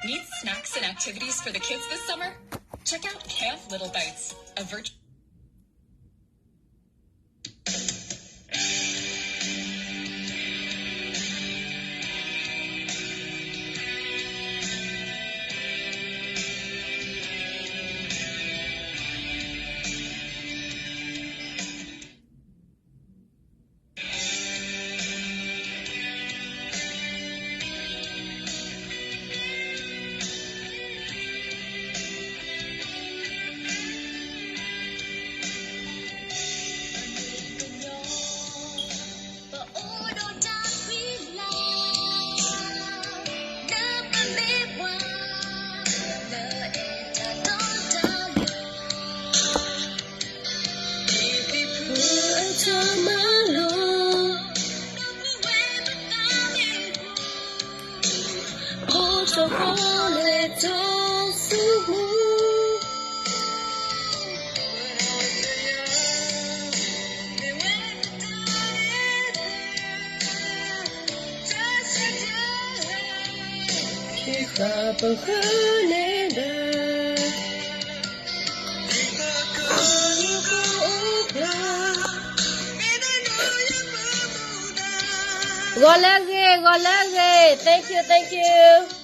Need snacks and activities for the kids this summer? Check out Camp Little Bites, a virtualဂီၤလၢအဂ့ၤ, ဂီၤလၢအဂ့ၤ, thank you, thank you.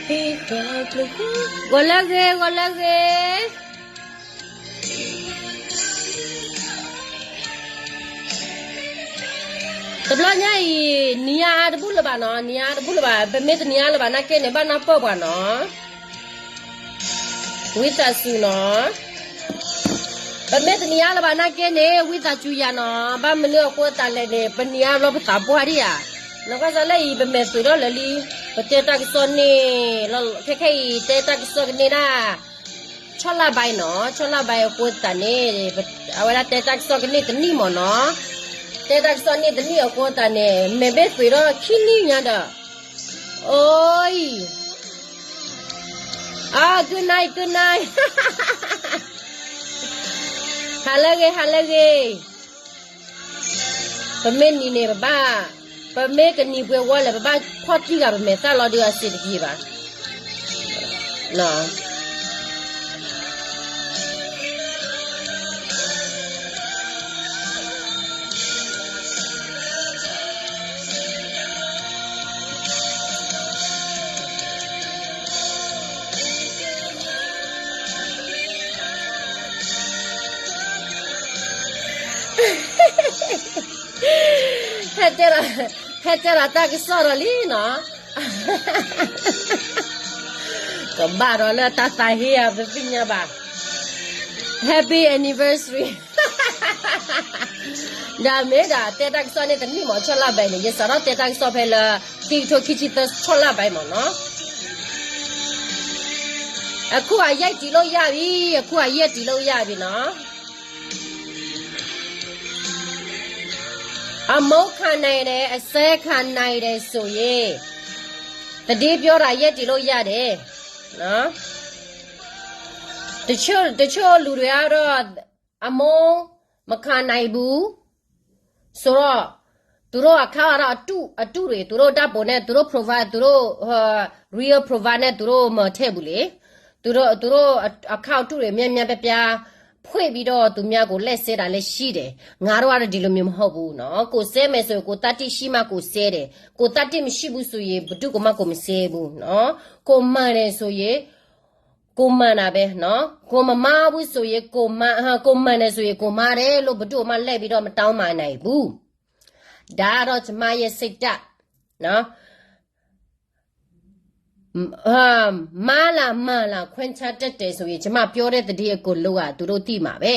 ဂီၤလၢအဂ့ၤ, ဂီၤလၢအဂ့ၤ. တဘျီညါအံၤ နံၤအါတဘူၣ်လၢၤဘၣ်နီၤ, နံၤအါတဘူၣ်လၢၤဘၣ်, ပမ့ၢ်တနံၤအါလၢၤဘၣ်နာ်က့န့ၣ် ဘၣ်နၢ်ပၢၢ်ပှၤနီၤ, ဝံသးစူၤနီၤ. ပမ့ၢ်တနံၤအါလၢၤဘၣ်နာ်က့န့ၣ် ဝံသးစူၤယၤနီၤ, ဘၣ်မနုၤအဃိသတးလဲၣ်န့ၣ် ပနံၤအါဘျီပသးပှၢ်ဒံးဧါ. နကွၢ်စ့ၢ်လၢအံၤ ပမဲာ်သွံးထီၣ်လၢာ်လံ, ပတဲတၢ်ကစီၣ်န့ၣ်, ခဲခဲအံၤ တဲတၢ်ကစီၣ်ကန့ၢ်ဒၣ် ဆီၣ်လၢ်ဘါနီၤ, ဆီၣ်လၢ်ဘါအဃိသတးန့ၣ်, အဝဲဒၣ်တဲတၢ်ကစီၣ်ကန့ၢ်တနံၣ်မ့ၢ်နီၤ, တဲတၢ်ကစီၣ်န့ၢ်တနံၣ်အဃိသတးန့ၣ် မဲာ်ဘ့ၣ်သွံးထီၣ်ခံနံၣ်ညါဒီး, အိၣ်အံၤ, အ good night, good night. ဟါလၢအဂ့ၤ, ဟါလၢအဂ့ၤ. ပမ့ၢ်နံၤန့ၣ် ပဘၣ်, ပမ့ၢ်ကနံၤပှဲၤဝီလဲၣ် ပဘၣ်ဖီၣ်တံၢ်ဂၤပမဲာ်သၣ်လီၤဒီးအစ့တက့ၤဘၣ်. ဟဲတဲလီၤ, ဟဲတဲလီၤတၢ်ကစီၣ်ဒီးလံနီၤ. ကဘၣ်ဒီးလၢတၢ်သးဟ့ဧါ ပသ့ၣ်ညါဘၣ်. Happy anniversary. ဒီးမ့ၢ်ဒၣ်တဲတၢ်ကစီၣ်န့ၣ် တနံၣ်မး ဆီၣ်လၢ်ဘဲန့ၣ် ယစးထီၣ်တဲတၢ်ကစီၣ်ဖဲလၢ ခံကထိခံဆံသၢဆီၣ်လၢ်ဘဲမးနီၤ. အခုအယဲၢ်တံၤလိာ်ယၢ်ဘံ, အခုအယဲၢ်တံၤလိာ်ယၢ်ဘံနီၤ. အမိၢ်ခါနံၤဒဲး အစဲခါနံၤဒဲးစိၤယ့ၤ, သဒ့ပျီရၤယဲၢ်တံၤလိာ်ယၢ်ဒဲး, တဆိလူၤဒွဲအါဒီး အမိၢ်မခါနံၤဘူး, စိၤဒီး သူတို့အခါအါဒီးအတူၢ်, အတူၢ်ရ့ၣ် သူတို့ဓာတ်ပုံနဲ့ သူတို့ provide, သူတို့ real provide နဲ့ သူတို့မထဲဘူးလေ. သူတို့ သူတို့အခါအတူၢ်ရ့ၣ် များများပြားပြား ဖွင့်ပြီးတော့ သူများကို လက်စဲတာလည်းရှိတယ်. ငါတို့ကတော့ ဒီလိုမျိုးမဟုတ်ဘူးနော်. ကိုယ်စဲမယ်ဆိုရင် ကိုယ်သတ္တိရှိမှ ကိုယ်စဲတယ်. ကိုယ်သတ္တိမရှိဘူးဆိုရင် ဘယ်သူ့ကိုမှ ကိုယ်မစဲဘူးနော်. ကိုယ်မှန်တယ်ဆိုရင် ကိုယ်မှန်တာပဲနော်. ကိုယ်မမှားဘူးဆိုရင် ကိုယ်မှန်, ကိုယ်မှန်တယ်ဆိုရင် ကိုယ်မှားတယ်လို့ ဘယ်သူ့ကိုမှ လှည့်ပြီးတော့ မတောင်းပန်နိုင်ဘူး. ဒါတော့ ကျမရဲ့စိတ်ဓာတ်နော်. မှားလား မှန်လား ခွဲခြားတတ်တယ်ဆိုရင် ကျမပြောတဲ့သတင်းအကုန်လုံးက သူတို့သိမှာပဲ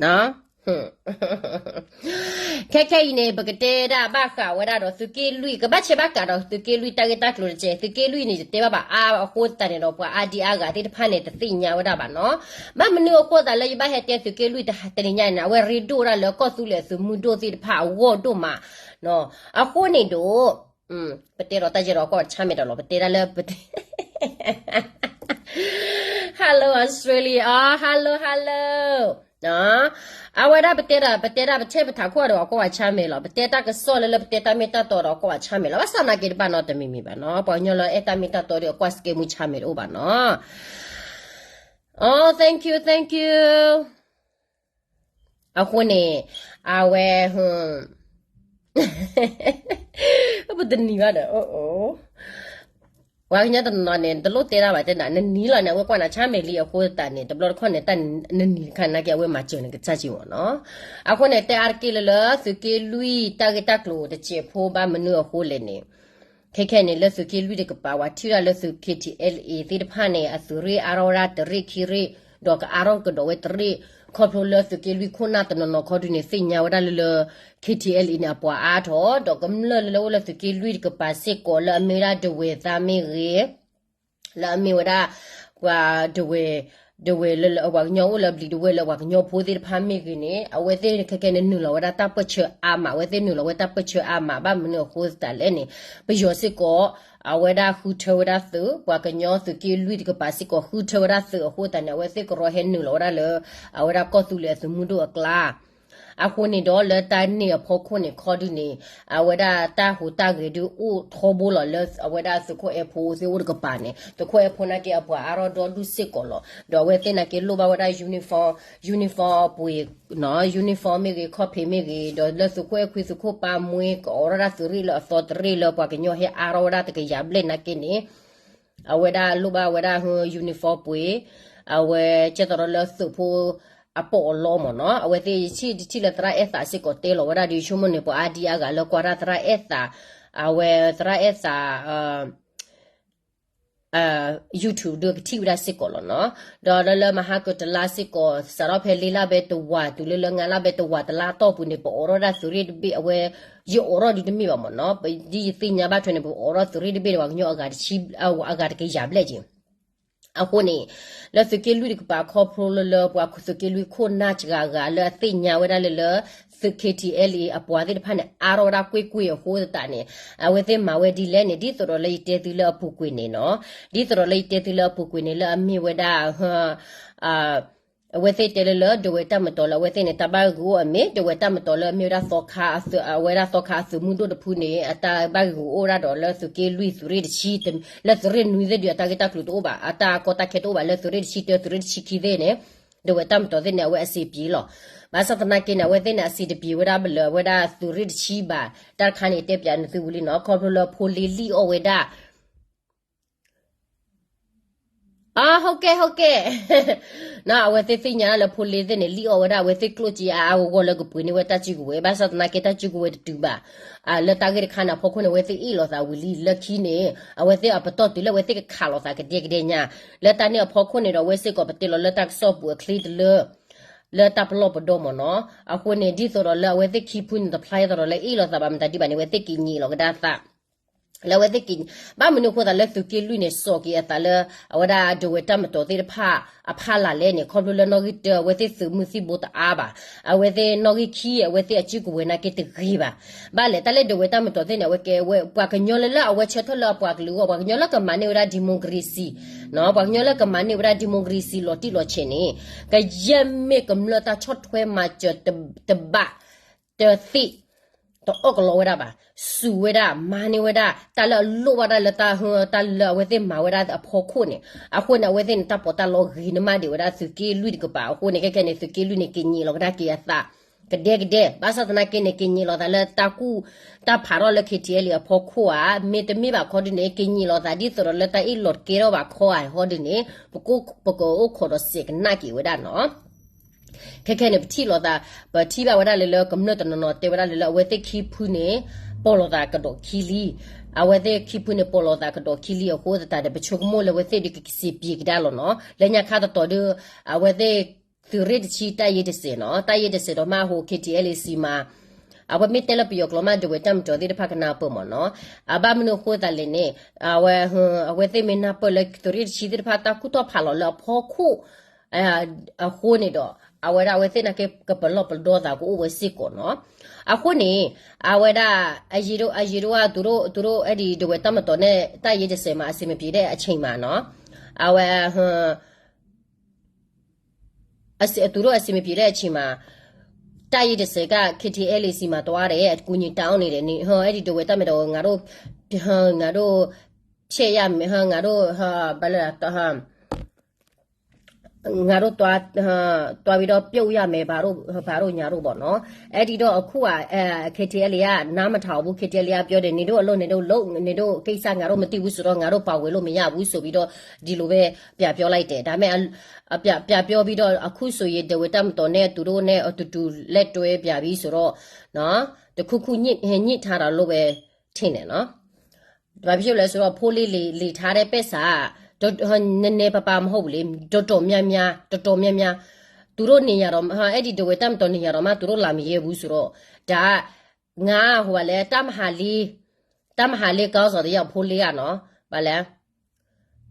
နော်. ခဲခဲအံၤန့ၣ် ပကတဲဒၣ်ဘၣ်ဃးဝဲဒၣ်ဒီး သုးက့လွံၢ် ကဘၣ်ဆဲးဘၣ်ကးဒီး သုးက့လွံၢ်တၢ်ဂ့ၢ်တၢ်ကျိၤတက့ၢ်. သုးက့လွံၢ်န့ၣ် ယတဲဘၣ်ဘၣ်အါအဃိသတးန့ၣ်ဒီး ပှၤအါဒံအါဂၤသ့ၣ်တဖၣ်န့ၣ် တသ့ၣ်ညါဝဲဒၣ်ဘၣ်နီၤ. ဘၣ်မနုၤအဃိသတးလၢယဘၣ်ဟဲတဲသုးက့လွံၢ်တနံၤညါန့ၣ် အဝဲရ့ဒိၣ်ဝဲဒၣ်လၢကီၢ်သူလ့ၤအသုးမုၢ်ဒိၣ်သ့ၣ်တဖၣ်အဂီၢ်ဒိၣ်မးနီၤ. အဃိန့ၣ်ဒီး ပတဲဒီးတၢ်ယဲဒီးကွၢ်ဆါမဲာ်ဒီးလီၤ. ပတဲဒၣ်လၢပတဲ Hello Australia, hello, hello. အဝဲဒၣ်ပတဲဒၣ် ပတဲဒၣ်ပထဲပထးခိၣ်ဒီးအကွၢ်ဝဲဆါမဲာ်လီၤ. ပတဲတၢ်ကစီၣ်လၢလၢပတဲတၢ်မ့ၢ်တၢ်တီဒီးအကွၢ်ဝဲဆါမဲာ်လီၤ. ဘၣ်ဆၣ်သနာ်က့တဘၣ်နီတမံၤမံၤဘၣ်နီၤ. ပှၤကညီလၢအဲၣ်တၢ်မ့ၢ်တၢ်တီဒီးအကွၢ်စကဲမူဆါမဲာ်တအိၣ်ဘၣ်နီၤ. Oh, thank you, thank you. အဃိန့ၣ် အဝဲ ပတနံၤဘၣ်ဒီး ပှၤကညီတနီၤန့ၣ် တလိၣ်တဲတၢ်ဘၣ်တဲဒၣ် နနံၤလီၤန့ၣ် အဝဲကွၢ်နၤဆါမဲာ်လံအဃိသတးန့ၣ် တဘျီတခီၣ်န့ၣ် တၢ်နနံၤတခါနာ်က့ အဝဲမၤစၢၤနကစၢ်က့မ့ၢ်နီၤ. အဃိန့ၣ် တဲအါတက့ၢ်လၢလၢ သုးက့လွံၢ်တၢ်ဂ့ၢ်တၢ်ကျိၤတစဲးဖိဘၣ်မနုၤအဃိလဲၣ်န့ၣ် ခဲခဲန့ၣ် လၢသုးက့လွံၢ်တကပၤ ပှၤထံၣ်ဒၣ်လၢသုး K T L A သ့ၣ်တဖၣ်န့ၣ် အသုးရ့ၣ်အါထီၣ်ဝဲဒၣ်တရ့ၣ်ခံရ့ၣ်, ဒီးကအါထီၣ်ကဒီးဝဲတရ့ၣ်, ခီဖျိလၢသုးက့လွံၢ်ခိၣ်နၢ်တနီၤနီၤခီဒုန့ၣ် သ့ၣ်ညါဝဲဒၣ်လၢလၢ K T L A န့ၣ် အပှၤအါထီၣ်, ဒီးကမျၢၢ်လၢလၢအိၣ်လၢသုးက့လွံၢ်တကပၤစ့ၢ်ကီး လၢအမ့ၢ်ဝဲဒၣ်ဒဝဲၢ်သါမ့ၢ်ဂ့ၤ, လၢအမ့ၢ်ဝဲဒၣ် ပှၤဒဝဲၢ် ဒဝဲၢ်လၢလၢပှၤကညီအိၣ်လၢအဘျံးဒဝဲၢ်လၢပှၤကညီဖိသ့ၣ်တဖၣ်မ့ၢ်ဂ့ၤန့ၣ် အဝဲသ့ၣ်ခဲခဲန့ၣ်နုာ်လီၤဝဲဒၣ်တၢ်ပၢၢ်ဆၢအါမး, အဝဲသ့ၣ်နုာ်လီၤဝဲတၢ်ပၢၢ်ဆၢအါမး ဘၣ်မနုၤအဃိသတးလဲၣ်န့ၣ် ပယီၤစ့ၢ်ကီး အဝဲဒၣ်ဃုထၢဝဲဒၣ်သုး, ပှၤကညီသုးက့လွံၢ်တကပၤစ့ၢ်ကီး ဃုထၢဝဲဒၣ်သုးအဃိသတးန့ၣ် အဝဲသ့ၣ်ကရီဟဲနုာ်လီၤဝဲဒၣ်လၢ အဝဲဒၣ်ကီၢ်သူလ့ၤအသုးမုၢ်ဒိၣ်အကျါ အဃိန့ၣ်ဒီးလၢတၢ်န့ၣ်အဖီခိၣ်န့ၣ်ခီဒုန့ၣ် အဝဲဒၣ်တၢ်ဟူးတၢ်ဂဲၤဒုအိၣ်ထီဘိလီၤလၢအဝဲဒၣ်သုးခိၣ်အဲၣ်ဖိသ့ၣ်အိၣ်တကပၤန့ၣ်, သုးခိၣ်အဲၣ်ဖိနာ်က့အပှၤအါထီၣ်ဒီဒူၣ်စ့ၢ်ကီးလီၤ. ဒီးအဝဲသ့ၣ်နာ်က့လိၣ်ဘၣ်ဝဲဒၣ် uniform, uniform အပှ့ၤ, uniform မ့ၢ်ဂ့ၤ ခီၣ်ဖံးမ့ၢ်ဂ့ၤ, ဒီးလၢသုးခိၣ်အဲၣ်ခွံသုးခိၣ်ပၢ်မှဲကအိးထီၣ်ဒၣ်သုးရ့ၣ်လၢအသီတရ့ၣ်လၢပှၤကညီဟဲအါထီၣ်ဝဲဒၣ်တကယၤဘျဲၣ်နာ်က့န့ၣ် အဝဲဒၣ်လိၣ်ဘၣ်ဝဲဒၣ် uniform ပှ့ၤ, အဝဲကဲသိးဒီးလၢသုးဖိအပိာ်အလီမ့ၢ်နီၤ, အဝဲသ့ၣ်ယထံၣ်တထံၣ်လၢသရၣ်အဲၣ်သးစ့ၢ်ကီးတဲလီၤဝဲဒၣ်ဒီး ယဆိကမိၣ်န့ၣ် ပှၤအါဒံအါဂၤလၢကွၢ်တၢ်သရၣ်အဲၣ်သး, အဝဲသရၣ်အဲၣ်သး YouTube ဒုးကထံၣ်ဝဲဒၣ်စ့ၢ်ကီးလီၤနီၤ. ဒီးလၢလၢမဟါကတလါစ့ၢ်ကီး စးထီၣ်ဖဲလ့လၢဘဲတဝာ် တုၤလၢလၢငါလၢဘဲတဝာ်တလါတီၢ်ပူၤန့ၣ် ပအိးထီၣ်ဒၣ်သုးရ့ၣ်တဘ့ၣ်, အဝဲ ယအိးထီၣ်ဒုးတမ့ၢ်ဘၣ်မ့ၢ်နီၤ, ဒ်ယသ့ၣ်ညါဘၣ်ထွဲန့ၣ် ပအိးထီၣ်သုးရ့ၣ်တဘ့ၣ်န့ၣ် ပှၤကညီအဂၤတဆံ, အဂၤတကယၤဘျဲၣ်က့ၤ အဃိန့ၣ် လၢသုးက့လွံၢ်တကပၤခီဖျိလၢလၢပှၤသုးက့လွံၢ်ခိၣ်နၢ်စှၤဂၤလၢအသ့ၣ်ညါဝဲဒၣ်လၢလၢ သုး K T L A အပှၤသ့ၣ်တဖၣ်န့ၣ် အါထီၣ်ဝဲဒၣ်ကွ့ၢ်ကွ့ၢ်အဃိသတးန့ၣ် အဝဲသ့ၣ်မၤဝဲဒ်လဲၣ်န့ၣ် ဒ်သိးဒီးလၢယတဲသုလၢအပူၤကွံာ်န့ၣ်နီၤ, ဒ်သိးဒီးလၢယတဲသုလၢအပူၤကွံာ်န့ၣ် လၢအမ့ၢ်ဝဲဒၣ် အဝဲသ့ၣ်တဲလၢလၢ ဒဝဲၢ်တၢ်မတီၤလၢအဝဲသ့ၣ်န့ၣ် တၢ်ဘၣ်ဂ့ၢ်ဂုာ်အိၣ်အမ့ၢ် ဒဝဲၢ်တၢ်မတီၤလၢအမ့ၢ်ဝဲဒၣ်သီခါအသုး အဝဲဒၣ်သီခါအသုးမုၢ်ဒိၣ်တဖုန့ၣ် အတၢ်ဘၣ်ဂ့ၢ်ဂုာ်အိၣ်ဒၣ်ဒီးလၢသုးက့လွံၢ်သုးရ့ၣ်တဆံ လၢသုးရ့ၣ်နွံသ့ၣ်ဒုး အတၢ်ဂ့ၢ်တၢ်ကျိၤတအိၣ်ဘၣ်, အတၢ်ကီတၢ်ခဲတအိၣ်ဘၣ်, လၢသုးရ့ၣ်တဆံတၢ သုးရ့ၣ်တဆံခံသ့ၣ်န့ၣ် ဒဝဲၢ်တၢ်မတီၤသ့ၣ်န့ၣ် အဝဲအစံးပျ့ၤလီၤ. ဘၣ်ဆၣ်သနာ်က့န့ၣ် အဝဲသ့ၣ်န့ၣ် အစံးတပျ့ၤဝဲဒၣ်လၢ အဝဲဒၣ်သုးရ့ၣ်တဆံဘၣ်, တၢ်တခါန့ၣ် တဲပျးနသုဝံၤလံနီၤ, ခီဖျိလၢဖိလ့လံၣ်အီၣ်ဝဲဒၣ် အ ဟုတ်ကဲ့ ဟုတ်ကဲ့ အဝဲသ့ၣ်သ့ၣ်ညါလၢဖိလ့သ့ၣ်န့ၣ် လံၣ်အီၣ်ဝဲဒၣ် အဝဲသ့ၣ်ကျိၣ်စ့အါအါဂီၢ်ဂီၢ်လၢကပှ့ၤန့ၢ်ဝဲတၢ်စုကဝဲၤ, ဘၣ်ဆၣ်သနာ်က့တၢ်စုကဝဲၤတတုၤဘၣ်. လၢတၢ်ဂ့ၢ်တခါန့ၣ်အဖီခိၣ်န့ၣ် အဝဲသ့ၣ်အ့ၣ်လိာ်သးဝံၤလံ လၢခံန့ၣ် အဝဲသ့ၣ်အပတီၢ်တုၤလၢအဝဲသ့ၣ်ကခးလိာ်သးကဒဲကဒဲညါ, လၢတၢ်န့ၣ်အဖီခိၣ်န့ၣ်ဒီး အဝဲစ့ၢ်ကီးပတဲလီၤလၢတၢ်ကစီၣ်ပူၤအချ့တလၢ လၢတၢ်ပလီၢ်ပဒီမ့ၢ်နီၤ, အဃိန့ၣ် ဒ်သိးဒီးလၢအဝဲသ့ၣ်ခံဖုန့ၣ် တဖျါအသးဒီးလၢအ့ၣ်လိာ်သးဘၣ်မတၤဒံးဘၣ်န့ၣ် အဝဲသ့ၣ်က့ၤညံးလီၤကဒါသး လၢအဝဲသ့ၣ်က့ၤ ဘၣ်မနုၤအဃိသးလၢသုးက့လွံၢ်န့ၣ် စိာ်က့ၤအသးလၢ အဝဲဒၣ်ဒဝဲၢ်တၢ်မတီၤသ့ၣ်တဖၣ်အဖီလာ်လဲၣ်န့ၣ် ခီဖျိလၢနီၣ်ဂံၢ်တၢ အဝဲသ့ၣ်သုးမုၢ်သံၣ်ဘိတအါဘၣ်, အဝဲသ့ၣ်နီၣ်ဂံၢ်ခံ အဝဲသ့ၣ်အစုကဝဲၤနာ်က့တဂ့ၤဘၣ်. ဘၣ်လဲၣ် တၢ်လၢဒဝဲၢ်တၢ်မတီၤသ့ၣ်န့ၣ် အဝဲကဲဝဲ ပှၤကညီလၢလၢအဝဲဆၢထၢၣ်လၢအပှၤကလုာ်အဂီၢ် ပှၤကညီလၢကမၤန့ၢ်ဝဲဒၣ် democracy နီၤ, ပှၤကညီလၢကမၤန့ၢ်ဝဲဒၣ် democracy လီၤတံၢ်လီၤဆဲးန့ၣ် ကယဲၢ်မ့ၢ်ကမျၢၢ်တၢ်ဆီၣ်ထွဲမၤစၢၤတဘၣ် တသ့ၣ် တအီၣ်ကလီဝဲဒၣ်ဘၣ်, စူးဝဲဒၣ် မၤန့ၢ်ဝဲဒၣ် တၢ်လၢအလိၣ်ဘၣ်ဒၣ်လၢတၢ် တၢ်လၢအဝဲသ့ၣ်မၤဝဲဒၣ်အဖီခိၣ်န့ၣ်, အဃိန့ၣ် အဝဲသ့ၣ်န့ၣ် တၢ်ပီးတၢ်လီဂ့ၤနမးဒံးဝဲဒၣ်သုးက့လွံၢ်တကပၤ, အဃိန့ၣ် ခဲခဲန့ၣ် သုးက့လွံၢ်န့ၣ် က့ၤညံးလီၤကဒါက့ၤအသး ကဒဲကဒဲ, ဘၣ်ဆၣ်သနာ်က့န့ၣ် က့ၤညံးလီၤသးလၢတၢ်ကူၣ် တၢ်ဖးထီၣ်လၢ KTLA အဖီခိၣ်ဧါ, မ့တမ့ၢ်ဘၣ်ခီဒုန့ၣ် က့ၤညံးလီၤသးဒ်သိးဒီးလၢတၢ်အ့ၣ်လိာ်တကဲထီၣ်ဘၣ်ခီဧါ ခီဒုန့ၣ် ပကအိၣ်ခိးဒီးစဲးကနၣ်က့ၤဝဲဒၣ်နီၤ. ခဲခဲန့ၣ် ပထံၣ်လိာ်သး, ပထံၣ်ဘၣ်ဝဲဒၣ်လၢ လၢကမျၢၢ်တနီၤနီၤတဲဝဲဒၣ်လၢ လၢအဝဲသ့ၣ်ခံဖုန့ၣ် ပိာ်လိာ်သးကဒီးခံလံ, အဝဲသ့ၣ်ခံဖုန့ၣ် ပိာ်လိာ်သးကဒီးခံလံအဃိသတးဒီး ပဆိကမိၣ်လၢအဝဲသ့ၣ်ဒုးကစံးပျ့ၤကဒါလီၤနီၤ, လၢညါခါတတီၤဒုး အဝဲသ့ၣ်သုးရ့ၣ်တဆံတၢ်ယ့တစဲးနီၤ, တၢ်ယ့တစဲးဒီးမးအဃိ KTLA စံးမး အဝဲမ့ၢ်တဲလၢပယီၤကျိာ်မး ဒဝဲၢ်တၢ်မတီၤသ့ၣ်တဖၣ်ကနၢ်ပၢၢ်မ့ၢ်နီၤ, အဘၣ်မနုၤအဃိသတးလဲၣ်န့ၣ် အဝဲ အဝဲသ့ၣ်မ့ၢ်နၢ်ပၢၢ်လၢသုးရ့ၣ်တဆံသ့ၣ်တဖၣ်တၢ်ကူၣ်ထီၣ်ဖးလီၤလၢအဖီခိၣ် အဃိန့ၣ်ဒီး အဝဲဒၣ်အဝဲသ့ၣ်နာ်က့ကပလီၢ်ပဒီသးကအိၣ်ဝဲစ့ၢ်ကီးနီၤ, အဃိန့ၣ် အဝဲဒၣ် အယံၤဒိၣ် အယံၤဒိၣ်ဝဲ သူတို့ သူတို့ အဲဒီ ဒဝဲၢ်တၢ်မတီၤန့ၣ် တၢ်ယ့တစဲးမး အဆင်မပြေတဲ့အချိန်မှာနော်, အဝဲ အစ သူတို့အဆင်မပြေတဲ့အချိန်မှာ တပ်ရင်းတစ်ဆယ်က KTLA ဆီမှာသွားတယ် အကူအညီတောင်းနေတယ် ဟို အဲ့ဒီ ဒဝဲၢ်တပ်မတော် ငါတို့ ငါတို့ ဖျက်ရမယ် ငါတို့ ဘာလဲ ငါတို့သွား သွားပြီးတော့ ပြုတ်ရမယ် ဘာတို့ ဘာတို့ ညာတို့ပေါ့နော် အဲ့ဒီတော့ အခုက အဲ KTLA က နားမထောင်ဘူး KTLA က ပြောတယ် နင်တို့အလုပ် နင်တို့လုပ် နင်တို့ကိစ္စ ငါတို့မသိဘူးဆိုတော့ ငါတို့ပါဝင်လို့မရဘူးဆိုပြီးတော့ ဒီလိုပဲ ပြန်ပြောလိုက်တယ် ဒါပေမဲ့ အ အ ပြန် ပြန်ပြောပြီးတော့ အခုဆိုရင် ဒဝဲၢ်တပ်မတော်နဲ့ သူတို့နဲ့ အတူတူ လက်တွဲပြန်ပြီဆိုတော့ နော် တစ်ခုခု ညှိ ညှိထားတာလို့ပဲ ထင်တယ်နော် ဘာဖြစ်လို့လဲဆိုတော့ ဖိလေး လေ လေထားတဲ့ ပစ်စာ တော် နည်းနည်းပါးပါး မဟုတ်ဘူးလေ တော်တော်များများ တော်တော်များများ သူတို့နေရာတော့ အဲ့ဒီ ဒဝဲၢ်တပ်မတော် နေရာတော့မှ သူတို့ လာမရဲဘူးဆိုတော့ ဒါက ငါ ဟို ဘာလဲ တပ်မဟာလေး တပ်မဟာလေး ခေါင်းဆောင်တစ်ယောက် ဖိလေးကနော် ဘာလဲ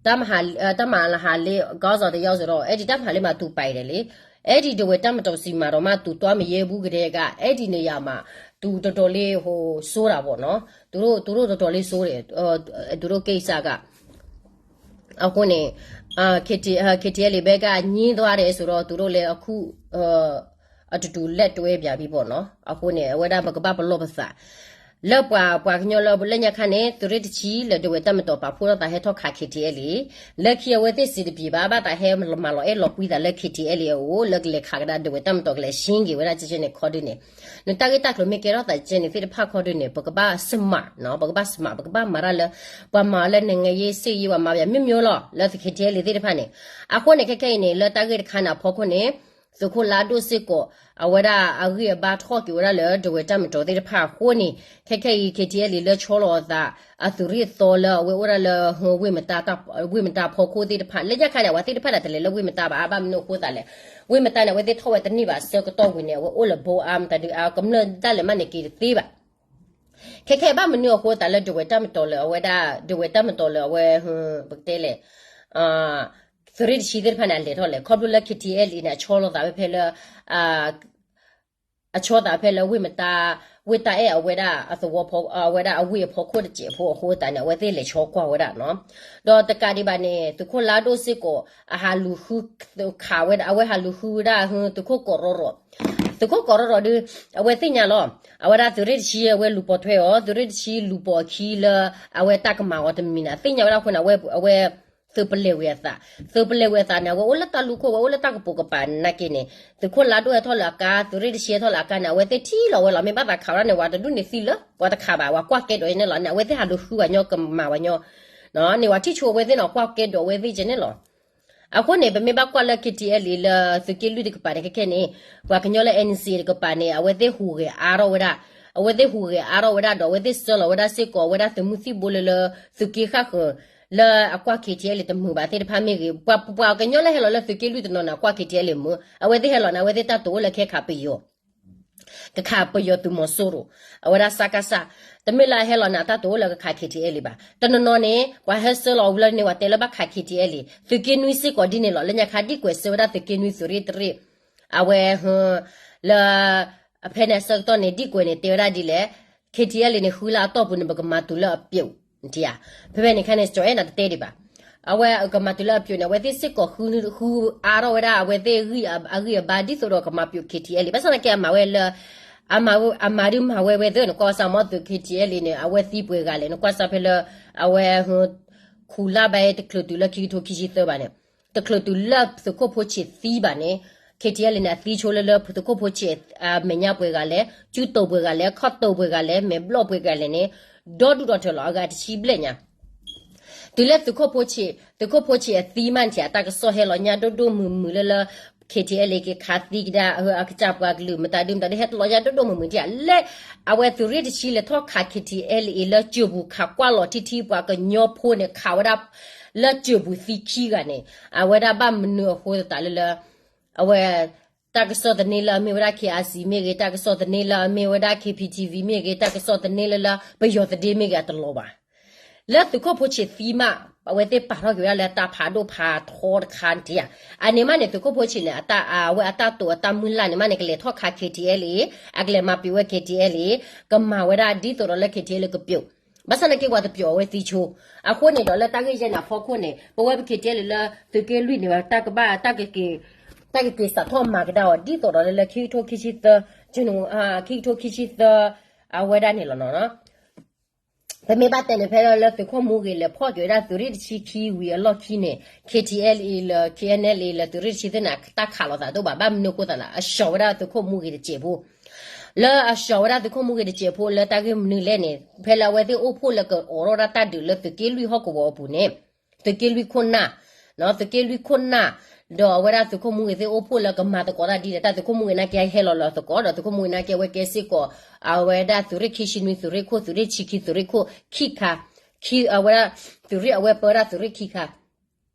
တပ်မဟာ အဲ တပ်မဟာလေး ခေါင်းဆောင်တစ်ယောက်ဆိုတော့ အဲ့ဒီ တပ်မဟာလေးမှာ သူပိုင်တယ်လေ အဲ့ဒီ ဒဝဲၢ်တပ်မတော်ဆီမှာတော့မှ သူသွားမရဲဘူးကတည်းက အဲ့ဒီနေရာမှာ သူတော်တော်လေး ဟို စိုးတာပေါ့နော် သူတို့ သူတို့ တော်တော်လေး စိုးတယ် အဲ သူတို့ကိစ္စက အဃိန့ၣ် အာ KT အာ KTLA ဘက်က ငြင်းသွားတယ်ဆိုတော့ သူတို့လည်း အခု အတူတူ လက်တွဲပြန်ပြီပေါ့နော် အဃိန့ၣ် အဝဲဒၣ် ပကဘၣ်ပလီၢ်ပသး လၢပှၤ ပှၤကညီလၢ လၢညါခါန့ၣ် သုးရ့ၣ်တဆံ လၢဒဝဲၢ်တပ်မတော် ပာ်ဖှိၣ်ထီၣ်သးဟဲထီၣ်ခး KTLA လၢခံအဝဲသ့ၣ်စံးတပျ့ၤဘၣ် ဘၣ်သးဟဲမၤလီၤအဲၣ်လီၤကွံသးလၢ KTLA အအိၣ် လၢကလဲၤခးကဒါ ဒဝဲၢ်တပ်မတော် ကလဲၤရှင်းက့ၤဝဲဒၣ် ကဲကဲန့ၣ် ခီဒုန့ၣ် နတၢ်ဂ့ၢ်တၢ်ကျိၤမ့ၢ်ကဲထီၣ်သးကဲန့ၣ် သ့ၣ်တဖၣ်ခီဒုန့ၣ် ပကဘၣ် smart နော် ပကဘၣ် smart ပကဘၣ်မၤတၢ်လၢ ပှၤမၤလၢ နိုင်ငံရေး စစ်ရေး ပှၤမၤ မျိုးမျိုး လီၤ လၢ KTLA သ့ၣ်တဖၣ်န့ၣ် အဃိန့ၣ် ခဲခဲအံၤန့ၣ် လၢတၢ်ဂ့ၢ်တခါန့ၣ် အဖီခိၣ်န့ၣ် သုးခိၣ်လါဒိၣ်စ့ၢ်ကီး အဝဲဒၣ်အဂံၢ်အဘါထီၣ်က့ၤဝဲဒၣ်လၢ ဒဝဲၢ်တပ်မတော် သ့ၣ်တဖၣ်အဃိန့ၣ် ခဲခဲအံၤ KTLA လၢဆီလီၤအသး အသုးရ့ၣ်သီလၢအဝဲအိၣ်ဒၣ်လၢ ဝ့ၢ်မတါ ဝ့ၢ်မတါဖီခိၣ်သ့ၣ်တဖၣ် လၢညါခါန့ၣ် အဝဲသ့ၣ်တဖၣ်ဒၣ်တလဲၤလၢဝ့ၢ်မတါဘၣ် ဘၣ်မနုၤအဃိသးလဲၣ် ဝ့ၢ်မတါန့ၣ် အဝဲသ့ၣ်ထီၣ်ဝဲတန့ၢ်ဘၣ် ဆၢကတီၢ်ဝံၤန့ၣ် အဝဲအိၣ်လၢ ဘိအါ မတၤဒုးအါ ကမျၢၢ်ဒၣ်လဲာ်မးန့ၣ်က့ၤတသ့ဘၣ် ခဲခဲဘၣ်မနုၤအဃိသးလၢဒဝဲၢ်တပ်မတော်လၢအဝဲဒၣ် ဒဝဲၢ်တပ်မတော်လၢအဝဲ ပကတဲလဲၣ် သုးရ့ၣ်တဆံသ့ၣ်တဖၣ်န့ၣ် အလဲၤထီၣ်လဲၣ် ခီဖျိလၢ KTLA န့ၣ် အဆီလီၤသးဝဲဖဲလၢ အဆီသးဖဲလၢဝ့ၢ်မတါ ဝ့ၢ်တၢ်အဲၣ်အဝဲဒၣ်အသဝီဖီ အဝဲဒၣ်အဝ့ၢ်အဖီခိၣ်တစဲးဖိအဃိသတးန့ၣ် အဝဲသ့ၣ်လဲၤဆီကွၢ်ဝဲဒၣ်နီၤ. ဒီးတကးဒံးဘၣ်န့ၣ် သုးခိၣ်လါဒိၣ်စ့ၢ်ကီး အဟးလူၤဃု ခးဝဲဒၣ် အဝဲဟးလူၤဃုဝဲဒၣ် သုးခိၣ်ကိးရီရီး သုးခိၣ်ကိးရီရီးဒုး အဝဲသ့ၣ်ညါလီၤ. အဝဲဒၣ်သုးရ့ၣ်တဆံ အဝဲလူၤပိာ်ထွဲအီၤ သုးရ့ၣ်တဆံလူၤပိာ်အခံလၢ အဝဲတၢ်ကမၤအီၤတမံၤန့ၣ် အသ့ၣ်ညါဝဲဒၣ်အဃိန့ၣ် အဝဲ အဝဲ သုးပလဲၤဝံၤအသး, သုးပလဲၤဝံၤအသးန့ၣ် အဝဲအိၣ်လၢတၢ်လူၢ်ခိၣ် အဝဲအိၣ်လၢတၢ်ကပိာ်ကပၤနာ်က့န့ၣ် သုးခိၣ်လါဒိၣ်ဟဲထီၣ်လၢအကါ သုးရ့ၣ်တဆံဟဲထီၣ်လၢအကါန့ၣ် အဝဲသ့ၣ်ထံၣ်လီၤဝဲလီၤ. မ့ၢ်ဘၣ်သးခးဝဲဒၣ်န့ၣ် ဝဲတဒူၣ်န့ၣ်သံလၢ ပှၤတခးဘၣ် ဝဲကွၢ်ကဲဒိးအံၤန့ၣ်လီၤန့ၣ် အဝဲသ့ၣ်ဟးလူၤဃုဝဲညီကမၤဝဲညီ န့ၣ်ဝဲထံၣ်ဆိအဝဲသ့ၣ်န့ၣ် ကွၢ်ကဲဒိးအဝဲသ့ၣ်ကဲန့ၣ်လီၤ. အဃိန့ၣ် ပမ့ၢ်ဘၣ်ကွၢ်လၢ KTLA လၢသုးက့လွံၢ်တကပၤန့ၣ် ခဲခဲန့ၣ် ပှၤကညီလၢ NCA တကပၤန့ၣ် အဝဲသ့ၣ်ဟူးဂဲၤအါထီၣ်ဝဲဒၣ်, အဝဲသ့ၣ်ဟူးဂဲၤအါထီၣ်ဝဲဒၣ်ဒီး အဝဲသ့ၣ်ဆှၢလီၤဝဲဒၣ်စ့ၢ်ကီး အဝဲဒၣ်သုးမုၢ်သံၣ်ဘိလၢလၢ သုးက့ဃၣ်ဃၢၤ လၢအကွၢ် KTLA တမုာ်ဘၣ်သ့ၣ်တဖၣ်မ့ၢ်ဂ့ၤ, ပှၤ ပှၤကညီလၢဟဲလီၤလၢသုးက့လွံၢ်တနီၤန့ၣ် အကွၢ် KTLA မုာ်, အဝဲသ့ၣ်ဟဲလီၤန့ၣ် အဝဲသ့ၣ်တၢ်တိာ်အိၣ်လၢခဲခးပယီၤ ကခးပယီၤသုးမီၤစိရိၤ, အဝဲဒၣ်စကစ, တမ့ၢ်လၢအဟဲလီၤန့ၣ် အတၢ်တိာ်အိၣ်လၢကခး KTLA ဘၣ်. တနီၤနီၤန့ၣ် ပှၤဟဲဆှၢလီၤဝံၤလၢန့ၣ် ပှၤတဲလၢဘၣ်ခး KTLA, သုးက့နွံစ့ၢ်ကီးဒ်န့ၣ်လီၤ. လၢညါခါဒ်ကွဲးစၢၤဝဲဒၣ်သုးက့နွံသုးရ့ၣ်တရ့ၣ်, အဝဲ လၢ အဖဲန့ၣ်အဆၢကတီၢ်န့ၣ် ဒ်ကွဲးန့ၣ် တဲဝဲဒၣ်ဒ်လဲၣ်, KTLA န့ၣ် ဃုလၢအတီၢ်ပူၤန့ၣ် ပကမၤတုၤလၢအပျိး, နထံၣ်ဧါ, ဖဲဖဲန့ၣ်ခါန့ၣ် ကၠီၤအဲၣ်နၤတတဲဒံးဘၣ်. အဝဲကမၤတုၤလၢအပျိးန့ၣ် အဝဲသ့ၣ်စ့ၢ်ကီးဃု ဃုအါထီၣ်ဝဲဒၣ် အဝဲသ့ၣ်အဂံၢ်အဘါဒ်သိးဒီးကမၤပျိး KTLA, ဘၣ်ဆၣ်သနာ်က့အမၤဝဲလၢ အမၤဝဲ အမၤဒုးမၤဝဲဝဲသ့ၣ်န့ၣ် ကွၢ်စၢ်မီသုး KTLA န့ၣ် အဝဲသံပှဲၤဂၤလဲၣ်န့ၣ် ကွၢ်စၢ်ဖဲလၢ အဝဲ ခူၣ်လါဘၣ်တချုးတုၤလၢခံကထိခံဆံသၢဘၣ်န့ၣ်, တချုးတုၤလၢသုးခိၣ်ဖိဆံးသံဘၣ်န့ၣ်, KTLA န့ၣ် အသံဆိလၢလၢသုးခိၣ်ဖိဆံး အမဲာ်ညါပှဲၤဂၤလဲၣ်, စုတိာ်ပှဲၤဂၤလဲၣ်, ခီၣ်တိာ်ပှဲၤဂၤလဲၣ်, မဲာ်ဘျီၣ်ပှဲၤဂၤလဲၣ်န့ၣ်, ဒီဒူၣ်ဒီထၢၣ်လီၤ အဂၤတဆံဘျဲၣ်ညါ တုၤလၢသုးခိၣ်ဖိဆံး သုးခိၣ်ဖိဆံးအသံမးန့ၣ် အတၢ်ကစီၣ်ဟဲလီၤညါဒိၣ်ဒိၣ်မုၢ်မုၢ်လၢလၢ KTLA က့ၤခးသံကဒါ အကစၢ်ပှၤကလုာ်မတၤဒုမတၤဒု ဟဲတလီၤညါဒိၣ်ဒိၣ်မုၢ်မုၢ်ထံၣ်ဧါ လၢ အဝဲသုးရ့ၣ်တဆံလဲၤထီၣ်ခး KTLA လၢစၢၢ်ပူၤခးကွၢ်လီၤထံထံ ပှၤကညီဖိန့ၣ် ခးဝဲဒၣ် လၢစၢၢ်ပူၤသံခံဂၤန့ၣ် အဝဲဒၣ်ဘၣ်မနုၤအဃိသတးလၢလၢ အဝဲ တၢ်ကစီၣ်သန့လၢအမ့ၢ်ဝဲဒၣ် KRC မ့ၢ်ဂ့ၤ, တၢ်ကစီၣ်သန့လၢအမ့ၢ်ဝဲဒၣ် KPTV မ့ၢ်ဂ့ၤ, တၢ်ကစီၣ်သန့လၢလၢပယီၤသဒ့မ့ၢ်ဂ့ၤ အတလီၤဘၣ်. လၢသုးခိၣ်ဖိဆံးသံမး အဝဲသ့ၣ်ပာ်ထီၣ်က့ၤဝဲဒၣ်လၢတၢ်ဖးဒိၣ်ဖးထီတခါန့ၣ်ဧါ. အန့ၣ်မးန့ၣ် သုးခိၣ်ဖိဆံးန့ၣ် အတၢ် အဝဲအတၢ်တိာ်အတၢ်မုၢ်လၢ်န့ၣ်မးန့ၣ် ကလဲၤထီၣ်ခး KTLA, အကလဲၤမၤပျိးဝဲ KTLA, ကမၤဝဲဒၣ်ဒ်သိးဒီးလၢ KTLA ကပျိး ဘၣ်ဆၣ်သနာ်က့ပှၤတပျိးအဝဲသံဆိ, အဃိန့ၣ်ဒီးလၢတၢ်ဂ့ၢ်ယဲၢ်န့ၣ်အဖီခိၣ်န့ၣ် ပဝဲပ KTLA လၢသုးက့လွံၢ်န့ၣ် တၢ်ကဘၣ် တၢ်ကက့ၤစးထီၣ်မၤကဒါအီၤ ဒ်သိးဒီးလၢလၢခံကထိခံဆံသၢ ခံကထိခံဆံသၢ အဝဲဒၣ်န့ၣ်လီၤနီၤ. ပမ့ၢ်ဘၣ်တဲန့ၣ် ဖဲလၢသုးခိၣ်မူဂ့ၤလဲၤဖီၣ်က့ၤဝဲဒၣ်သုးရ့ၣ်တဆံခံဝံၤအလီၢ်ခံန့ၣ် KTLA လၢ KNLA လၢသုးရ့ၣ်တဆံသ့ၣ်န့ၣ် တၢ်ခးလိာ်သးတအိၣ်ဘၣ် ဘၣ်မနုၤအဃိသးလဲၣ် အဆှီးဝဲဒၣ်သုးခိၣ်မူဂ့ၤတစဲးဖိ လၢအဆှီးဝဲဒၣ်သုးခိၣ်မူဂ့ၤတစဲးဖိလၢတၢ်ဂ့ၢ်မနုၤလဲၣ်န့ၣ် ဖဲလၢအဝဲသ့ၣ်အိၣ်ဖှိၣ်လၢကအိးထီၣ်ဒၣ်တၢ်ဒုးလၢသုးက့လွံၢ်ဟီၣ်ကဝီၤအပူၤန့ၣ် သုးက့လွံၢ်ခိၣ်နၢ် သုးက့လွံၢ်ခိၣ်နၢ် ဒီးအဝဲဒၣ်သုးခိၣ်မူဂ့ၤသ့ၣ်အိၣ်ဖှိၣ်လၢကမၤသကိးတၢ်ဒ်လဲၣ် တၢ်သုးခိၣ်မူဂ့ၤနာ်က့ဟဲလီၤလၢသကိး ဒီးသုးခိၣ်မူဂ့ၤနာ်က့အဝဲကဲစ့ၢ်ကီး အဝဲဒၣ်သုးရ့ၣ်ခံဆံနွံ သုးရ့ၣ်ခိၣ် သုးရ့ၣ်ဆံခံ သုးရ့ၣ်ခိၣ်ခံခါ ခံ အဝဲဒၣ် သုးရ့ၣ်အဝဲပၢဒၣ်သုးရ့ၣ်ခံခါ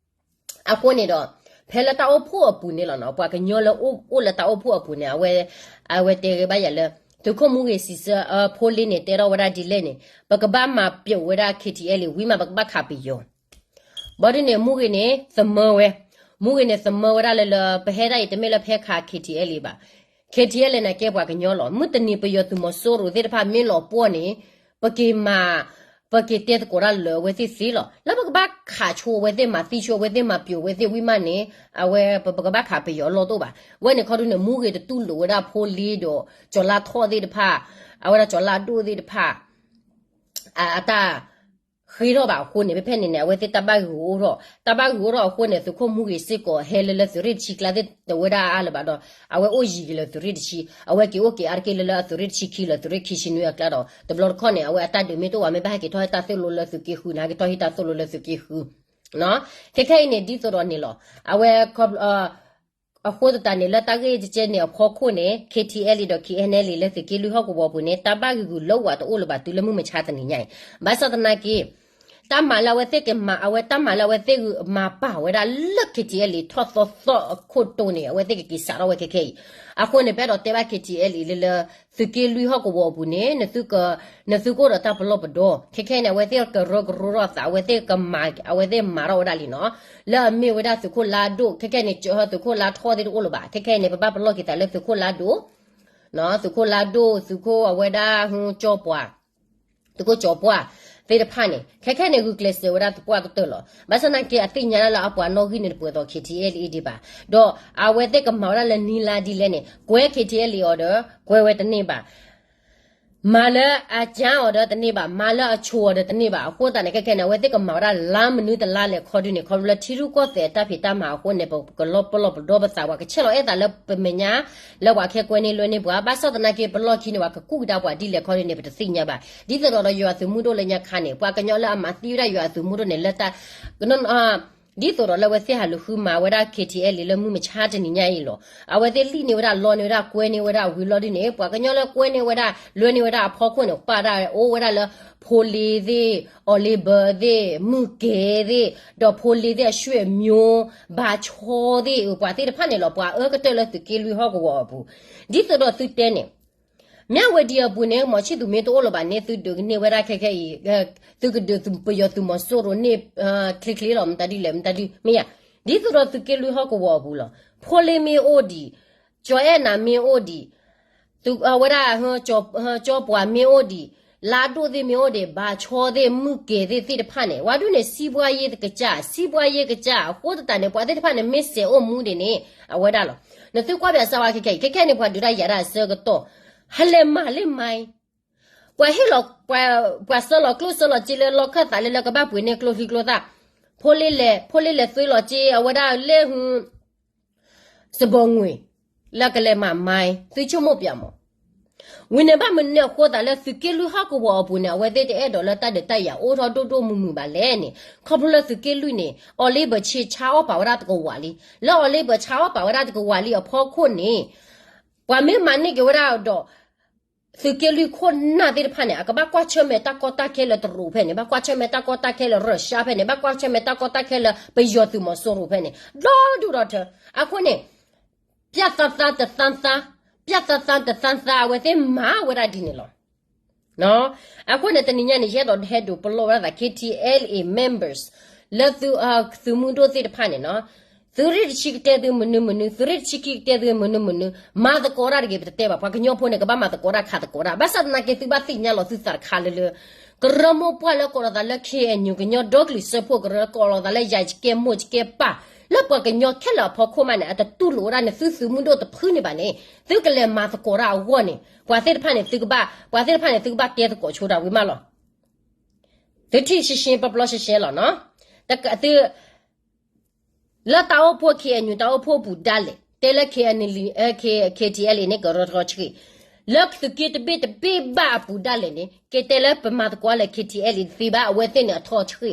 အဃိန့ၣ်ဒီး ဖဲလၢတၢ်အိၣ်ဖှိၣ်အပူၤန့ၣ်လီၤနီၤ ပှၤကညီလၢအိၣ်လၢတၢ်အိၣ်ဖှိၣ်အပူၤန့ၣ် အဝဲ အဝဲတဲဂ့ၤဘၣ်ယၤလၢ သုးခိၣ်မူဂ့ၤစံးဆၢ ဖိလ့န့ၣ် တဲထီၣ်ဝဲဒၣ်ဒ်လဲၣ်န့ၣ် ပကဘၣ်မၤပျိးဝဲဒၣ် KTLA ဝံၤမး ပကဘၣ်ခးပယီၤ ဘၣ်ဒ်န့ၣ် မူဂ့ၤန့ၣ် သမၢဝဲ မူဂ့ၤန့ၣ် သမၢဝဲဒၣ်လၢလၢ ပဟဲဒၣ်အံၤ တမ့ၢ်လၢပဟဲခး KTLA ဘၣ်. KTLA န့ၣ်ကဲပှၤကညီလီၤ. မုၢ်တနံၤပယီၤသုးမီၤစိရိၤသ့ၣ်တဖၣ်မ့ၢ်လီၤပှီၢ်န့ၣ် ပက့ၤမၤ ပက့ၤတဲသကိးတၢ်လၢအဝဲသ့ၣ်သ့လီၤ. လၢပကဘၣ်ခးဆိအဝဲသ့ၣ် မၤသံဆိအဝဲသ့ၣ် မၤပျိးအဝဲသ့ၣ်ဝံၤမးန့ၣ် အဝဲပကဘၣ်ခးပယီၤအလီၢ်တအိၣ်ဘၣ်. ဝဲန့ၣ်ခီဒုန့ၣ် မူဂ့ၤတတူၢ်လိာ်ဝဲဒၣ်ဖိလ့ဒီး ကၠီၤလါထီၣ်သ့ၣ်တဖၣ် အဝဲဒၣ်ကၠီၤလါဒိၣ်သ့ၣ်တဖၣ် အတၢ်ဃ့ထီၣ်ဘၣ်အဃိန့ၣ် ဖဲဖဲန့ၣ်န့ၣ် အဝဲသ့ၣ်တၢ်ဘၣ်ဂုာ်အိၣ်ထီၣ် တၢ်ဘၣ်ဂုာ်အိၣ်ထီၣ်အဃိန့ၣ် သုးခိၣ်မူဂ့ၤစ့ၢ်ကီးဟဲလၢလၢသုးရ့ၣ်တဆံကျါသ့ၣ်တဝဲဒၣ်အါလၢၤဘၣ်ဒီး အဝဲအိၣ်ယံၤက့ၤလၢသုးရ့ၣ်တဆံ အဝဲက့ၤအိၣ်က့ၤအါတက့ၢ်လၢလၢအသုးရ့ၣ်တဆံခံလၢသုးရ့ၣ်ခံဆံနွံအကျါဒီး တဘျီတခီၣ်န့ၣ် အဝဲအတၢ်ဒုးမ့ၢ်တအိၣ်ဘၣ် မ့ၢ်ဘၣ်ဟဲက့ၤထီၣ်ဟ့ၣ်တၢ်သိၣ်လိလၢသုးက့ဃုန့ၣ် ဟဲက့ၤထီၣ်ဟ့ၣ်တၢ်သိၣ်လိလၢသုးက့ဃု ခဲခဲအံၤန့ၣ် ဒ်သိးဒီးန့ၣ်လီၤ. အဝဲ အဃိသတးန့ၣ် လၢတၢ်ဂ့ၢ်ကဲန့ၣ်အဖီခိၣ်န့ၣ် KTLA ဒီး KNLA လၢသုးက့လွံၢ်ဟီၣ်ကဝီၤပူၤန့ၣ် တၢ်ဘၣ်ဂုာ်ဂုာ်လၢဝၤတအိၣ်လၢၤဘၣ် တုၤလၢမုၢ်မဆါတနံၤညါအံၤ ဘၣ်ဆၣ်သနာ်က့ တၢ်မၤလၢအဝဲသ့ၣ်ကမၤ အဝဲတၢ်မၤလၢအဝဲသ့ၣ်မၤပာ်ဝဲဒၣ်လၢ KTLA ထီၣ်သီသီအခိၣ်တိန့ၣ် အဝဲသ့ၣ်ကက့ၤစးထီၣ်ဝဲခဲခဲအံၤ အဃိန့ၣ် ပအဲၣ်ဒိးတဲဘၣ် KTLA လၢလၢ သုးက့လွံၢ်ဟီၣ်ကဝီၤအပူၤန့ၣ် နသုကအိၣ်ဒီးတၢ်ပလီၢ်ပဒီ ခဲခဲအံၤန့ၣ် အဝဲသ့ၣ်ကရၢကရိထီၣ်အသး အဝဲသ့ၣ်ကမၤ အဝဲသ့ၣ်မၤထီၣ်ဝဲဒၣ်လံနီၤ လၢအမ့ၢ်ဝဲဒၣ်သုးခိၣ်လါဒိၣ် ခဲခဲအံၤန့ၣ် သုးခိၣ်လါထီၣ်သ့ၣ်တအိၣ်လၢၤဘၣ် ခဲခဲအံၤန့ၣ် ပဘၣ်ပလီၢ်က့ၤသးလၢသုးခိၣ်လါဒိၣ် သုးခိၣ်လါဒိၣ် သုးခိၣ်အဝဲဒၣ် ကၠီပှၤ သုးခိၣ်ကၠီပှၤသ့ၣ်တဖၣ်န့ၣ် ခဲခဲန့ၣ် ဂုာ်ကျဲးစၢးဝဲဒၣ်သပှၢ်ကတၢၢ်လီၤ. ဘၣ်ဆၣ်သနာ်က့ အသ့ၣ်ညါဒၣ်လၢအပှၤနီၣ်ဂံၢ်န့ၣ်တပှဲၤသိး KTLA ဒံးဘၣ်. ဒီးအဝဲသ့ၣ်ကမၤဝဲဒၣ်လၢနံၤလါဒ်လဲၣ်န့ၣ် ကွဲ KTLA အီၤဒီး ကွဲဝဲတန့ၢ်ဘၣ်. မၤလၢအကၠါအီၤဒီးတန့ၢ်ဘၣ်, မၤလၢအဆိအီၤဒီးတန့ၢ်ဘၣ်. အဃိသတးန့ၣ် ခဲခဲန့ၣ် အဝဲသ့ၣ်ကမၤဝဲဒၣ်လါမနုၤတလါလဲၣ်ခီဒုန့ၣ် ခီဖျိလၢထံရူၢ်ကီၢ်သဲးအတၢ်ဖံးတၢ်မၤအဃိန့ၣ် ပကလီၢ်ပလီၢ်ပဒီပသး ပှၤကဆဲးလီၤအဲၣ်သးလၢပမဲာ်ညါ လၢပှၤခဲကွဲန့ၢ်လွဲန့ၢ်ပှၤ, ဘၣ်ဆၣ်သနာ်က့ ပလီၢ်ခံန့ၣ် ပှၤကကူၣ်ကဒါပှၤဒ်လဲၣ်ခီဒုန့ၣ် ပတသ့ၣ်ညါဘၣ်. ဒ်သိးဒီးယွၤသုးမုၢ်ဒိၣ်လၢညါခါန့ၣ် ပှၤကညီလၢအမၤသံဝဲဒၣ်ယွၤသုးမုၢ်ဒိၣ်န့ၣ် လၢတၢ် ဒ်သိးဒီးလၢအဝဲသ့ၣ်ဟးလူၤဃုမၤဝဲဒၣ် KTLA လၢမုၢ်မဆါတနံၤညါအံၤလီၤ. အဝဲသ့ၣ်လံၣ်န့ၢ်ဝဲဒၣ် လီန့ၢ်ဝဲဒၣ် ကွဲန့ၢ်ဝဲဒၣ် ဝံၤလီၤဒုန့ၣ် ပှၤကညီလၢကွဲန့ၢ်ဝဲဒၣ် လွဲန့ၢ်ဝဲဒၣ်အဖီခိၣ်န့ၣ် ပာ်ဒၣ်အိၣ်ဝဲဒၣ်လၢ ဖိလ့သ့ၣ်, အီၤလ့ဘၢသ့ၣ်, မုၢ်ကဲၤသ့ၣ်, ဒီးဖိလ့သ့ၣ်အဆွေမျိုး, ဘါဆီသ့ၣ် ပှၤသ့ၣ်တဖၣ်န့ၣ်လီၤ. ပှၤအၢကတၢၢ်လၢသုးက့လွံၢ်ဟီၣ်ကဝီၤအပူၤ ဒ်သိးဒီးသုတဲန့ၣ် မၠၣ်ဝတံၤအပူၤန့ၣ် မီၤဆံၣ်သူးမ့ၢ်တအိၣ်လၢၤဘၣ်န့ၣ် သုဒုးကန့ၢ်ဝဲဒၣ်ခဲခဲအံၤ, သုကဒုးပယီၤသုးမီၤစိရိၤန့ၢ်ချ့ချ့လီၤ. မတၤဒ်လဲၣ် မတၤဒ် မ့ၢ်ယါ, ဒ်သိးဒီးသုးက့လွံၢ်ဟီၣ်ကဝီၤအပူၤလီၤ. ဖိလ့မ့ၢ်အိၣ်ဒံး, ကၠီအဲၣ်နၤမ့ၢ်အိၣ်ဒံး, သုဝဲဒၣ် ကၠီပှၤမ့ၢ်အိၣ်ဒံး, လါဒိၣ်သ့ၣ်မ့ၢ်အိၣ်ဒံး, ဘါဆီသ့ၣ် မုၢ်ကဲၤသ့ၣ်သ့ၣ်တဖၣ်န့ၣ် ဝဲဒုန့ၣ် စံးဘှါယ့ကစၢ်, စံးဘှါယ့ကစၢ် အဃိသတးန့ၣ် ပှၤသ့ၣ်တဖၣ်န့ၣ် မ့ၢ်စဲးအိၣ်မူဒံးန့ၣ် အဝဲဒၣ်လီၤ. နသုကွၢ်ပၠးစၢဝါခဲခဲအံၤ, ခဲခဲန့ၣ် ပှၤဒုးတၢ်ယၤတၢ်အဆၢကတီၢ်, ဟဲလဲၤမၤလၢမၤအံၤ, ပှၤဟ့ၣ်လီၤ, ပှၤဆှၢလီၤကျိၣ်ဆှၢလီၤစ့လၢလီၢ်ခၢၣ်သးလၢလၢကဘၣ်ပှ့ၤန့ၢ်ကျိချံကျိသၣ်, ဖိလ့လဲၤ, ဖိလ့လဲၤသွ့လီၤစ့ အဝဲဒၣ်လၢ စဘီငွေ့ လၢကလဲၤမၤမါ, သုဆိကမိၣ်ပၠးမး. ဝံၤန့ၣ်ဘၣ်မနုၤအဃိသးလၢသုးက့လွံၢ်ဟီၣ်ကဝီၤအပူၤန့ၣ် အဝဲသ့ၣ်တအဲၣ်ဒိးလၢတၢ်ဒုးတၢ်ယၤအိၣ်ထီၣ်ဒိၣ်ဒိၣ်မုၢ်မုၢ်ဘၣ်လဲၣ်န့ၣ် ခီဖျိလၢသုးက့လွံၢ်န့ၣ် အီၤလ့ဘၢဆ့ဆါအီၣ်ပာ်ဝဲဒၣ်တကဝးလံ. လၢအီၤလ့ဘၢဆါအီၣ်ပာ်ဝဲဒၣ်တကဝးလံအဖီခိၣ်န့ၣ် ပှၤမ့ၢ်မၤန့ၢ်က့ၤဝဲဒၣ်ဒီး သုးက့လွံၢ်ခိၣ်နၢ်သ့ၣ်တဖၣ်န့ၣ် အကဘၣ်ကွၢ်ဆၢၣ်မဲာ်တၢ်ကီတၢ်ခဲလၢတရူးဖဲန့ၣ်, ဘၣ်ကွၢ်ဆၢၣ်မဲာ်တၢ်ကီတၢ်ခဲလၢရၢၡါဖဲန့ၣ်, ဘၣ်ကွၢ်ဆၢၣ်မဲာ်တၢ်ကီတၢ်ခဲလၢပယီၤသုးမီၤစိရိၤဖဲန့ၣ် ဒီဒူၣ်ဒီထၢ. အဃိန့ၣ် ပျၢ်သးသါတသါသါ, ပျၢ်သးသါတသါသါ အဝဲသ့ၣ်မၤဝဲဒၣ်ဒ်န့ၣ်လီၤ. အဃိန့ၣ် တနံၤညါန့ၣ် ယအဲၣ်ဒိးဟဲဒုးပလီၢ်ဝဲဒၣ်သး KTLA members လၢသုးမုၢ်ဒိၣ်သ့ၣ်တဖၣ်န့ၣ်နီၤ, သုးရ့ၣ်တဆံကတဲသုမနုၤမနုၤ, သုးရ့ၣ်တဆံခံကတဲသုမနုၤမနုၤ, မၤသကိးတၢ်တဂ့ၤ ပတတဲဘၣ်. ပှၤကညီဖိန့ၣ် ကဘၣ်မၤသကိးတၢ်ခးသကိးတၢ်, ဘၣ်ဆၣ်သနာ်က့ သုဘၣ်သ့ၣ်ညါလီၤသုသးတခါလၢလၢ ကရၢမိၢ်ပှၢ်လၢကိးလီၤသးလၢ KNU ကညီဒီကလုာ်စၢဖှိၣ်ကရၢ ကိးလီၤသးလၢယၤယကဲမိၢ်ယကဲပၢ် လၢပှၤကညီခဲလၢာ်အဖီခိၣ်မးန့ၣ် အတတူၢ်လိာ်ဝဲဒၣ်န့ၣ် သုသုးမုၢ်ဒိၣ်တဖုန့ၣ်ဘၣ်န့ၣ် သုကလဲၤမၤသကိးတၢ်အဂီၢ်န့ၣ် ပှၤသ့ၣ်တဖၣ်န့ၣ် သုကဘၣ်, ပှၤသ့ၣ်တဖၣ်န့ၣ် သုကဘၣ်တဲသကိးဆိတၢ်ဝံၤမးလီၤ. သုထံၣ်ရှဲရှဲပျီပျီရှဲရှဲလီၤနီၤ. သု လၢတၢ်အိၣ်ဖှိၣ် KNU တၢ်အိၣ်ဖှိၣ်ပူၤဒၣ်လဲာ် တဲလၢ KNU, KTLA န့ၣ်ကရၢထီဆှံ, လၢသုးက့တဘ့ၣ်တဘ့ၣ်ဘၣ်အပူၤဒၣ်လဲာ်န့ၣ် ကတဲလၢပမၤသကိးလၢ KTLA တသ့ဘၣ် အဝဲသ့ၣ်န့ၣ်အထီဆှံ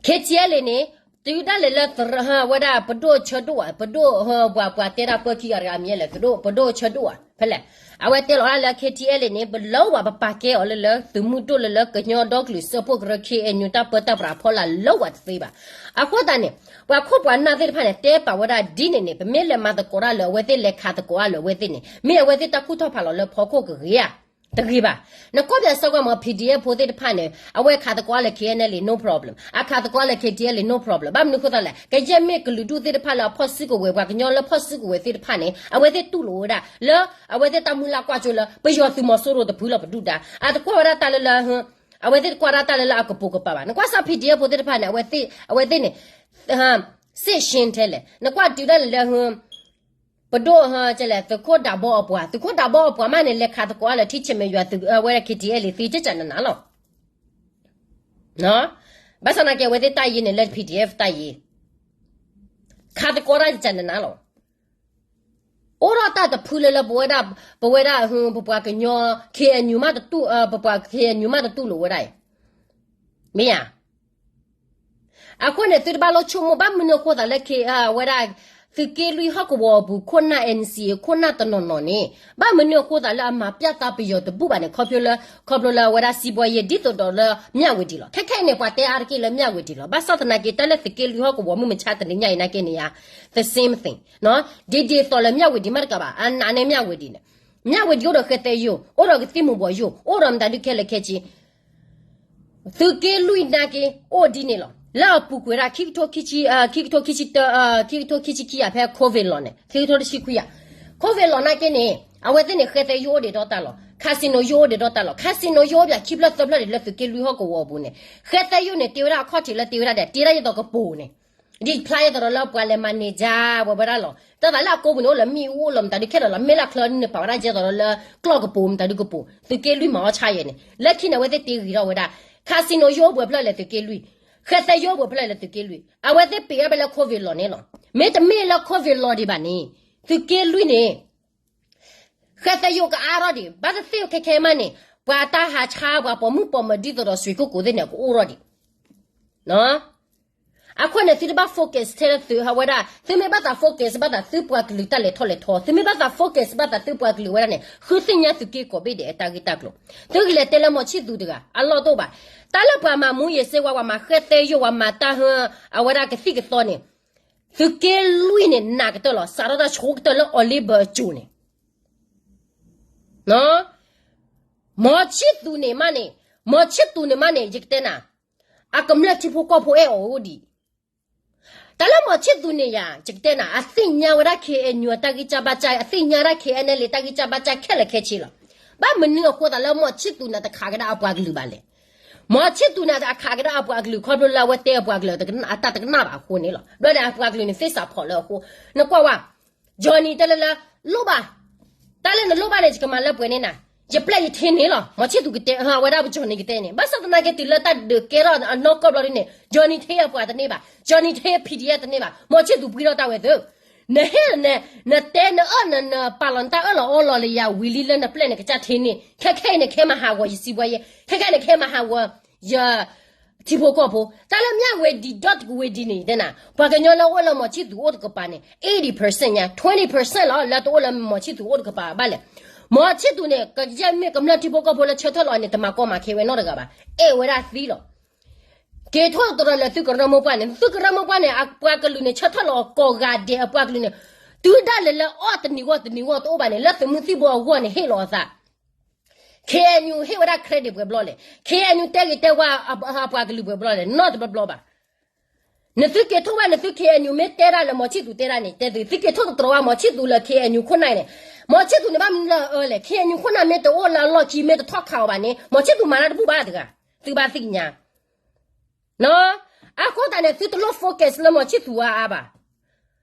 KTLA န့ၣ် တုၤဒၣ်လဲာ်လၢ ဝဲဒၣ်ပဒိၣ်ဆၢဒိၣ်ဧါ, ပဒိၣ်, ပှၤတဲဒၣ်ပၢခံဂၤတဂၤမံၤလဲၣ်, ပဒိၣ်ဆၢဒိၣ်ဧါ, ဖဲလဲၣ်, အဝဲတဲလီၤဒၣ်လၢ KTLA န့ၣ် ပလၢဝဲ ပပာ်ကဲအီၤလၢလၢ သုးမုၢ်ဒိၣ်လၢလၢကညီဒီကလုာ်စၢဖှိၣ်ကရၢ KNU တၢ်ပၢတၢ်ပြးဖီလာ်လၢဝဲတသ့ဘၣ်. အဃိသတးန့ၣ် ပှၤခိၣ်ပှၤနၢ်သ့ၣ်တဖၣ်န့ၣ် တဲပာ်ဝဲဒၣ်ဒ်န့ၣ်န့ၣ် ပမ့ၢ်လဲၤမၤသကိးတၢ်လၢအဝဲသ့ၣ် လဲၤခးသကိးတၢ်လၢအဝဲသ့ၣ်န့ၣ် မ့ၢ်အဝဲသ့ၣ်တၢ်ကူၣ်ထီၣ်ဖးလီၤလၢဖီခိၣ်ကဂ့ၤဧါ, တဂ့ၤဘၣ်. နကွၢ်ပၠးစၢကွၢ်မး PDF ဖိသ့ၣ်တဖၣ်န့ၣ် အဝဲခးသကိးတၢ်လၢ KNLA no problem, အခးသကိးတၢ်လၢ KTLA no problem, ဘၣ်မနုၤအဃိသတးလဲၣ်, ကယဲၢ်မ့ၢ်ကလုာ်ဒူၣ်သ့ၣ်တဖၣ်လၢအဖီၣ်စုကဝဲၤ ပှၤကညီလၢဖီၣ်စုကဝဲၤသ့ၣ်တဖၣ်န့ၣ် အဝဲသ့ၣ်တူၢ်လိာ်ဝဲဒၣ် လၢအဝဲသ့ၣ်တၢ်မုၢ်လၢ်ကွၢ်စိလၢ ပယီၤသုးမီၤစိရိၤတဖုလီၤပဒုၣ်ဒါ, အတကွၢ်ဝဲဒၣ်တၢ်လၢလၢ အဝဲသ့ၣ်တကွၢ်ဒၣ်တၢ်လၢလၢအကပိာ်ကပၤဘၣ်. နကွၢ်စၢ် PDF ဖိသ့ၣ်တဖၣ်န့ၣ် အဝဲသ့ၣ်န့ၣ် စ့ၣ်ရှ့ထဲလဲၣ်, နကွၢ်တုၤဒၣ်လဲာ်လၢ ပဒိၣ် ကလဲၣ် သုးခိၣ်ဒးဘီအပှၤ, သုးခိၣ်ဒးဘီအပှၤမးန့ၣ် လဲၤခးသကိးအါလၢထံဆဲးမဲာ်ယွၤသုး အဝဲဒၣ် KTLA သ့ ကကနနၤလီၤ. ဘၣ်ဆၣ်သနာ်က့ အဝဲသ့ၣ်တၢ်ယ့န့ၣ် လၢ PDF တၢ်ယ့ ခးသကိးတၢ်ကကနနၤလီၤ. အိၣ်ထီၣ်တၢ်တဖုလၢလၢပဝဲဒၣ်, ပဝဲဒၣ် ပပှၤကညီ KNU မးတတူၢ်, ပပှၤ KNU မးတတူၢ်လိာ်ဝဲဒၣ်အံၤ, မ့ၢ်ဧါ. အဃိန့ၣ် သုတဘၣ်လိၣ်ဆိကမိၣ် ဘၣ်မနုၤအဃိသးလၢ ဝဲဒၣ် သုးက့လွံၢ်ဟီၣ်ကဝီၤအပူၤ ခိၣ်နၢ် NCA ခိၣ်နၢ်တနီၤနီၤန့ၣ် ဘၣ်မနုၤအဃိသးလၢအမၤပျၢ်သးပယီၤတဘူၣ်ဘၣ်န့ၣ် ခီဖျိလၢ, ခီဖျိလၢအဝဲဒၣ်စံးဘှီယဲ ဒ်သိးဒီးလၢမၠၣ်ဝတံၤလီၤ. ခဲခဲအံၤန့ၣ် ပှၤတဲအါတက့ၢ်လၢမၠၣ်ဝတံၤလီၤ. ဘၣ်ဆၣ်သနာ်က့ တၢ်လၢသုးက့လွံၢ်ဟီၣ်ကဝီၤမုၢ်မဆါတနံၤညါအံၤနာ်က့န့ၣ်ယါ the same thing ဒ်ဒ်သိးလၢမၠၣ်ဝတံၤမးတကးဘၣ်, အနာ်န့ၢ်မၠၣ်ဝတံၤန့ၣ်, မၠၣ်ဝတံၤအိၣ်ဒီးဃဲသဲယိာ်, အိၣ်ဒီးကသံၣ်မူၤဘှီးယိာ်, အိၣ်ဒီးမတၤဒုခဲလၢာ်ခဲဆ့ သုးက့လွံၢ်နာ်က့ အိၣ်ဒ်န့ၣ်လီၤ. လၢအပူၤကွံာ်ဒၣ် ခံကထိခံဆံ, ခံကထိခံဆံတၢ, ခံကထိခံဆံခံယၤဖဲ COVID လီၤန့ၣ်, ခံကထိတဆံခွံယၤ, COVID လီၤနာ်က့န့ၣ် အဝဲသ့ၣ်န့ၣ် ဃဲသဲယိၣ်အိၣ်ဒံးဒီးတၢ်လီၤ, casinoယိၣ်အိၣ်ဒံးဒီးတၢ်လီၤ, casinoယိၣ်အိၣ်ဘၣ်ခံဖျၢၣ်သၢဖျၢၣ်ဒံးလၢသုးက့လွံၢ်ဟီၣ်ကဝီၤအပူၤန့ၣ်, ဃဲသဲယိၣ်န့ၣ် တ့ဝဲဒၣ်အခီၣ်ထံးလၢတ့ဝဲဒၣ်ဒီး တ့ဒၣ်ယသိးကပိာ်န့ၣ်, ဒ်ဖျါယသိးဒီးလၢပှၤလဲၤမၤန့ၢ်ကါ ပှၤဝဲဒၣ်လီၤ, တၢ်သးလၢအကိးပူၤန့ၣ် အိၣ်လၢမ့ၣ်အူအိၣ်လၢမတၤဒုးခဲဒီးလီၤ, မ့ၢ်လၢချၢန့ၣ်ပာ်ဝဲဒၣ်ယဲသိးဒီးလၢကျီၢ်ကပိာ် မတၤဒုးကပိာ်, သုးက့လွံၢ်မၤအီၣ်ဆါယဲန့ၣ် လၢခံန့ၣ် အဝဲသ့ၣ်တ့ဂ့ၤထီၣ်ဝဲဒၣ်, casinoယိၣ်အိၣ်ပှဲၤဖျၢၣ်လဲၣ်သုးက့လွံၢ်, ဃဲသဲယိၣ်အိၣ်ပှဲၤဖျၢၣ်လဲၣ်သုးက့လွံၢ်, အဝဲသ့ၣ်ပ့ၤအီၣ်ဖဲလၢ covid လီၤန့ၣ်လီၤ, မ့တမ့ၢ်လၢ covid လီၤဒံးဘၣ်န့ၣ်, သုးက့လွံၢ်န့ၣ် ဃဲသဲယိၣ်ကအါထီၣ်ဒံး, ဘၣ်သ့ၣ်သ့ၣ်ခဲခဲမးန့ၣ်, ပှၤတၢ်ဟးဆါ ပှၤပိာ်မုၣ်ပိာ်မၢၤဒ်သိးဒီး ရွှေကုက္ကို သ့ၣ်န့ၣ် ကအိၣ်ထီၣ်ဒံး. အဃိန့ၣ် သုတဘၣ် focus ထဲလၢသုးဟးဝဲဒၣ်, သုမ့ၢ်ဘၣ်သး focus ဘၣ်သးသုပှၤကလုာ်တၢ်လဲၤထီၣ်လဲၤထီ, သုမ့ၢ်ဘၣ်သး focus ဘၣ်သးသုပှၤကလုာ်ဝဲဒၣ်န့ၣ် ဃုသ့ၣ်ညါသုးက့ကိးဘ့ၣ်ဒဲးအတၢ်ဂ့ၢ်တၢ်ကျိၤ, သုကလဲၤတဲလၢမီၤဆံၣ်သူးတဂၤ အလီၢ်တအိၣ်ဘၣ်. တၢ်လၢပှၤမၤမူယ့ၤစ့ဝါ ပှၤမၤဃဲသဲယိၣ် ပှၤမၤတၢ်ဟၢ အဝဲဒၣ်ကသံၣ်ကသီန့ၣ် သုးက့လွံၢ်န့ၣ် နာ်ကတၢၢ်လီၤ, စးထီၣ်တၢ်ဆိကတၢၢ်လၢ Oliver အစိၤန့ၣ် မီၤဆံၣ်သူးန့ၣ်မးန့ၣ်, မီၤဆံၣ်သူးန့ၣ်မးန့ၣ် ယကတဲနၤ, အကမျၢၢ်ထံဖိကီၢ်ဖိအဲၣ်အီၤအိၣ်ဒံး. တၢ်လၢမီၤဆံၣ်သူးန့ၣ်ယၤ ယကတဲနၤ အသ့ၣ်ညါဝဲဒၣ် KNU အတၢ်ဂံၢ်စၢ်ဘါစၢ်, အသ့ၣ်ညါဝဲဒၣ် KNLA တၢ်ဂံၢ်စၢ်ဘါစၢ်ခဲလၢာ်ခဲဆ့လီၤ. ဘၣ်မနုၤအဃိသးလၢမီၤဆံၣ်သူးန့ၣ်တခးကဒါအပှၤကလုာ်ဘၣ်လဲၣ်. မီၤဆံၣ်သူးန့ၣ်အခးကဒါအပှၤကလုာ် ခီဖျိလၢအဝဲတဲအပှၤကလုာ်အတၢ်တကနၣ်ဘၣ်အဃိန့ၣ်လီၤ. ဘျီန့ၣ် အပှၤကလုာ်န့ၣ်သ့ၣ်စးဖီၣ်လၢအဃိ, နကွၢ်ဝဲ Johnny တဲလၢလၢ လိၣ်ဘၣ်, တၢ်လၢနလိၣ်ဘၣ်န့ၣ် ယကမၤလၢပှဲၤန့ၢ်နၤ, ယပျဲၢ်ယထံန့ၣ်လီၤ. မီၤဆံၣ်သူးကတဲ အဝဲဒၣ်ပ Johnny ကတဲန့ၣ် ဘၣ်ဆၣ်သနာ်က့တုၤလၢတၢ်ဒုးကဲထီၣ်အနီၢ်ကီၢ်ဘျီဒ်န့ၣ် Johnny ထံအပှၤတန့ၢ်ဘၣ်, Johnny ထံ PDF တန့ၢ်ဘၣ်, မီၤဆံၣ်သူးပှံထီၣ်တၢ်ဝဲသ့ၣ်, နဟ့ၣ်န နတဲနအၢၣ်န နပာ်လီၤနတၢ်အၢၣ်လီၤအီလီၤလၢယၤဝံၤလံလၢနပျဲၢ်နကစၢ်ထံန့ၣ် ခဲခဲအံၤန့ၣ် ခဲမၤဟးဂီၤယစံးဘှါယဲ, ခဲခဲအံၤန့ၣ် ခဲမၤဟးဂီၤ ယ ထံဖိကီၢ်ဖိ, တၢ်လၢမၠၣ်ဝဲဒံးဒီးတကဝဲဒံးန့ၣ် ယတဲနၤ, ပှၤကညီလၢအိၣ်လၢမီၤဆံၣ်သူးအိၣ်တကပၤန့ၣ် eighty percent ညါ twenty percent လီၤ လၢတအိၣ်လၢမီၤဆံၣ်သူးအိၣ်တကပၤဘၣ်လဲၣ်. မီၤဆံၣ်သူးန့ၣ် ကယဲၢ်မ့ၢ်ကမျၢၢ်ထံဖိကီၢ်ဖိလၢဆၢထၢၣ်လီၤအီၤန့ၣ် တမၤကီမၤခဲဝဲနီတဂၤဘၣ်, အဲၣ်ဝဲဒၣ်သံလီၤ. က့ၤထီၣ်သတြီၤလၢသုကရၢမိၢ်ပှၢ်န့ၣ်, သုကရၢမိၢ်ပှၢ်န့ၣ် အပှၤကလုာ်န့ၣ် ဆၢထၢၣ်လီၤအီၤကိးဂၤဒဲးအပှၤကလုာ်န့ၣ်, တုၤဒၣ်လဲာ်လၢအီၣ်တနံၤဂီၢ်တနံၤဂီၢ်တအိၣ်ဘၣ်န့ၣ် လၢသုးမုၢ်သံၣ်ဘိအဂီၢ်န့ၣ် ဟ့ၣ်လီၤအသး KNU ဟ့ၣ်ဝဲဒၣ် credit ပှဲၤဘျီလဲၣ်. KNU တဲဂ့ၤတဲဝါအပှၤကလုာ်ပှဲၤဘျီလဲၣ်, နီတဘျီဘျီဘၣ်. နသုက့ၤထီၣ်ဝဲ နသု KNU မ့ၢ်တဲဒၣ်လၢမီၤဆံၣ်သူးတဲဒၣ်န့ၣ် တဲသု, သုက့ၤထီၣ်သတြီၤဝဲမီၤဆံၣ်သူးလၢ KNU ခိၣ်နၢ်န့ၣ်, မီၤဆံၣ်သူးန့ၣ် ဘၣ်မနုၤလၢအအၢလဲၣ်. KNU ခိၣ်နၢ်မ့ၢ်တအိၣ်လၢအလီၢ်ခံ မ့ၢ်တထီၣ်ခးအီၤဘၣ်န့ၣ် မီၤဆံၣ်သူးမၤတၢ်တဘူၣ်ဘၣ်တဂၤ, သုဘၣ်သ့ၣ်ညါ အဃိသတးန့ၣ် သုတလိၣ် focus လၢမီၤဆံၣ်သူးအါအါဘၣ်.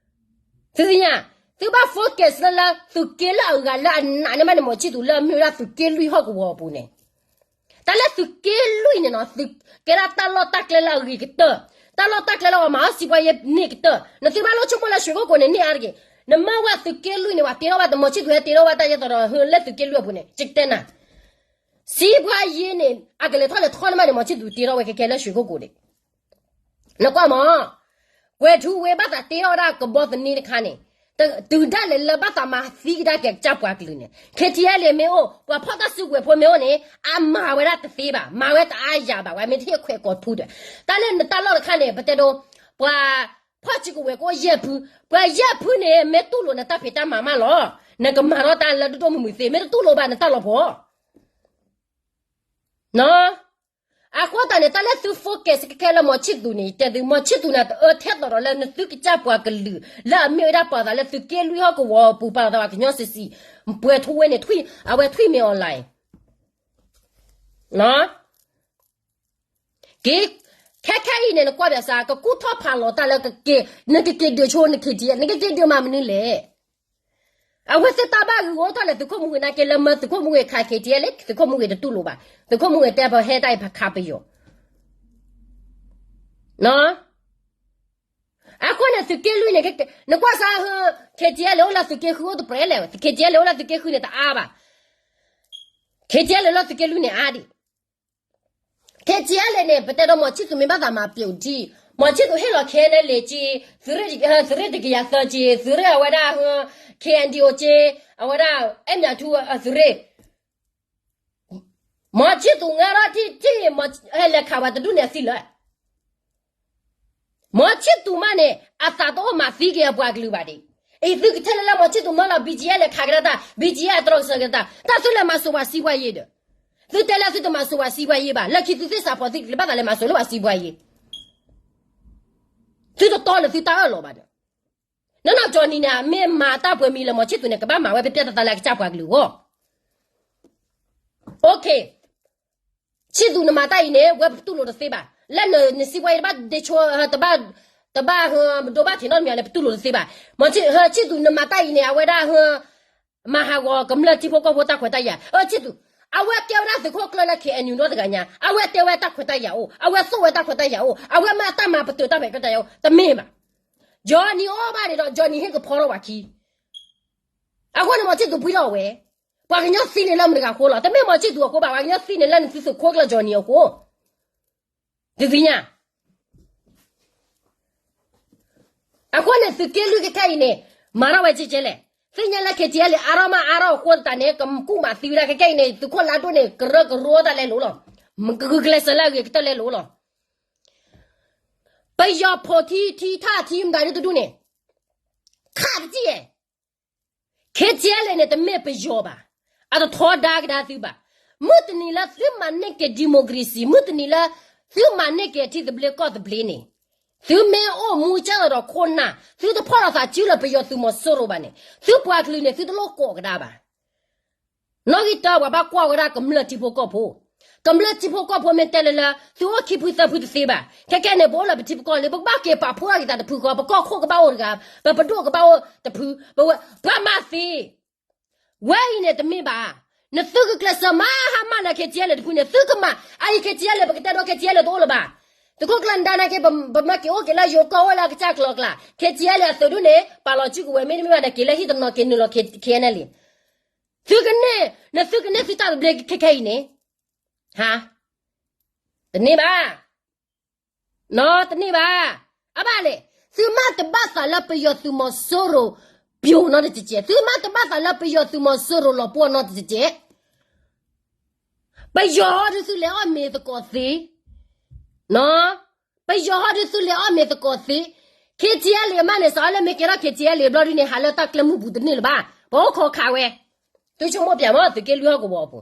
သုသ့ၣ်ညါ, သုဘၣ် focus လၢလၢသုးက့လၢအဂၤလၢအနာ်န့ၢ်ဘၣ်န့ၣ် မီၤဆံၣ်သူးလၢအမ့ၢ်ဝဲဒၣ်သုးက့လွံၢ်ဟီၣ်ကဝီၤအပူၤန့ၣ်, တၢ်လၢသုးက့လွံၢ်န့ၣ်နီၤ သုကဲဒၣ်တၢ်လီၢ်တၢ်ကျဲလၢအဂ့ၤကတၢၢ်, တၢ်လီၢ်တၢ်ကျဲလၢပှၤမၤအီၣ်စံးပှၤယဲန့ၢ်ကတၢၢ်, နသုဘၣ်လိၣ်ဆိကမိၣ်လၢ ရွှေကုက္ကို န့ၣ်န့ၢ်အါတက့ၢ်. နမ့ၢ်ဝဲသုးက့လွံၢ်န့ၣ် ပှၤတ့ထီၣ်ဘၣ် မီၤဆံၣ်သူးဟဲတ့ထီၣ်ဘၣ်တၢ်ယဲသိးဒီး ဟၢလၢသုးက့လွံၢ်အပူၤန့ၣ် ယကတဲနၤ စံးပှၤယဲန့ၣ် အကလဲၤထီၣ်လဲၤထီန့ၢ်မးန့ၣ် မီၤဆံၣ်သူးတ့ထီၣ်ဝဲခဲခဲလၢ ရွှေကုက္ကို န့ၣ် နကွၢ်မး, ကွဲၤထူဝ့ဘၣ်သးတ့ထီၣ်ဝဲဒၣ်ကဘီသန့တခါန့ၣ်, တုၤဒၣ်လဲာ်လၢဘၣ်သးမၤသံကဒါက့ၤကစၢ်ပှၤကလုာ်န့ၣ် KTLA မ့ၢ်အိၣ် ပှၤဖီၣ်တၢ်စုကဝဲၤဖိမ့ၢ်အိၣ်န့ၣ် အမၤဝဲဒၣ်တသ့ဘၣ်, မၤဝဲတအါယၤဘၣ်, ပှၤမ့ၢ်တဟ့ၣ်ခွဲးကိးဖုဒီး, တၢ်လၢနတၢ်လီၢ်တခါန့ၣ် ပတဲဒိ, ပှၤဖီၣ်စုကဝဲၤကအိၣ်ယဲၢ်ဖု, ပှၤယဲၢ်ဖုန့ၣ် မ့ၢ်တူၢ်လိာ်နတၢ်ဖံးတၢ်မၤမးလီၤ, နကမၤထီၣ်တၢ်လၢဒိၣ်ဒိၣ်မုၢ်မုၢ်သ့, မ့ၢ်တတူၢ်လိာ်ဘၣ်နတၢ်လီၤပှီၤ အဃိသတးန့ၣ် တၢ်လၢသု focus ခဲခဲလၢမီၤဆံၣ်သူးန့ၣ် တဲသု မီၤဆံၣ်သူးန့ၣ် တအၢထဲသိးဒီးလၢနသုကစၢ်ပှၤကလုာ် လၢအမ့ၢ်ဝဲဒၣ်ပှၤသးလၢသုးက့လွံၢ်ဟီၣ်ကဝီၤပူၤ ပာ်လီၤသးပှၤကညီစံးစံး, ပှဲၤထူဝ့န့ၣ် အဝဲထွံၣ်မ့ၢ် online က့ၤ, ခဲခဲအံၤန့ၣ် နကွၢ်ဘၣ်ဆၣ် ကကူၣ်ထီၣ်ဖးလီၤတၢ်လၢကက့ၤ, နကက့ၤဒုးဆိ န KTLA နကက့ၤဒုးမၤမနုၤလဲၣ်. အဝဲသ့ၣ်တၢ်ဘၣ်ဂ့ၤအိၣ်ထီၣ်လၢသုးခိၣ်မူဂ့ၤနာ်က့ လၢမၢသုးခိၣ်မူဂ့ၤခး KTLA လၢ သုးခိၣ်မူဂ့ၤတတူၢ်လိာ်ဘၣ်, သုးခိၣ်မူဂ့ၤတဲပဟဲတၢ်အံၤပခးပယီၤ အဃိန့ၣ် သုးက့လွံၢ်န့ၣ် နကွၢ်စၢ်ဟၢ KTLA အိၣ်လၢသုးက့ဃုအိၣ်တပြဲးလဲၣ်, KTLA အိၣ်လၢသုးက့ဃုန့ၣ်တအါဘၣ်, KTLA လၢသုးက့လွံၢ်န့ၣ်အါဒံး, KTLA န့ၣ် ပတဲဒီးမီၤဆံၣ်သူးမ့ၢ်ဘၣ်သးမၤပျိးဒံး, မီၤဆံၣ်သူးဟ့ၣ်လီၤခဲလၢာ်က့, သုးရ့ၣ်တကယၤသၢက့, သုးရ့ၣ်အဝဲဒၣ် KNDO က့, အဝဲဒၣ်အဲၣ်မၠးထူအသုးရ့ၣ် မီၤဆံၣ်သူးငါထီၣ်ထံၣ်ထံၣ် ဟဲလဲၤခးဝဲတဒူၣ်န့ၣ်အသံလၢာ်, မီၤဆံၣ်သူးမးန့ၣ် အသးတအိၣ်မၤသံက့ၤအပှၤကလုာ်ဘၣ်ဒံး, အံၤသုကထဲလဲၣ်လၢမီၤဆံၣ်သူးမၢလီၤ BGF လဲၤခးကဒါတၢ်, BGF အတြီကစၢၢ်ကဒါတၢ်, တၢ်သုလဲၤမၤစိၤပှၤစံးပှၤယ့ၢ်ဒီး, သုတဲလၢသုတမၤစိၤပှၤစံးပှၤယ့ၢ်ဘၣ်, လၢခံသုသ့ၣ်စးဖီသုကဘၣ်သးလဲၤမၤစိၤလၢပှၤစံးပှၤယ့ၢ်, သုတတီလၢသုတၢ်အၢၣ်လီၤဘၣ်ဒီး နနီၢ်ကၠီၣ်နံၤန့ၣ် မ့ၢ်မၤတၢ်ပှဲၤမံၤလၢမီၤဆံၣ်သူးန့ၣ် ကဘၣ်မၤဝဲ ပျဲၢ်တၢ်သးလၢအကစၢ်ပှၤကလုာ်အဂီၢ်. အိၣ်ခ့ ဆံၣ်သူးနမၤတၢ်အံၤန့ၣ် ဝဲပတူၢ်လိာ်တသ့ဘၣ်. လၢနစံးပှၤအံၤ တဘၣ်ဒ့ဆိ တဘၣ် တဘၣ်ဒိဘၣ်ထံးနီတမံၤန့ၣ် ပတူၢ်လိာ်တသ့ဘၣ်. မီၤဆံၣ်သူးနမၤတၢ်အံၤန့ၣ် အဝဲဒၣ် မၤဟးဂီၤကမျၢၢ်ထံဖိကီၢ်ဖိတၢ်ခွဲးတၢ်ယာ်. ဆံၣ်သူး အဝဲကဲဝဲဒၣ်သုးခိၣ်ကျၢၢ်လၢ KNU နီတဂၤညါ, အဝဲတဲဝဲတၢ်ခွဲးတၢ်ယာ်အိၣ်, အဝဲသိၣ်ဝဲတၢ်ခွဲးတၢ်ယာ်အိၣ်, အဝဲမၤတၢ်မၤပတုာ်တၢ်ခွဲးတၢ်ယာ်အိၣ်, တမ့ၢ်ဘၣ်. ကၠီၣ်နံၤအိၣ်ဘၣ်န့ၣ်ဒီး ကၠီၣ်နံၤဟ့ၣ်ကဖီထီၣ်ဝဲခံ အဃိန့ၣ် မီၤဆံၣ်သူးပှံၢ်ထီၣ်ဝဲ, ပှၤကညီသံန့ၣ်လၢမတၤတဂၤအဃိလီၤ. တမ့ၢ်မီၤဆံၣ်သူးအဃိဘၣ်, ပှၤကညီသံန့ၣ်လၢနသုသုးခိၣ်ကျၢၢ်ကၠီၣ်နံၤအဃိ, သုသ့ၣ်ညါ. အဃိန့ၣ် သုးက့လွံၢ်ခဲခဲအံၤန့ၣ် မၤထီၣ်ဝဲကဲကဲလဲၣ်. သ့ၣ်ညါလၢ KTLA အါထီၣ်မးအါထီၣ်အဃိသတးန့ၣ် ကကူၣ်မးသံဝဲဒၣ်ခဲခဲအံၤန့ၣ် သုးခိၣ်လါဒိၣ်န့ၣ် ကရၢကရိတၢ်လဲလိာ်လီၤ. မ့ၢ်ကဂုာ်ကျဲးစၢးလၢအဂ့ၤကတၢၢ်လဲလိာ်လီၤ. ပယီၤဖိးထံထံထၣ်ထံမတၤဒုတဒူၣ်န့ၣ် ခးတကံၢ်ယဲၢ် KTLA န့ၣ် တမ့ၢ်ပယီၤဘၣ်, အတထီဒါကဒါသုဘၣ်. မုၢ်တနံၤလၢသုမၤန့ၢ်က့ၤ democracy, မုၢ်တနံၤလၢ သုမၤန့ၢ်က့ၤထံသဘျ့ကီၢ်သဘျ့န့ၣ်, သုမ့ၢ်အိၣ်မူကၢ်လီၤဒီးခိၣ်နၢ်, သုတဖီၣ်လိာ်သးစုလၢပယီၤသုးမီၤစိရိၤဘၣ်န့ၣ်, သုပှၤကလုာ်န့ၣ် သုတလိၣ်ကိးကဒါဘၣ်. နီၣ်ဂံၢ်တၢ ပှၤဘၣ်ကွၢ်ဝဲဒၣ်ကမျၢၢ်ထံဖိကီၢ်ဖိ, ကမျၢၢ်ထံဖိကီၢ်ဖိမ့ၢ်တဲလၢလၢ သုအိၣ်ခံဖုသၢဖုတသ့ဘၣ်. ခဲကဲန့ၣ် ပအိၣ်လၢပထံပကီၢ်လံ ပကဘၣ်က့ၤပာ်ဖှိၣ်ထီၣ်က့ၤသးတဖုဃီ, ပကီၢ်ခိၣ်ကဘၣ်အိၣ်တဂၤ, ပပဒိၣ်ကဘၣ်အိၣ်တဖု, ပဝဲ ပှၤမၤသ့. ဝဲအံၤန့ၣ်တမ့ၢ်ဘၣ်. နသုကကျဲးစၢးမၤဟါမၢ်လၢ KTLA တဖုန့ၣ် သုကမၤ, အအံၤ KTLA ပကတဲဒီး KTLA တအိၣ်လၢၤဘၣ်. သုးခိၣ်ကျၢၢ်နဒါနာ်က့ ပမၢက့ၤအိၣ်က့ၤလၢယိၤကီၢ်အိၣ်လၢအကစၢ်ကျိၤကျါ, KTLA အသုးဒူၣ်န့ၣ် ပာ်လီၤစုကဝဲၤ မ့တမ့ၢ်ဘၣ်ဒီးက့ၤလၢဟံၣ်တနီၤက့ၤနုာ်လီၤ KNLA သုကန့ၢ်, နသုကန့ၢ်သုတၢ်သဘျ့ခဲခဲအံၤန့ၣ်, ဟါ, တန့ၢ်ဘၣ်, နီတန့ၢ်ဘၣ်. အဘၣ်လဲၣ်, သုမ့ၢ်တဘၣ်သးလၢပယီၤသုးမီၤစိရိၤ ပျိာ်နီတကဲးကဲး, သုမ့ၢ်တဘၣ်သးလၢပယီၤသုးမီၤစိရိၤလီၤပှီၢ်နီတကဲးကဲး ပယီၤဒုးသုလဲၤအီၣ်မ့ၤသကိးသ့, ပယီၤဟီဒုးသုလဲၤအီၣ်မ့ၤသကိးသ့, KTLA မးန့ၣ် စးလၢမ့ၢ်ကဲထီၣ် KTLA ဘျီဒုန့ၣ် ဟးလၢတၢ်ကျဲမုၢ်ပူၤတန့ၢ်လၢၤဘၣ်, ပအိၣ်ခိးခးဝဲ, သုဆိကမိၣ်ပၠးမး သုးက့လွံၢ်ဟီၣ်ကဝီၤအပူၤ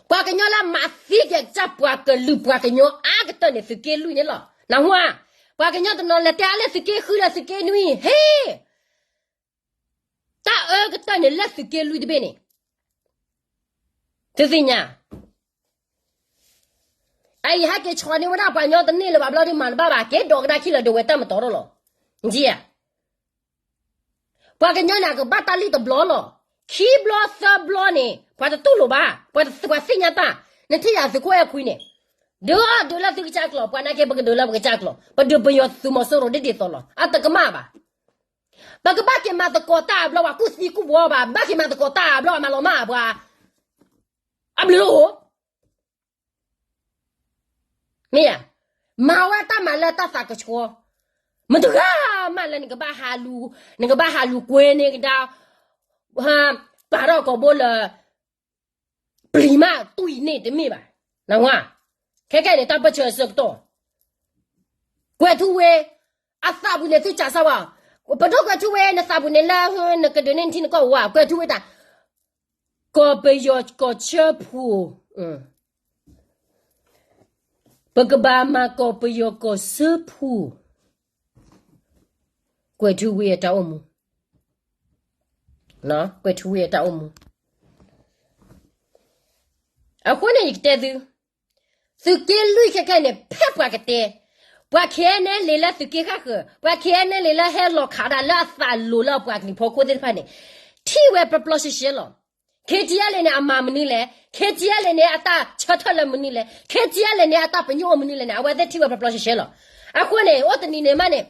ပှၤကညီလၢမၤသံက့ၤကစၢ်ပှၤကလုာ်ပှၤကညီအါကတၢၢ်န့ၣ် သုးက့လွံၢ်န့ၣ်လီၤ. နၢ်ဟူဧါ, ပှၤကညီတနီၤလဲၤတဲအါလၢသုးက့ဃုလၢသုးက့နွံ, ဟ့ၣ်, တၢ်အၢကတၢၢ်န့ၣ်လၢသုးက့လွံၢ်တဘ့ၣ်န့ၣ်, သုသ့ၣ်ညါ အအံၤဟဲက့ၤဆီန့ၢ်ဝဲဒၣ်ပှၤကညီတန့ၢ်လၢၤဘၣ်ဘျီဒုးမၤတဘၣ်ဘၣ် က့ၤဒိးကဒါခံလၢၤဒီးဝဲတၢ်မတီၤထီၣ်လီၤ. နထံၣ်ဧါ, ပှၤကညီန့ၣ် အကဘၣ်တၢ်လံၣ်တဘျီလီၤ. ခံဘျီသၢဘျီန့ၣ် ပှၤတတူၢ်လိာ်ဘၣ်, ပှၤတသ့ၣ်ညါတၢ်, နထံၣ်ယၤသုးခိၣ်အဲၣ်ခွံန့ၣ်, ဒုးအီၣ်ဒုးလၢသုကစၢ်ကျိာ်, ပှၤနာ်က့ပကဒုးလၢပကစၢ်ကျိာ်, ပဒုးပယီၤသုးမီၤစိရိၤဒ်ဒ်သိးလီၤ. အတကမၣ်ဘၣ်. ပကဘၣ်က့ၤမၤသကိးတၢ်အဘျီ ပှၤကူၣ်သံကူၣ်ဘှီဘၣ်, ဘၣ်က့ၤမၤသကိးတၢ်အဘျီ မၤလီၤမၢ်ပှၤ, အဘျုးအိၣ် မ့ၢ်ဧါ, မၤဝဲတၢ်မၤလၢတၢ်သးကဆှီ, မတၤတဂၤမးလၢနကဘၣ်ဟးလူၤ, နကဘၣ်ဟးလူၤကွဲန့ၢ်ကဒါ, ပာ်ထီၣ်ကိာ်ဘိလၢ ပျံၤမးတွံၢ်န့ၢ်တမ့ၢ်ဘၣ်, နၢ်ဟူဧါ, ခဲကဲန့ၣ် တၢ်ပၢၢ်ဆၢအဆၢကတီၢ်, ကွဲၤထူဝ့, အသးပူၤန့ၣ်သုစးစၢ်ဝဲ, ပဒိၣ်ကွဲၤထူဝ့ နသးပူၤန့ၣ်လၢ နကဒုးန့ၢ်နထံနကီၢ်ဝဲ ကွဲၤထူဝ့တၢ် ကီၢ်ပယီၤကီၢ်ဆၢဖှိၣ်, ပကဘၣ်မၤကီၢ်ပယီၤကီၢ်ဆၢဖှိၣ်, ကွဲၤထူဝ့အတၢ်အိၣ်မူ, ကွဲၤထူဝ့အတၢ်အိၣ်မူ, အဃိန့ၣ်ယကတဲသု, သုးက့လွံၢ်ခဲခဲန့ၣ် ဖဲပှၤကတဲ, ပှၤ ခဲအံၤန့ၣ် လံာ်လၢသုးက့ဃၣ်ဃၢၤ, ပှၤ ခဲအံၤန့ၣ် လံာ်လၢဟဲလီၤခးဒၣ်လၢအသးလိၤလၢအပှၤကလုာ်ဖီခိၣ်သ့ၣ်တဖၣ်န့ၣ်, ထံၣ်ဝဲပျီပျီရှဲရှဲလီၤ. ခဲအံၤန့ၣ် အမၤမနုၤလဲၣ်, ခဲအံၤန့ၣ် အတၢ်ဆၢထၢၣ်လၢမနုၤလဲၣ်, ခဲအံၤန့ၣ် အတၢ်ပညိၣ်အိၣ်မနုၤလဲၣ်န့ၣ် အဝဲသ့ၣ်ထံၣ်ဝဲပျီပျီရှဲရှဲလီၤ. အဃိန့ၣ် အိၣ်တနံၤန့ၣ်မးန့ၣ်,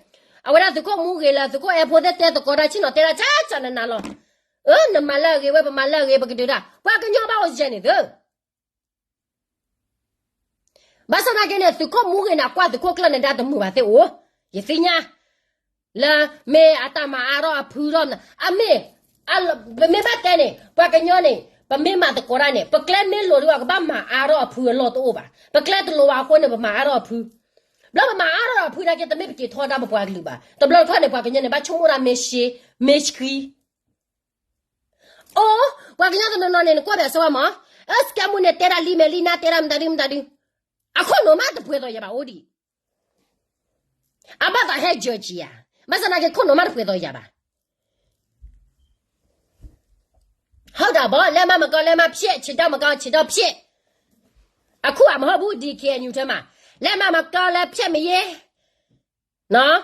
အဝဲဒၣ်သုးခိၣ်မူဂ့ၤလၢသုးခိၣ်အဲၣ်ဖိသ့ၣ်တဲသကိးတၢ်ဆ့ၣ်နီၤတဲဒၣ်ကၢ်ကၢ်နးနးလီၤ. အၢ နမၤလၢအဂ့ၤဝဲ ပမၤလၢအဂ့ၤ ပကဒုးတၢ် ပှၤကညီဘၣ်အိၣ်ယဲၢ်န့ၣ်သု ဘၣ်ဆၣ်သနာ်က့န့ၣ် သုးခိၣ်မူဂ့ၤန့ၣ် ကွၢ်သုးခိၣ်ကျၢၢ်နဒါတမုာ်ဘၣ်သ့ၣ်အိၣ်, ယသ့ၣ်ညါ, လၢမ့ၢ်အတၢ်မၤအါထီၣ်အဖုထီၣ်, အမ့ၢ်, ပမ့ၢ်ဘၣ်တဲန့ၣ် ပှၤကညီန့ၣ် ပမ့ၢ်မၤသကိးတၢ်န့ၣ် ပကျဲမ့ၢ်လိၤဒ်အံၤ ကဘၣ်မၤအါထီၣ်အဖုအလီၢ်တအိၣ်ဘၣ်. ပကျဲတလိၤဘၣ်အဃိန့ၣ် ပမၤအါထီၣ်အဖု, ဘျီပမၤအါထီၣ်အဖုနာ်က့ တမ့ၢ်ပက့ၤထီဒါပပှၤကလုာ်ဘၣ်. တဘျီတခီၣ်န့ၣ် ပှၤကညီန့ၣ် ဘၣ်ဆိကမိၣ်ဒၣ်မ့ၢ်ရှဲ, မ့ၢ်ဆှံ အိၣ်, ပှၤကညီတနီၤနီၤန့ၣ် နကွၢ်ဖဲအဆၢဝဲမး, အၢ စကဲမူန့ၣ် တဲဒၣ်လံမဲာ်လံနါ တဲဒၣ်မတၤဒုမတၤဒု, အခိၣ်နူာ်မးတပှဲၤသိးယၤဘၣ်အိၣ်ဒံး, အဘၣ်သးဟဲယၢၤကံယၤ, ဘၣ်ဆၣ်သနာ်က့ခိၣ်နူာ်မးတပှဲၤသိးယၤဘၣ်. ဟုတ်တာပေါ့, လက်မှတ်မကောင်း လက်မှတ်ဖြတ်, ခြေထောက်မကောင်း ခြေထောက်ဖြတ်. အခုကမဟုတ်ဘူး, ဒီ K N U ထဲမှာ လက်မှတ်မကောင်း လက်ဖြတ်မရေးနော်,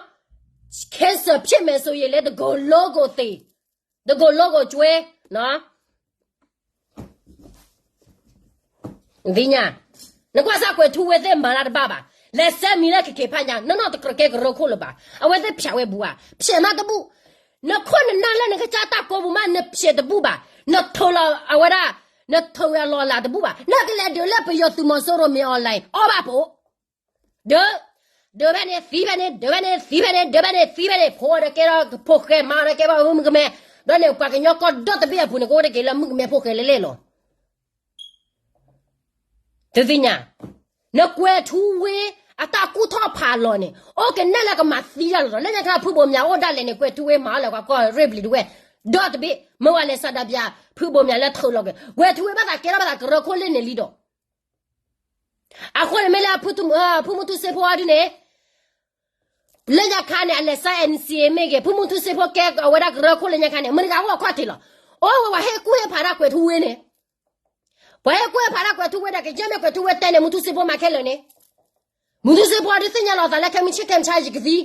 cancel ဖြစ်မယ်ဆိုရင်လည်း တကိုယ်လုံးကိုသေ, တကိုယ်လုံးကိုကျွဲနော်. သ့ၣ်ညါ, နကွၢ်စၢ်ကွဲၤထူဝ့သ့ၣ်မၤတၢ်တဘၣ်ဘၣ်, လဲၤဆဲးမံၤလၢကက့ၤဖးညါ, နီၢ်နီၢ်တကြၢးကဲကရၢခိၣ်လၢၤဘၣ်, အဝဲသ့ၣ်ဖျဲးဝဲဘူးဧါ, ဖျဲးမးတဘူၣ်. နခိၣ်နနၢ်လၢနကစၢ်တၢ်ကိးပူၤမး နဖျဲးတဘူၣ်ဘၣ်, နထိးလီၤအဝဲဒၣ်, နထိးဝဲအလီၢ်အလၤတဘူၣ်ဘၣ်, နကလဲၤဒုးလၢပယီၤသုးမီၤစိရိၤမ့ၢ် online အီၣ်ဘၣ်ဖိ, ဒုး, ဒုးဖဲန့ၣ်သံဖဲန့ၣ်, ဒုးဖဲန့ၣ်သံဖဲန့ၣ်, ဒုးဖဲန့ၣ်သံဖဲန့ၣ်, ဖိဒီးကဲထီၣ်ဖိဃဲ, မါဒီးကဲထီၣ်မုၣ်ကမဲ, ဒီးန့ၣ် ပှၤကညီကီၢ်ဒီတဘ့ၣ်အပူၤန့ၣ် ကအိၣ်တက့ၤလၢမုၣ်ကမဲဖိဃဲလဲၣ်လဲၣ်လီၤ. သုသ့ၣ်ညါ, နကွဲၤထူဝ့အတၢ်ကူၣ်ထီၣ်ဖးလီၤန့ၣ် အိၣ်ကနဲၣ်လၢကမၤသံတၢ်လီၤဒီး လၢညါခါဖုဘိးမၠးအိၣ်ဒၣ်လဲာ်န့ၣ် ကွဲၤထူဝ့မၤအီၣ်လၢၤကွၢ်ကီၢ်ရ့ၣ်ဘျံၤတဝဲၢ်, ဒီတဘ့ၣ် မ့ၢ်ဝဲလဲၤဆန္ဒပြ ဖုဘိးမၠးလၢထုးလီၤက့ၤ, ကွဲၤထူဝ့ဘၣ်သးကဲထီၣ်ဘၣ်သးကရၢခိၣ်လၢန့ၣ်လံဒီး အဃိန့ၣ်မ့ၢ်လၢ ဖုမူထူစ့ဖိအဒုန့ၣ် လၢညါခါန့ၣ် အလဲၤဆါ N C A မ့ၢ်ဂ့ၤ, ဖုမူထူစ့ဖိကဲအဝဲဒၣ်ကရၢခိၣ်လၢညါခါန့ၣ် မတၤဂၤအိၣ်အခီၣ်ထံးလီၤ. အိၣ်ဝဲပှၤဟ့ၣ်ကူၣ်ဟ့ၣ်ဖးတၢ်ကွဲၤထူဝ့န့ၣ်, ပှၤဟ့ၣ်ကူၣ်ဟ့ၣ်ဖးတၢ်ကွဲၤထူဝ့ဒီး ကယဲၢ်မ့ၢ်ကွဲၤထူဝ့တဲန့ၣ် မူထူစ့ဖိမၤခဲလၢာ်န့ၣ်, မူထူစ့ဖိဒုးသ့ၣ်ညါလီၤသးလၢ ခဲမုၢ်ဆ့ၣ်ခဲမုၢ်ဆါယကသံ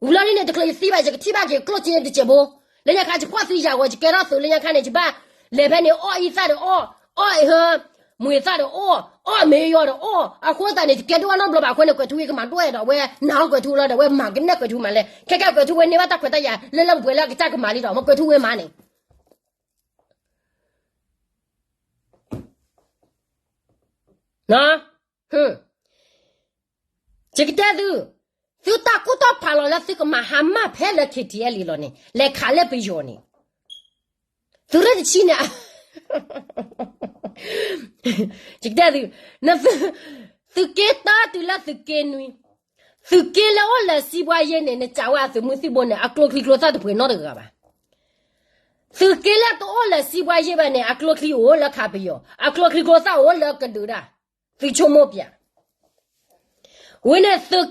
ဝံၤလီၤဒ်န့ၣ် တချုးယသံဘၣ် ယကထံၣ်ဘၣ်က့ၤကျိၣ်စ့တစဲးဖိ, လၢညါခါယဖှီၣ်သံယၤဂီၤ ယကဲထီၣ်သုးလၢညါခါန့ၣ် ယဘၣ်လဲၤဖဲန့ၣ် အီၣ်အံသၣ်ဒီးအီၣ်, အီၣ်အဟၢ, မွံသၣ်ဒီးအီၣ်, အီၣ်မ့ၤယီၤဒီးအီၣ်, အဃိသတးန့ၣ် ယကဲဒိၣ်ဘၣ်နီတဘျီဘၣ်အဃိန့ၣ် ကွဲၤထူဝ့ကမၤဒိၣ်အဲၣ်ဒီး အဝဲနာ်အီၣ်ကွဲၤထူဝ့လီၤဒီး အဝဲမၤကနဲၣ်ကွဲၤထူဝ့မးလဲၣ်, ခဲကဲကွဲၤထူဝ့န့ၢ်ဘၣ်တၢ်ခွဲးတၢ်ယာ်လၢလၢပှဲၤပှဲၤလၢအကစၢ်ကမၤလံဒီး မ့ၢ်ကွဲၤထူဝ့မၤန့ၣ် ယကတဲသု, သုတၢ်ကူၣ်ထီၣ်ဖးလီၤလၢ သုကမၤဟါမၢ်ဖဲလၢ K T L A လီၤန့ၣ် လဲၤခးလၢပယီၤန့ၣ်, သုးရ့ၣ်တဆံန့ၣ်, ယကတဲသု, သုးက့တၢတုၤလၢသုးက့နွံ, သုးက့လၢအိၣ်လၢစံးပှၤယ့ၢ်န့ၣ် နစံးဝဲအသုးမုၢ်သံၣ်ဘိန့ၣ် အကျိချံကျိသၣ်တပှဲၤနီတဂၤဘၣ်. သုးက့လၢတအိၣ်လၢစံးပှၤယ့ၢ်ဘၣ်န့ၣ် အကျိချံအိၣ်လၢခးပယီၤ, အကျိချံကျိသၣ်အိၣ်လၢကဒုးတၢ်, သုဆိကမိၣ်ပၠး, ဝံၤန့ၣ်သုး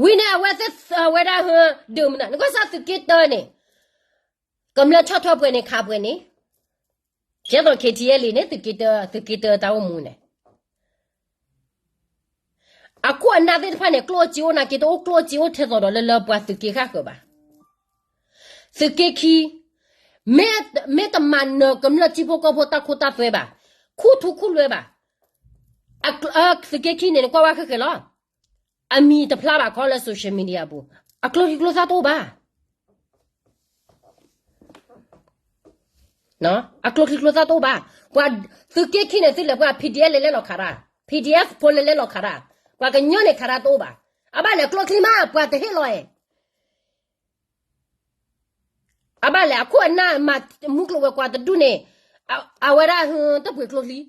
ဝံၤန့ၣ်အဝဲသ့ၣ်ဝဲဒၣ်ဟၢဒုးမနုၤ နကွၢ်စၢ်သုးက့တၢန့ၣ်, ကမျၢၢ်ဆီၣ်ထွဲပှဲၤန့ၣ်ခးပှဲၤန့ၣ်, ကဲသိး K T L A န့ၣ် သုးက့တၢ သုးက့တၢတၢ်အိၣ်မူန့ၣ် အခိၣ်အနၢ်သ့ၣ်တဖၣ်န့ၣ် ကျိၣ်စ့အိၣ်နာ်က့ တအိၣ်ကျိၣ်စ့အိၣ်ထဲသိးဒီးလၢလၢပှၤသုးက့ဃၣ်ဃၢၤဘၣ်. သုးက့ခံ, မ့ၢ်တမၤနၢၤကမျၢၢ်ထံဖိကီၢ်ဖိတၢ်ခိတၢ်သွဲဘၣ်, ခူၣ်ထူခူၣ်လွဲဘၣ်. သုးက့ခံန့ၣ် နကွၢ်ဝဲဃဲဃဲလီၤ. အမံၤတဖျါဘၣ်ခီလၢ social media အပူၤ, အကျိချံကျိသၣ်တအိၣ်ဘၣ်. အကျိချံကျိသၣ်တအိၣ်ဘၣ်. ပှၤသုးက့ခံန့ၣ် သုလဲၤပှၤ P D F လဲၤလဲၤလီၤခးတၢ်, P D F ဖိလဲၤလဲၤလီၤခးတၢ်, ပှၤကညီန့ၣ်ခးတၢ်တအိၣ်ဘၣ်. အဘၣ်လဲၤကျိချံမး ပှၤတဟ့ၣ်လီၤအဲၣ် အဘၣ်လဲၣ် အခိၣ်အနၢ်မၤမူကျိၤဝဲၤကွာ်တဒူၣ်န့ၣ်, အဝဲဒၣ်ဟတပှ့ၤကျိချံ,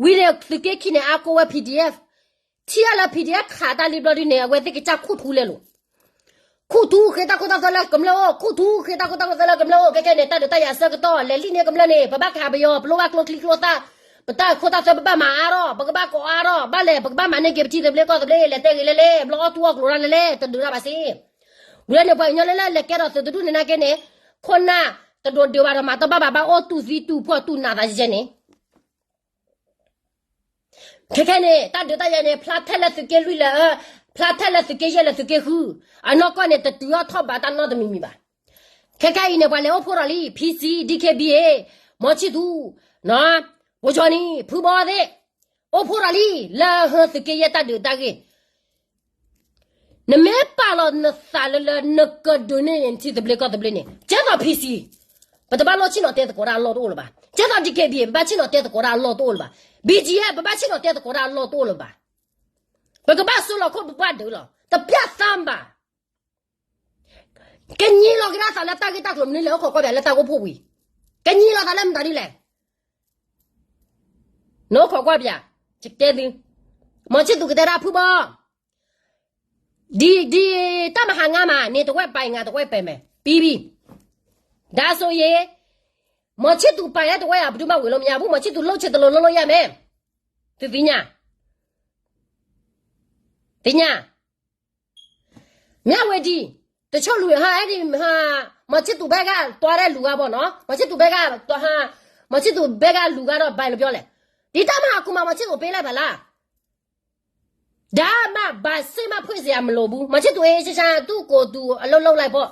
ဝံၤန့ၣ်သုးက့ခံန့ၣ် အါကိးဝဲ P D F, ထံၣ်အါလၢ P D F ခးတၢ်လံဘျီဒုန့ၣ် အဝဲသ့ၣ်ကစၢ်ခူၣ်ထူလဲလိာ်, ခူၣ်ထူဃ့တၢ်ခိတၢ်သွဲလၢကမျၢၢ်အိၣ်, ခူၣ်ထူဃ့တၢ်ခိတၢ်သွဲလၢကမျၢၢ်အိၣ်, ခဲခဲန့ၣ် တၢ်ဒုးတၢ်ယၤအဆၢကတီၢ် လဲၤလံန့ၢ်ကမျၢၢ်န့ၣ် ပဘၣ်ခးပယီၤ, ပလိၣ်ဘၣ်ကျိချံကျိသၣ်, ပတၢ်ခိတၢ်သွဲပဘၣ်မၤအါထီၣ်, ပကဘၣ်ကိးအါထီၣ်, ဘၣ်လဲၣ် ပကဘၣ်မၤန့ၢ်က့ၤပထံသဘျ့ကီၢ်သဘျ့, လဲၤတဲဂ့ၤလဲၤလဲၤ ဘျီအီၣ်တူၢ်အီၣ်ကျိၤတၢ်လဲၤလဲၤ တဒုးတၢ်ဘၣ်စ့ ဝံၤလၢန့ၣ် ပှၤကညီလၢလၢလဲၤကဲထီၣ်သုးတဒူၣ်န့ၣ်နာ်က့န့ၣ်, ခိၣ်နၢ်တဒိးဒုးဘၣ်ဒီးမၤတဘၣ်ဘၣ် ဘၣ်အိၣ်တူၢ်သံတူၢ်ဖှီၣ်တူၢ်နးသးယဲန့ၣ်, ခဲခဲန့ၣ် တၢ်ဒုးတၢ်ယၤန့ၣ် ဖျါထဲလၢသုးက့လွံၢ်လၢ, ဖျါထဲလၢသုးက့ယဲၢ်လၢသုးက့ဃု, အနီၢ်ကီၢ်န့ၣ် တတုၤအီၣ်ထီၣ်ဘးတၢ်နီတမံၤမံၤဘၣ်. ခဲခဲအံၤန့ၣ် ပှၤလဲၤအိၣ်ဖှိၣ်ထီၣ်လံ P C, D K B A, မီၤဆံၣ်သူ, ဝီၤကၠီနံၤ ဖုဘီသ့ၣ်, အိၣ်ဖှိၣ်ထီၣ်လံ လၢဟၢသုးက့ယဲၢ်တၢ်ဒုးတၢ်ဂ့ၢ် နမ့ၢ်ပာ်လီၤနသးလၢလၢနကဒုးန့ၢ်နထံသဘျ့ကီၢ်သဘျ့န့ၣ် ကဲသိး P C, ပတဘၣ်လိၣ်ဆ့ၣ်နီၤတဲသကိးတၢ်အလီၢ်တအိၣ်လၢၤဘၣ်. ကဲသိး D K B A ပဘၣ်ဆ့ၣ်နီၤတဲသကိးတၢ်အလီၢ်တအိၣ်လၢၤဘၣ်. B G F ပဘၣ်ဆ့ၣ်နီၤတဲသကိးတၢ်အလီၢ်တအိၣ်လၢၤဘၣ်. ပကဘၣ်စိလီၤခိၣ်ပပှၢ်ဒုးလီၤ. တပျၢ်သးဘၣ်. ကညံလီၤကဒါသးလၢတၢ်ဂ့ၢ်တၢ်ကျိၤမနုၤလဲၣ် အိၣ်ခိးကွၢ်ပၠးလၢတၢ်ဂိၢ်ဖှိၣ်ဝံၤ, ကညံလီၤသးလၢမတၤဒ်လဲၣ်. နအိၣ်ခိးကွၢ်ပၠး, ယတဲသု, မီၤဆံၣ်သူကတဲဒၣ်ဖုဘီ, ဒီ, ဒီတၢ်မဟါငါမး နတဝဲပာ်အံၤ ငါတဝဲပာ်မဲာ် ပံပံ, ဒါဆိုရင်, မီၤဆံၣ်သူပာ်လၢတဝဲယၤ ဘုဒုမဝေလို့မရဘူး, မီၤဆံၣ်သူလုပ်ချင်သလိုလုပ်လို့ရမယ်, သုသ့ၣ်ညါ, သ့ၣ်ညါ. မၠၣ်ဝတံၤ, တဆိလူၤဟါ, အဲဒံး, မီၤဆံၣ်သူးဘဲဂၤ တွၤရဲလူၤဂၤဘၣ်နီၤ, မီၤဆံၣ်သူးဘဲဂၤ, မီၤဆံၣ်သူးဘဲဂၤလူၤဂၤဒီး ဘၣ်လၢပျီလဲၣ်, ဒ်တၢ်မၤဟးကူမး မီၤဆံၣ်သူးပ့လဲၣ်ဘၣ်လၢ ဒါမှ ဘာစစ်မှ ဖွင့်စရာမလိုဘူး, မီၤဆံၣ်သူးအ့ၣ် ရှင်းရှင်း သူ့ကိုယ်သူ အလုပ်လုပ်လိုက်ပေါ့,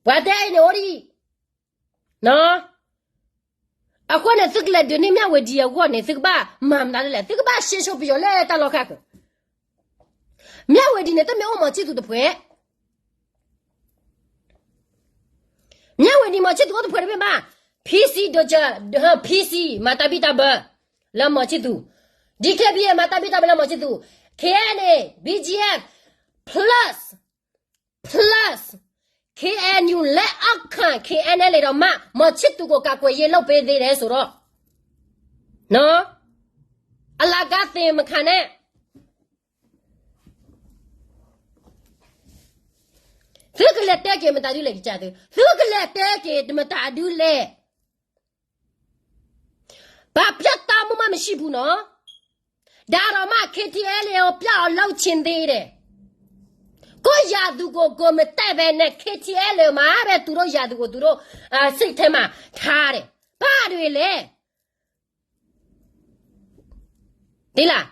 ပှၤတဲအံၤန့ၣ် အိၣ်ဒံး, အဃိန့ၣ် သုကလဲၤဒုးန့ၢ်မၠၣ်ဝတံၤအဂီၢ်န့ၣ် သုကဘၣ်မၤမနုၤလဲၣ်, သုကဘၣ်ရှင်းရှင်းပယီၤလၢတၢ်လီၢ်ခါကၢ, မၠၣ်ဝတံၤန့ၣ် တမ့ၢ်အိၣ်မီၤဆံၣ်သူးတဖှဲး မၠၣ်ဝတံၤ မီၤဆံၣ်သူးအိၣ်တဖှဲးတမ့ၢ်ဘၣ်, PC ဒိးက, PC မၤတၢ်ဘံၣ်တၢ်ဘၢ လၢမီၤဆံၣ်သူး, DKBA မၤတၢ်ဘံၣ်တၢ်ဘၢလၢမီၤဆံၣ်သူး, KNA, BGF, plus, plus, KNU လၢအခၣ် KNLA ဒီးမး မီၤဆံၣ်သူးကိးကးကွဲးယ့လီၢ်ပ့သ့ဒဲးစိၤဒီး, အလၤကါသ့ၣ်မခါန့ၣ် သုကလဲၤတဲက့ၤမတၤဒုလဲၣ်ကစၢ်သု, သုကလဲၤတဲက့ၤမတၤဒုလဲၣ်, ဘာပြဿနာမှမရှိဘူးနော်, ဒါတော့မှ KTLA ကို ပျောက်အောင်လုပ်ချင်သေးတယ်, ကိုယ့်ရာသူကို ကိုယ်မတည့်ပဲနဲ့ KTLA မှာပဲ သူတို့ရာသူကို သူတို့ စိတ်ထဲမှာ ထားတယ်, ဘာတွေလဲ သိလား,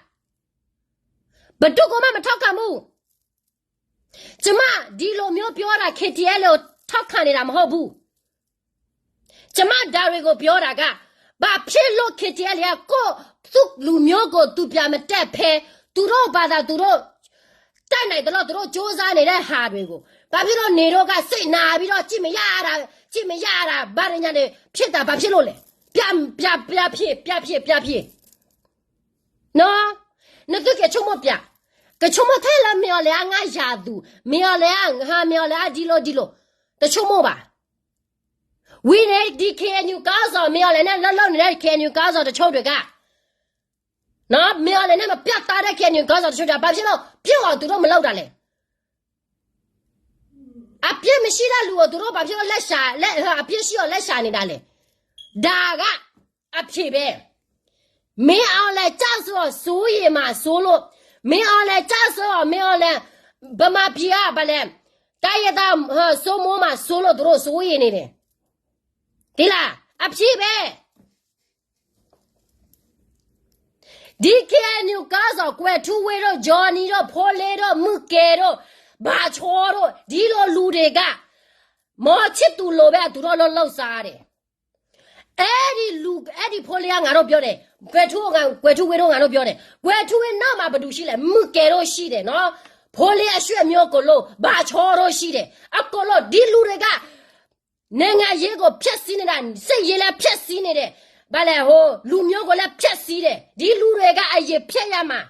ဘယ်သူကိုမှ မထောက်ခံဘူး, ကျမ ဒီလိုမျိုးပြောတာ KTLA ကို ထောက်ခံနေတာ မဟုတ်ဘူး, ကျမ ဒါတွေကို ပြောတာက ဘာဖြစ်လို့ KTLA က ကိုယ့် သူ့လူမျိုးကို သူပြန်မတက်ဖဲ သူတို့ဘာသာ သူတို့ တတ်နိုင်သလောက် သူတို့ကြိုးစားနေတဲ့ဟာတွေကို ဘာဖြစ်လို့ နေတို့က စိတ်နာပြီးတော့ ကြည့်မရတာ ကြည့်မရတာ ဘာတွေညာတွေ ဖြစ်တာ ဘာဖြစ်လို့လဲ, ပြ ပြ ပြဖြစ် ပြဖြစ် ပြဖြစ် နော်, နသုက့ၤဆိကမိၣ်ပြ, ကဆိကမိၣ်ထဲလၢ မင်းအောင်လှိုင် အငါရာသူ, မင်းအောင်လှိုင် အငါ မင်းအောင်လှိုင် အဒီလို ဒီလို, တဆိကမိၣ်ဘၣ်, ဝံၤန့ၣ် ဒီ KNU ခေါင်းဆောင် မင်းအောင်လှိုင် နဲ့ လက်လုပ်နေတဲ့ KNU ခေါင်းဆောင်တချို့တွေက နော်, မင်းအောင်လှိုင် နဲ့ မပြတ်သားတဲ့ KNU ခေါင်းဆောင်တချို့က ဘာဖြစ်လို့ ပြုတ်အောင် သူတို့ မလုပ်တာလဲ, အပြစ်မရှိတဲ့လူကို သူတို့ ဘာဖြစ်လို့ လက်ရှာ လက် အပြစ်ရှိအောင် လက်ရှာနေတာလဲ, ဒါက အဖြေပဲ, မင်းအောင်လှိုင် ကျဆုံးအောင် စိုးရိမ်မှာ စိုးလို့, မင်းအောင်လှိုင် ကျဆုံးအောင် မင်းအောင်လှိုင် ဗမာပြည်က ဘာလဲ တိုင်းရင်းသား စိုးမိုးမှာ စိုးလို့ သူတို့ စိုးရိမ်နေတယ်, သိလား, အဖြေပဲ, ဒီ KNU ခေါင်းဆောင် ကွယ်ထူးဝင်းတို့ ဂျော်နီတို့ ဖိလင်းတို့ မုၢ်ကဲတို့ ဘၣ်ချောတို့ ဒီလိုလူတွေက မောင်ချစ်သူလိုပဲ သူတို့လုပ်စားတယ်, အဲ့ဒီလူ အဲ့ဒီဖိလင်းက ငါတို့ပြောတယ်, ကွယ်ထူး ကွယ်ထူးဝင်းတို့ ငါတို့ပြောတယ်, ကွယ်ထူးဝင်းနောက်မှာ ဘယ်သူရှိလဲ, မုၢ်ကဲတို့ရှိတယ်နော်, ဖိလင်းအဆွေမျိုး အကုန်လုံး ဘၣ်ချောတို့ရှိတယ်, အကုန်လုံး ဒီလူတွေက နိုင်ငံရေးကို ဖျက်ဆီးနေတာ စစ်ရေးလည်း ဖျက်ဆီးနေတယ်, ဘာလဲ ဟို လူမျိုးကိုလည်း ဖျက်ဆီးတယ်, ဒီလူတွေက အရင်ဖျက်ရမှာ,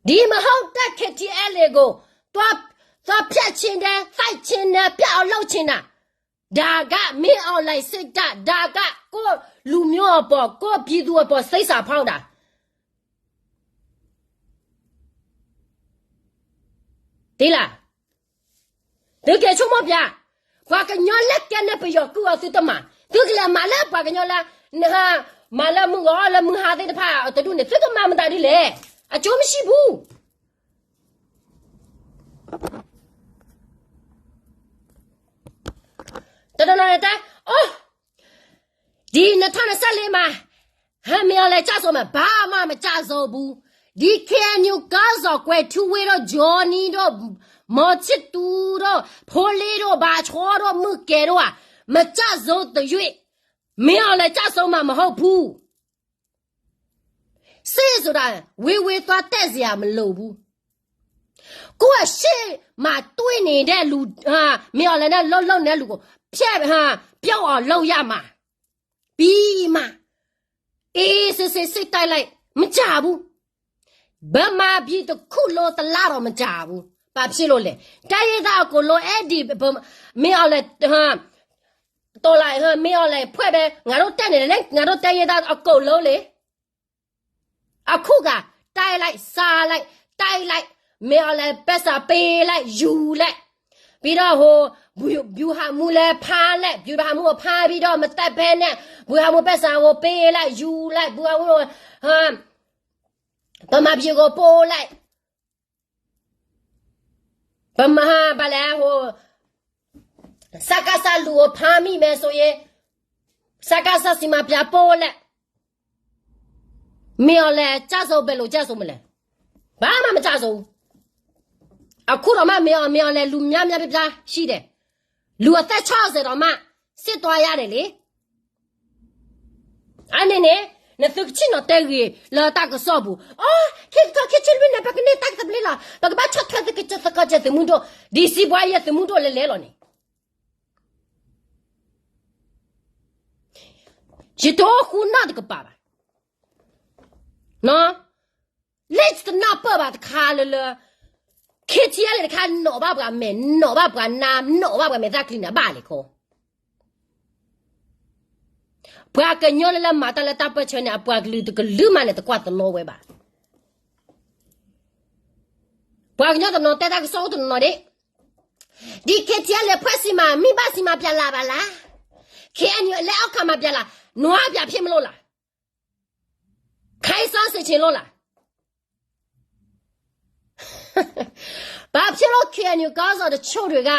ဒီမဟုတ်တဲ့ KTLA ကို သွား သွားဖျက်ချင်တယ်, သတ်ချင်တယ်, ပျောက်အောင်လုပ်ချင်တာ, ဒါက မင်းအောင်လှိုင် စိတ်ဓာတ်, ဒါက ကိုယ့်လူမျိုးအပေါ်, ကိုယ့်ပြည်သူအပေါ် သစ္စာဖောက်တာ, သိလား, သုက့ၤဆိကမိၣ်ပြ, ပှၤကညီလၢကဲန့ၣ် ပယီၤကုၢ်အီၤ သုတမၤ, သုကလဲၤမၤလၢပှၤကညီလၢ မၤလၢမုၢ်ဂီၤ လၢမုၢ်ဟါသ့ၣ်တဖၣ်အတဒူၣ်န့ၣ် သုကမၤမတၤဒ်လဲၣ်, အကျိုးမရှိဘူး, တနီၤနီၤတဲ အိၣ် ဒီနှစ်ထောင့်နှစ်ဆယ့်လေးမှာ ဟဲ မင်းအောင်လှိုင်ကျဆုံးမှာ ဘာမှမကျဆုံးဘူး, ဒီ KNU ခေါင်းဆောင် ကွယ်ထူးဝင်းတို့ ဂျော်နီတို့ မောင်ချစ်သူတို့ ဖိလင်းတို့ ဘၣ်ချောတို့ မုၢ်ကဲတို့ဟာ မကျဆုံးသရွေ့ မင်းအောင်လှိုင်ကျဆုံးမှာမဟုတ်ဘူး, စစ်ဆိုတာ ဝေးဝေးသွားတက်စရာမလိုဘူး, ကိုယ့်ရှေ့မှာတွေ့နေတဲ့လူ ဟာ မင်းအောင်လှိုင်နဲ့ လုပ်လုပ်နေတဲ့လူကို ဖျက် ဟာ ပြုတ်အောင်လုပ်ရမှာ, ပြီးမှ အေးဆေးဆေး စိတ်တိုက်လိုက် မကြဘူး, ဗမာပြည်တစ်ခုလုံး တစ်လတော့ မကြဘူး, ဘာဖြစ်လို့လဲ, တိုင်းရင်းသားအကုန်လုံး အဲ့ဒီ မင်းအောင်လှိုင် ဟာ တော်လှန် ဟာ မင်းအောင်လှိုင် အဖွဲ့ပဲ ငါတို့တက်နေတယ်လေ, ငါတို့တိုင်းရင်းသားအကုန်လုံးလေ, အခုက တိုက်လိုက် စားလိုက် တိုက်လိုက် မင်းအောင်လှိုင် ပိုက်ဆံပေးလိုက် ယူလိုက်, ပြီးတော့ ဟို ဗျူ ဗျူဟာမှူးလည်း ဖမ်းလိုက် ဗျူဟာမှူးကို ဖမ်းပြီးတော့ မတက်ဘဲနဲ့ ဗျူဟာမှူး ပိုက်ဆံကို ပေးလိုက် ယူလိုက် ဗျူဟာမှူးကို ဟာ ဗမာပြည်ကို ပို့လိုက်, ပမၤဘၣ်လဲၣ်ဟိ စကစလူၤအဖါမံမဲာ်ဆိယ့ စကစစံးမၤပျးပိၢ်လဲၣ် မ့ၢ်အီၤလဲၣ် ကၢ်စိဘဲလိာ်ကၢ်စိမလဲၣ် ဘၣ်မးမကၢ်စိ အခုဒီးမးမ့ၢ်အီၤ မ့ၢ်အီၤလဲၣ် လူၤများများပြားပြားရှိတယ် လူၤအသက်ချောက်ဆယ်ဒီးမး စစ်သွားရတယ်လေ အန့ၣ်န့ၣ် နသုကဆ့ၣ်နီၤတဲဂ့ၤလၢတၢ်ကစီၣ်ပူၤ အိ ခေတ်တခါခေတ်ချစ်လွင့်န့ၣ် ပကန့ၢ်တၢ်ကသဘျ့လီၤ ပကဘၣ်ဆီၣ်ထွဲသုကစၢၢ်သုကစၢၢ်သုးမုၢ်ဒိၣ် ဒ်စံးဘှါယဲသုးမုၢ်ဒိၣ်လဲၤလဲၤလီၤန့ၣ် ယတအိၣ်ဃူနီတကပၤဘၣ် လၢတနၢ်ပၢၢ်ဘၣ်တခါလၢလၢ ခ့ထံအဲလ့ၣ်တခါ နီၣ်ဘၣ်ပှၤမဲာ် နီၣ်ဘၣ်ပှၤနါ နီၣ်ဘၣ်ပှၤမဲာ်သၣ်ချံန့ၣ် အဘၣ်လဲၣ်ခီ ပှၤကညီလၢလၢမၤတၢ်လၢတၢ်ပၢၢ်ဆၢန့ၣ် အပှၤကလုာ်တကလုာ်မးန့ၣ် တကွၢ်တလီဝဲဘၣ်. ပှၤကညီတနီၤတဲတၢ်ကစီၣ်အိၣ်တနီၤနီၤဒၣ်, ဒ် ခ့ထံအဲလ့ၣ် အဖှဲးစံးမး မ့ၢ်ဘၣ်စံးမၤပျဲလၢ်ဘၣ်လၢ်, ခ့အဲၣ်ယူၣ် အလဲၤအီၣ်ခးမၤပျဲလၢ်, နွါပျဲဖ့ၣ်မလိၣ်လၢ်, ခါအံၤစီစ့ၣ်ဆ့ၣ်လိၣ်လၢ် ဘာဖြစ်လို့ ခ့အဲၣ်ယူၣ် ခေါင်းဆောင်တချို့တွေက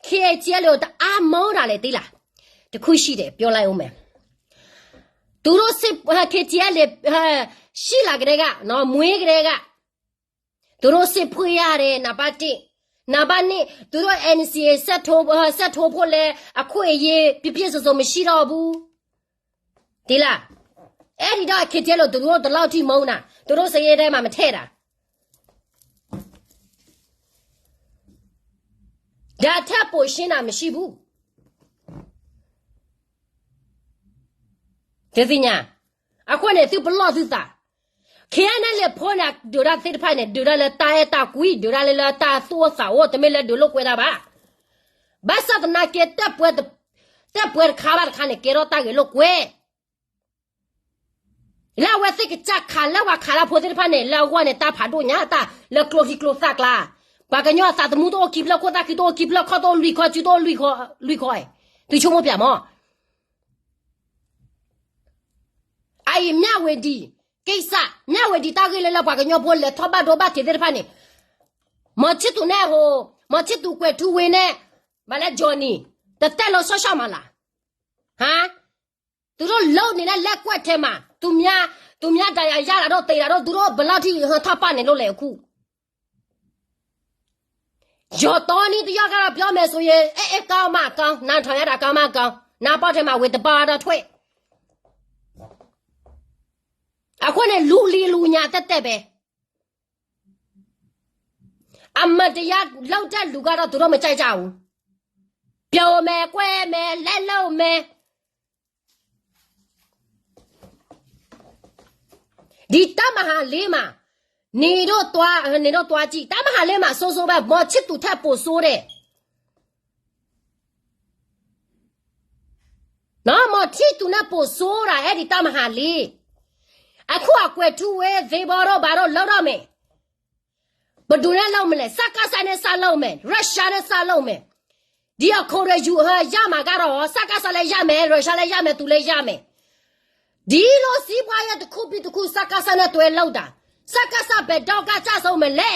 ခ့ထံအဲလ့ၣ် တအားမုန်းတာလဲၣ်သ့လၢ်, တစ်ခုရှိတယ် ပြောလိုက်ဦးမယ်. သူတို့စစ် ခ့ထံအဲလ့ၣ် ရှိလာကတည်းက မွေးကတည်းက သူတို့စစ်ဖွင့်ရတယ် နံပါတ်တစ်, နံပါတ်နှစ် သူတို့ NCA ဆက်ထိုး ဆက်ထိုးဖို့လည်း အခွင့်အရေး ပြည့်ပြည့်စုံစုံ မရှိတော့ဘူး သ့လၢ်. အဲဒီတော့ ခ့ထံအဲလ့ၣ် သူတို့ ဒီလောက်ထိ မုန်းတာ, သူတို့ စာရေးထဲမှာ မထည့်တာ. ဒါထက်ပိုရှင်းတာ မရှိဘူး. တသ့ၣ်ညါ, အဃိန့ၣ် သုပလီၢ်သုသး, ခ့အဲၣ်ယူၣ် ဖိန့ၣ် ဒုးတၢ်သ့ၣ်တဖၣ်န့ၣ် ဒုးတၢ်လၢတၢ်အဲၣ်တၢ်ကွံ, ဒုးတၢ်လၢလၢတၢ်သူၣ်အိၣ်သးအိၣ်, တမ့ၢ်လၢဒုးလိာ်ကွဲတၢ်ဘၣ်. ဘၣ်ဆၣ်သနာ်က့ တဲပှဲၤတခါဘၣ်တခါန့ၣ် ကဲထီၣ်တၢ်ဂဲၤလိာ်ကွဲ လၢအဝဲသ့ၣ်ကစၢ်ခး လၢပှၤခးတၢ်ဖိသ့ၣ်တဖၣ်န့ၣ် လၢအဂီၢ်န့ၣ် တၢ်ဖးဒိၣ်ညါတၢ် လၢကျိချံကျိသၣ်ကျါ, ပှၤကညီအသးသမူတအိၣ်ခံဖျၢၣ် ခိၣ်သၣ်ခံတအိၣ်ခံဖျၢၣ် ခီၣ်တအိၣ်လွံၢ်ခီၣ် စုတအိၣ်လွံၢ်ခီၣ်, သုဆိကမိၣ်ပျဲမး. အအံၤ မြဝတီကိစ္စ, မြဝတီတၢ်ဂ့ၢ်လၢလၢပှၤကညီဖိလဲၤထီၣ်ဘၣ်ဒိဘၣ်ထံးသ့ၣ်တဖၣ်န့ၣ်, မောင်ချစ်သူနဲ့ဟို, မောင်ချစ်သူ ကွဲးထူးဝေနဲ့, မလဲ Johnny တသက်လုံး ရှော့ရှော့မးလၢ်. ဟါ, သူတို့လုပ်နေတဲ့ လက်ကွက်ထဲမှာ သူများ, သူများဒဏ်ရာရတာတို့ သေတာတို့ သူတို့ဘယ်လောက်ထိ ထောက်ပံ့နေလို့လဲ အခု. ကျော်တော်နီတယောက်ကတော့ ပြောမယ်ဆိုရင် အဲအဲ ကောင်းမှကောင်း, နားထောင်ရတာ ကောင်းမှကောင်း, နားပေါက်ထဲမှာ ဝေတပါတော့ ထွက်. အဃိန့ၣ် လူလီလူညါ သက်သက်ပဲ. အမတရားလုပ်တဲ့လူကတော့ သူတို့ မကြိုက်ကြဘူး. ပြုံးမယ်, ကွဲမယ်, လက်လုပ်မယ်. ဒီ တပ်မဟာလေးမှာ နေတော့သွား, နေတော့သွားကြည့်, တပ်မဟာလေးမှာ ဆိုးဆိုးပဲ, မောင်ချစ်သူထက်ပိုဆိုးတဲ့. နော်, မောင်ချစ်သူနဲ့ ပိုဆိုးတာ အဲဒီ တပ်မဟာလေး. အခု အကွဲးထူဝေ သေဘောတို့ ဘာတို့ လုပ်တော့မယ်. ဘယ်သူနဲ့လုပ်မလဲ? စကစနဲ့ စလုပ်မယ်, Russia နဲ့ စလုပ်မယ်. ဒီအခွန်တွေ ယူရမှာကတော့ စကစလည်းရမယ်, Russia လည်းရမယ်, သူလည်းရမယ်. ဒီလိုစီးပွားရေးတစ်ခုပြီးတစ်ခု စကစနဲ့ တွဲလုပ်တာ, စကစ ဘယ်တော့က ကျဆုံးမလဲ.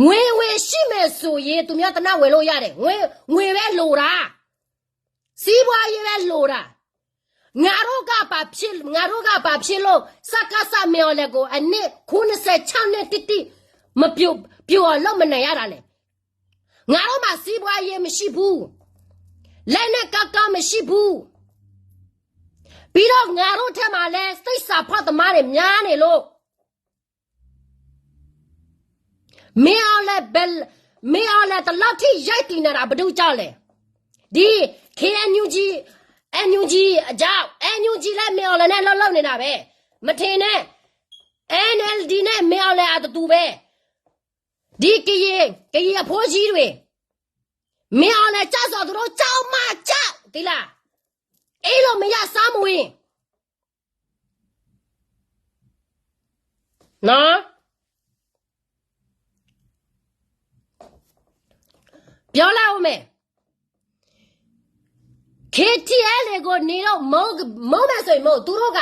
ငွေ, ငွေရှိမယ်ဆိုရင် သူများသေနတ်ဝယ်လို့ရတယ်. ငွေ, ငွေပဲလိုတာ. စီးပွားရေးပဲလိုတာ. ငါတို့က ဘာဖြစ်, ငါတို့က ဘာဖြစ်လို့ စကစ မင်းအောင်လှိုင်ကို အနှစ် ခုနှစ်ဆယ်ခြောက်နှစ်တိတိ မပြုတ်, ပြုတ်အောင်လုပ်မနေရတာလဲ. ငါတို့မှာ စီးပွားရေးမရှိဘူး. လက်နက်ကောင်းကောင်းမရှိဘူး. ပြီးတော့ ငါတို့ထဲမှာလည်း သစ္စာဖောက်သမားတွေ များနေလို့ မင်းအောင်လှိုင်, မင်းအောင်လှိုင် ဒီလောက်ထိ ရပ်တည်နေတာ ဘာကြောင့်လဲ. ဒီ KNUG, NUG အကြောင်း, NUG လည်း မင်းအောင်လှိုင်နဲ့ လုပ်လုပ်နေတာပဲ. မထင်နဲ့, NLD နဲ့ မင်းအောင်လှိုင် အတူတူပဲ. ဒီ ကရင်, ကရင်အဖိကြီးတွေ, မင်းအောင်လှိုင် ကြောက်တော့ သူတို့ ကြောက်မှကြောက်, သိလား. အေးလို့မရ စားမဝင်. နော်, ပြောလိုက်ဦးမယ်. KTLA ကို နင်တို့ မုန်း, မုန်းမယ်ဆိုရင်မုန်း, သူတို့က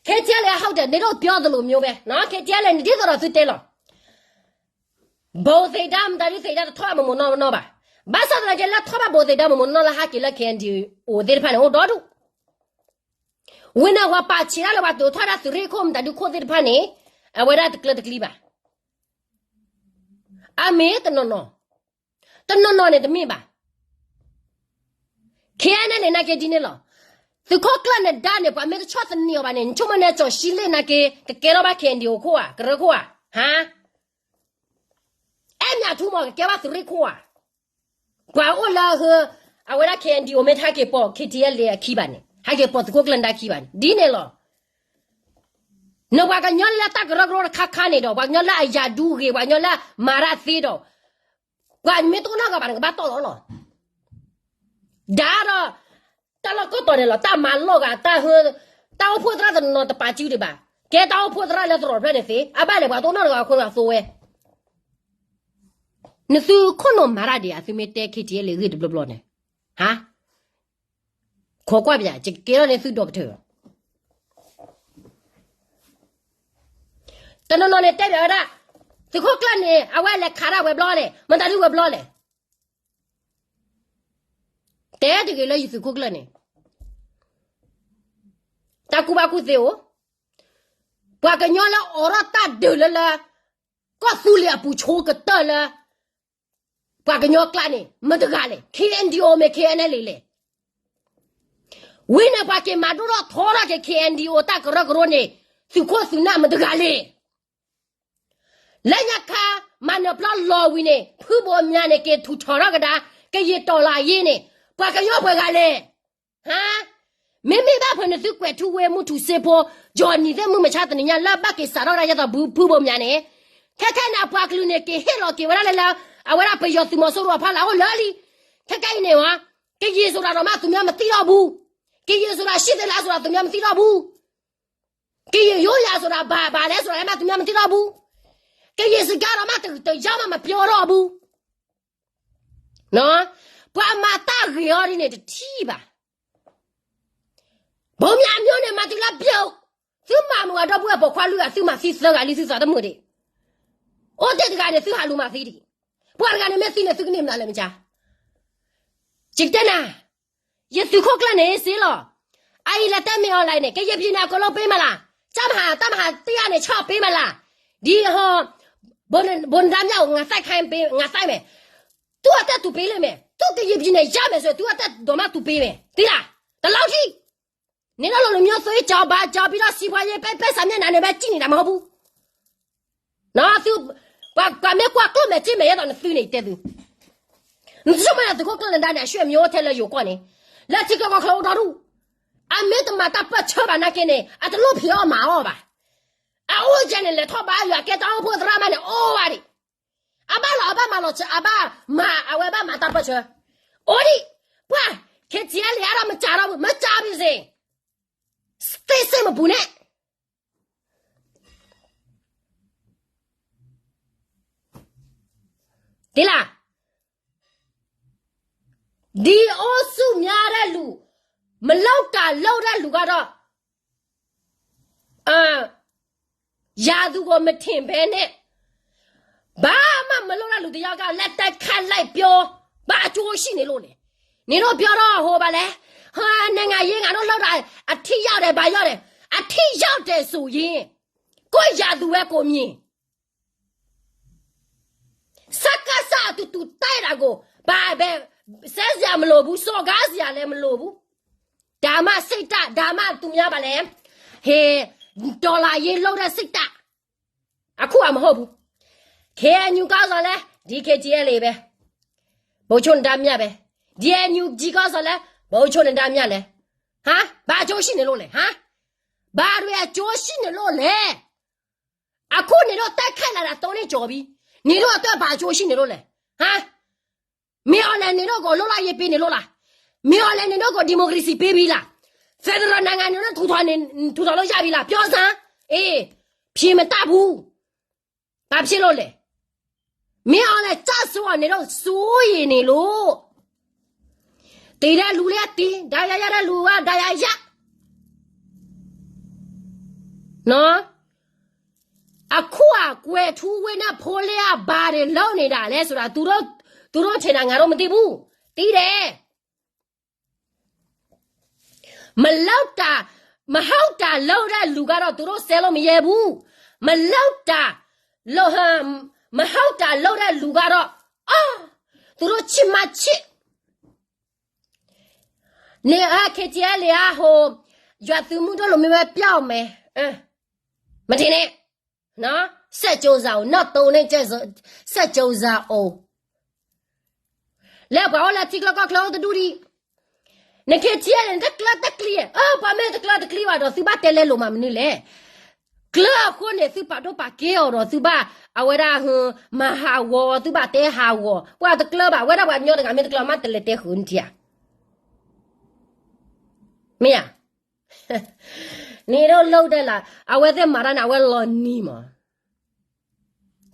KTLA ဟုတ်တယ်, နင်တို့ပြောသလိုမျိုးပဲနော်. KTLA နင်တို့တော့ သူတဲလီၤ. ဘိၣ်သ့ၣ်ဒါ မတၤဒုးသ့ၣ်ဒါတထီၣ်ဘၣ်မိၢ်မိၢ်နီၢ်နီၢ်ဘၣ်. ဘၣ်ဆၣ်သနာ်က့လၢထီၣ်ဘၣ်ဘိၣ်သ့ၣ်ဒါမိၢ်မိၢ်နီၢ်နီၢ်လၢဟဲက့ၤလၢ K N D O သ့ၣ်တဖၣ်န့ၣ် အိၣ်ဒီဒူၣ်. ဝံၤန့ၣ်ပှၤပာ်ဆံးတၢ်လၢပှၤဒိးထီၣ်ဒၣ်သုးရ့ၣ်ခိၣ် မတၤဒုးခိၣ်သ့ၣ်တဖၣ်န့ၣ် အဝဲဒၣ်တကျၢၤတကျံဘၣ်. အမ့ၢ်တနီၤနီၤ, တနီၤနီၤန့ၣ်တမ့ၢ်ဘၣ်. K N L A နာ်က့ဒ်န့ၣ်လီၤ. သုးခိၣ်ကျၢၢ်နဒါန့ၣ် ပှၤမ့ၢ်တဆီၣ်သနံးအီၤဘၣ်န့ၣ် နဆိကမိၣ်န့ၣ် ကၠီၤစံလ့ၣ်နာ်က့ ကကဲထီၣ်ဘၣ် K N D O ခိၣ်ဧါ, ကရၢခိၣ်ဧါ, ဟါ အဲၣ်မၠးထူမး ကကဲဘၣ်သုးရ့ၣ်ခိၣ်ဧါ. ပှၤအိၣ်လၢဟၢ အဝဲဒၣ် K N D O မ့ၢ်တဟဲက့ၤပိာ် K T L A အခံဘၣ်န့ၣ် ဟဲက့ၤပိာ်သုးခိၣ်ကျၢၢ်နဒါခံဘၣ်န့ၣ် ဒ်န့ၣ်လီၤ. နပှၤကညီလၢတၢ်ကရၢကရိတခါခါန့ၣ်ဒီး ပှၤကညီလၢအယၤဒူဂ့ၤ ပှၤကညီလၢမၤတၢ်သ့ဒီး ပှၤမ့ၢ်တအိၣ်နီတဂၤဘၣ်န့ၣ် ကဘၣ်တီၢ်လီၤလီၤ. ဒါဒီး တၢ်လီၢ်ကိးတီၤန့ၣ်လီၤ တၢ်မၤလီၢ်ဂၤ တၢ်ဟၢ တၢ်အိၣ်ဖှိၣ်သရၣ်တနီၤတပာ်စုဒံးဘၣ်. ကဲတၢ်အိၣ်ဖှိၣ်သရၣ်လၢသရိာ်ဖျၢၣ်န့ၣ်သ့ အဘၣ်လဲၣ် ပှၤတအိၣ်နီတဂၤအဃိန့ၣ်အသိဝဲ နသုခိၣ်နူာ်မၤတၢ်ဒံးဧါ သုမ့ၢ်တဲ K T L A ဂ့ၢ်တဘျီဘျီန့ၣ်, ဟါ, ခိးကွၢ်ပယၤ ယကကဲထီၣ်န့ၢ်သုဒီးကထၢၣ်လီၤ. တနီၤနီၤန့ၣ်တဲဘၣ်ဝဲဒၣ် သုးခိၣ်ကျၢၢ်န့ၣ် အဝဲလဲၤခးတၢ်ဝဲၤဘျီလဲၣ် မတၤဒုးဝဲၤဘျီလဲၣ်. တဲတဂ့ၤလၢယသုးခိၣ်ကျၢၢ်န့ၣ် တၢ်ကူၣ်ဘၣ်ကူၣ်သ့အိၣ်, ပှၤကညီလၢအိးထီၣ်တၢ်ဒုးလၢလၢ ကီၢ်သူလ့ၤအပူၤဆိကတၢၢ်လၢ ပှၤကညီကျါန့ၣ် မတၤတဂၤလဲၣ်, K N D O မ့ၢ် K N L A လဲၣ်. ဝံၤန့ၣ်ပှၤက့ၤမၤဒိၣ်ထီၣ်ထီထီၣ်က့ၤ K N D O တၢ်ကရၢကရိန့ၣ် သုးခိၣ်သုးနၢ်မတၤတဂၤလဲၣ်. လၢညါခါ မၤနၢၤပျီလီၤဝံၤန့ၣ် ဖုဘိးမၠးန့ၣ် က့ၤထူးထီၣ်ထီၣ်ကဒါ ကယံာ်တီၤလၢအယ့ၢ်န့ၣ် ပှၤကညီပှဲၤဂၤလဲၣ်. ဟါ, မ့မ့ၢ်ဘၣ်ဖဲနသုကွဲးထူဝ့ၢ် မုၢ်ထူၣ်စ့ဖိ ယီၤနံၤသ့ၣ်မုၢ်မဆါတနံၤညါလၢဘၣ်က့ၤစးထီၣ်ဝဲဒၣ်ယဲသိးဖုဘိးမၠးန့ၣ်, ခဲခဲန့ၣ် အပှၤကလုာ်န့ၣ် က့ၤဟ့ၣ်လီၤက့ၤဝဲဒၣ်လၢလၢ အဝဲဒၣ်ပယီၤသုးမီၤစိရိၤအဖီလာ်အိၣ်လၢလံ. ခဲခဲအံၤန့ၣ်ဝဲ ကယံာ်စ့ၢ်ဒီးမး သုမ့ၢ်မသံထီၣ်ဘူး, ကယံာ်စ့ၢ်ဒီး ရှံသ့လါစ့ၢ်ဒီး သုမ့ၢ်မသံထီၣ်ဘူး, ကယံာ်ယိယၤစ့ၢ်ဒီး ဘၣ်ဘၣ်လဲၣ်စ့ၢ်ဒီး မး သုမ့ၢ်မသံထီၣ်ဘူး, ကယံာ်စ့ၢ်ကါဒီးမး တယါမး မပျီထီၣ်ဘူး. ပှၤမၤတၢ်ဂ့ၤအီၤဒ်န့ၣ်တထံၣ်ဘၣ်. ဘိးမၠးအမျိုးန့ၣ် မၤတုၤလၢပျိာ်, သုမၤမုာ်အဒီပုၢ်ဝဲၢ်ပိာ်ခွါလွံၢ်ဂၤ သုမၤသံသၢဂၤလံ သုသးတမုာ်ဒံး, အိၣ်တ့ၢ်တဂၤန့ၣ် သုဟးလူၤမၤသံဒံး, ပှၤတဂၤန့ၣ်မ့ၢ်သံန့ၣ် သုကန့ၢ်မနုၤလဲၣ်မ့ၢ်ကါ. ယကတဲနၤ, ယသုးခိၣ်ကျၢၢ်န့ၣ်စ့လီၤ. အအံၤလဲၤတဲမ့ၢ်အီၤလဲၣ်န့ၣ် ကယဲၢ်ပျံၤန့ၣ် အကလီၤပ့မးလၢ်, ကၢ်မဟါ တၢ်မဟါတယၢ်န့ၣ် ဆီၣ်ပ့မးလၢ်, ဒ်ဟီ ဘိးနဒါမၠၣ်အိၣ် ငါသၣ်ခါပ့ ငါသၣ်မဲာ်, သုအတၢ်တူၢ်ပ့လၢမဲာ်, သုကယဲၢ်ပျံၤန့ၣ် ယါမဲာ်စ့ၢ် သုအတၢ်ဒိးမးတူၢ်ပ့မဲာ်, သံလၢ်, တလီၤထံ န့ၣ်ဒီးလီၤလၢမ့ၢ်သိအံၤ ကၠီဘါကၠီ ပြီးတော့ စီးပွားရေး ပဲပဲ ဆံမဲာ်နၤန့ၣ် ဘဲကံၣ်န့ၣ် တၢ်မဟီပူၤ, ပှၤမ့ၢ်ကွၢ်ကျိၣ်မဲာ်က့မဲာ် ယဲဒီးနသုန့ၣ် တဲသု, နတဆိကမိၣ်သုးခိၣ်ကျၢၢ်နဒါန့ၣ် အဆွေမျိုးထဲလၢယိၤကီၢ်န့ၣ်, လၢထံကီၢ်ကီၢ်ချၢအိၣ်ဒီဒူၣ်, အမ့ၢ်တမၤတၢ်ပၢၢ်ဆၢဘၣ်နာ်က့န့ၣ် အတလိၣ်ဖံးအီၣ်မၤအီၣ်ဘၣ်, အအိၣ်ယဲန့ၣ် လဲၤထီၣ်ဘါယွၤကဲတၢ်အိၣ်ဖှိၣ်သရၣ်မးန့ၣ် အိၣ်ဝဲဒံး အဘၣ်လီၤ အဘၣ်မၤလီၤ အဘၣ်မၤ အဝဲဘၣ်မၤတၢ်ပၢၢ်ဆၢ, အိၣ်ဒံး, ပှၤ KTLA အါထီၣ်မစးထီၣ် မစးဘၣ်စ့ၢ်, သ့စ့ၢ်မပူၤန့ၣ် သ့လၢ်, ဒီအိၣ်ဆူၣ်မးဒဲးလူၤ, မလုပ်တာလုပ်တဲ့လူကတော့ ရာသူကိုမထင်ဘဲနဲ့ ဘာမှမလုပ်တဲ့လူတစ်ယောက်က လက်တိုက်ခတ်လိုက်ပြော ဘာအကျိုးရှိနေလို့လဲ, နင်တို့ပြောတော့ဟိုပါလဲ, ဟာ နိုင်ငံရေးငါတို့လုပ်တာ အထိရောက်တယ် ဘာရောက်တယ်, အထိရောက်တယ်ဆိုရင် ကိုယ့်ရာသူပဲကိုယ်မြင် စကစအတူတူတိုက်တာကို ဘာပဲ စဲစရာမလိုဘူး စော်ကားစရာလည်းမလိုဘူး, ဒါမှစိတ်ဓာတ် ဒါမှသူများပါလဲ, ဟေး တော်လှန်ရေးလုပ်တဲ့စိတ်ဓာတ် အခုအမဟုတ်ဘူး, KNU ခေါင်းဆောင်လဲ ဒီ KTLA ပဲ, ဗိုလ်ချုပ်နဒါမြတ်ပဲ, DNUG ခေါင်းဆောင်လဲ ဗိုလ်ချုပ်နဒါမြတ်လဲ, ဟာ ဘာအကျိုးရှိနေလို့လဲ ဟာ, ဘာတွေအကျိုးရှိနေလို့လဲ, အခုနင်တို့တိုက်ခိုက်လာတာသုံးနှစ်ကျော်ပြီ, နင်တို့အတွက်ဘာအကျိုးရှိနေလို့လဲ, ဟာ, မင်းအောင်လှိုင်နင်တို့ကိုလွတ်လပ်ရေးပေးနေလို့လား, မင်းအောင်လှိုင်နင်တို့ကို democracy ပေးပြီလား, federal နိုင်ငံနင်တို့ထူထောင်နေ ထူထောင်လို့ရပြီလား, ပြောစမ်း, အေး ဖြေမတတ်ဘူး, ဘာဖြစ်လို့လဲ, မင်းအောင်လှိုင်ကျဆုံးအောင်နင်တို့စိုးရိမ်နေလို့, သေတဲ့လူလည်းသေ ဒဏ်ရာရတဲ့လူကဒဏ်ရာရ, နော်, အခုအကွဲထူဝဲန့ၣ်ဖိလ့အဘါန့ၣ် လုပ်နေတာလဲဆိုတာ သူတို့, သူတို့ထင်တာ ငါတို့မသိဘူး. သိတယ်. မလုပ်တာ, မဟုတ်တာလုပ်တဲ့လူကတော့ သူတို့ဆဲလို့မရဲဘူး. မလုပ်တာ, လုပ်, မဟုတ်တာလုပ်တဲ့လူကတော့, အော်, သူတို့ချစ်မှချစ်. နေအ K T L A အဟို, ရွာသူမှုတို့လိုမျိုးပဲ ပြောက်မယ်. မထင်နဲ့. နော်, စက်ကြိုးစားအောင်, နောက်သုံးနှစ် စက်ကြိုးစားအောင်. လဲၤပှၤအိၣ်လၢထံကျိကီၢ်ကျိတဒူၣ်ဒံး. န K T L A န့ၣ် တကျၢတကျံ, အၢ ပှၤမ့ၢ်တကျၢတကျံဘၣ်ဒီး သုဘၣ်တဲလဲလိာ်မးမနုၤလဲၣ်. ကျၢအဃိန့ၣ် သုပာ်ဒိၣ်ပာ်ကဲအီၤဒီး သုဘၣ်အဝဲဒၣ် မၤဟးဂီၤအီၤ, သုဘၣ်တဲဟးဂီၤ, ပှၤတကျၢဘၣ်, ဝဲဒၣ်ပှၤကညီတဂၤမ့ၢ်တကျၢ မ့ၢ်တလဲၤတဲဃုာ်နထံဧါ. မ့ၢ်ဧါ. န့ၣ်ဒိၣ်လိၣ်ဒဲးလၢ အဝဲသ့ၣ်မၤတၢ်န့ၣ် အဝဲလီၤနံၤမး,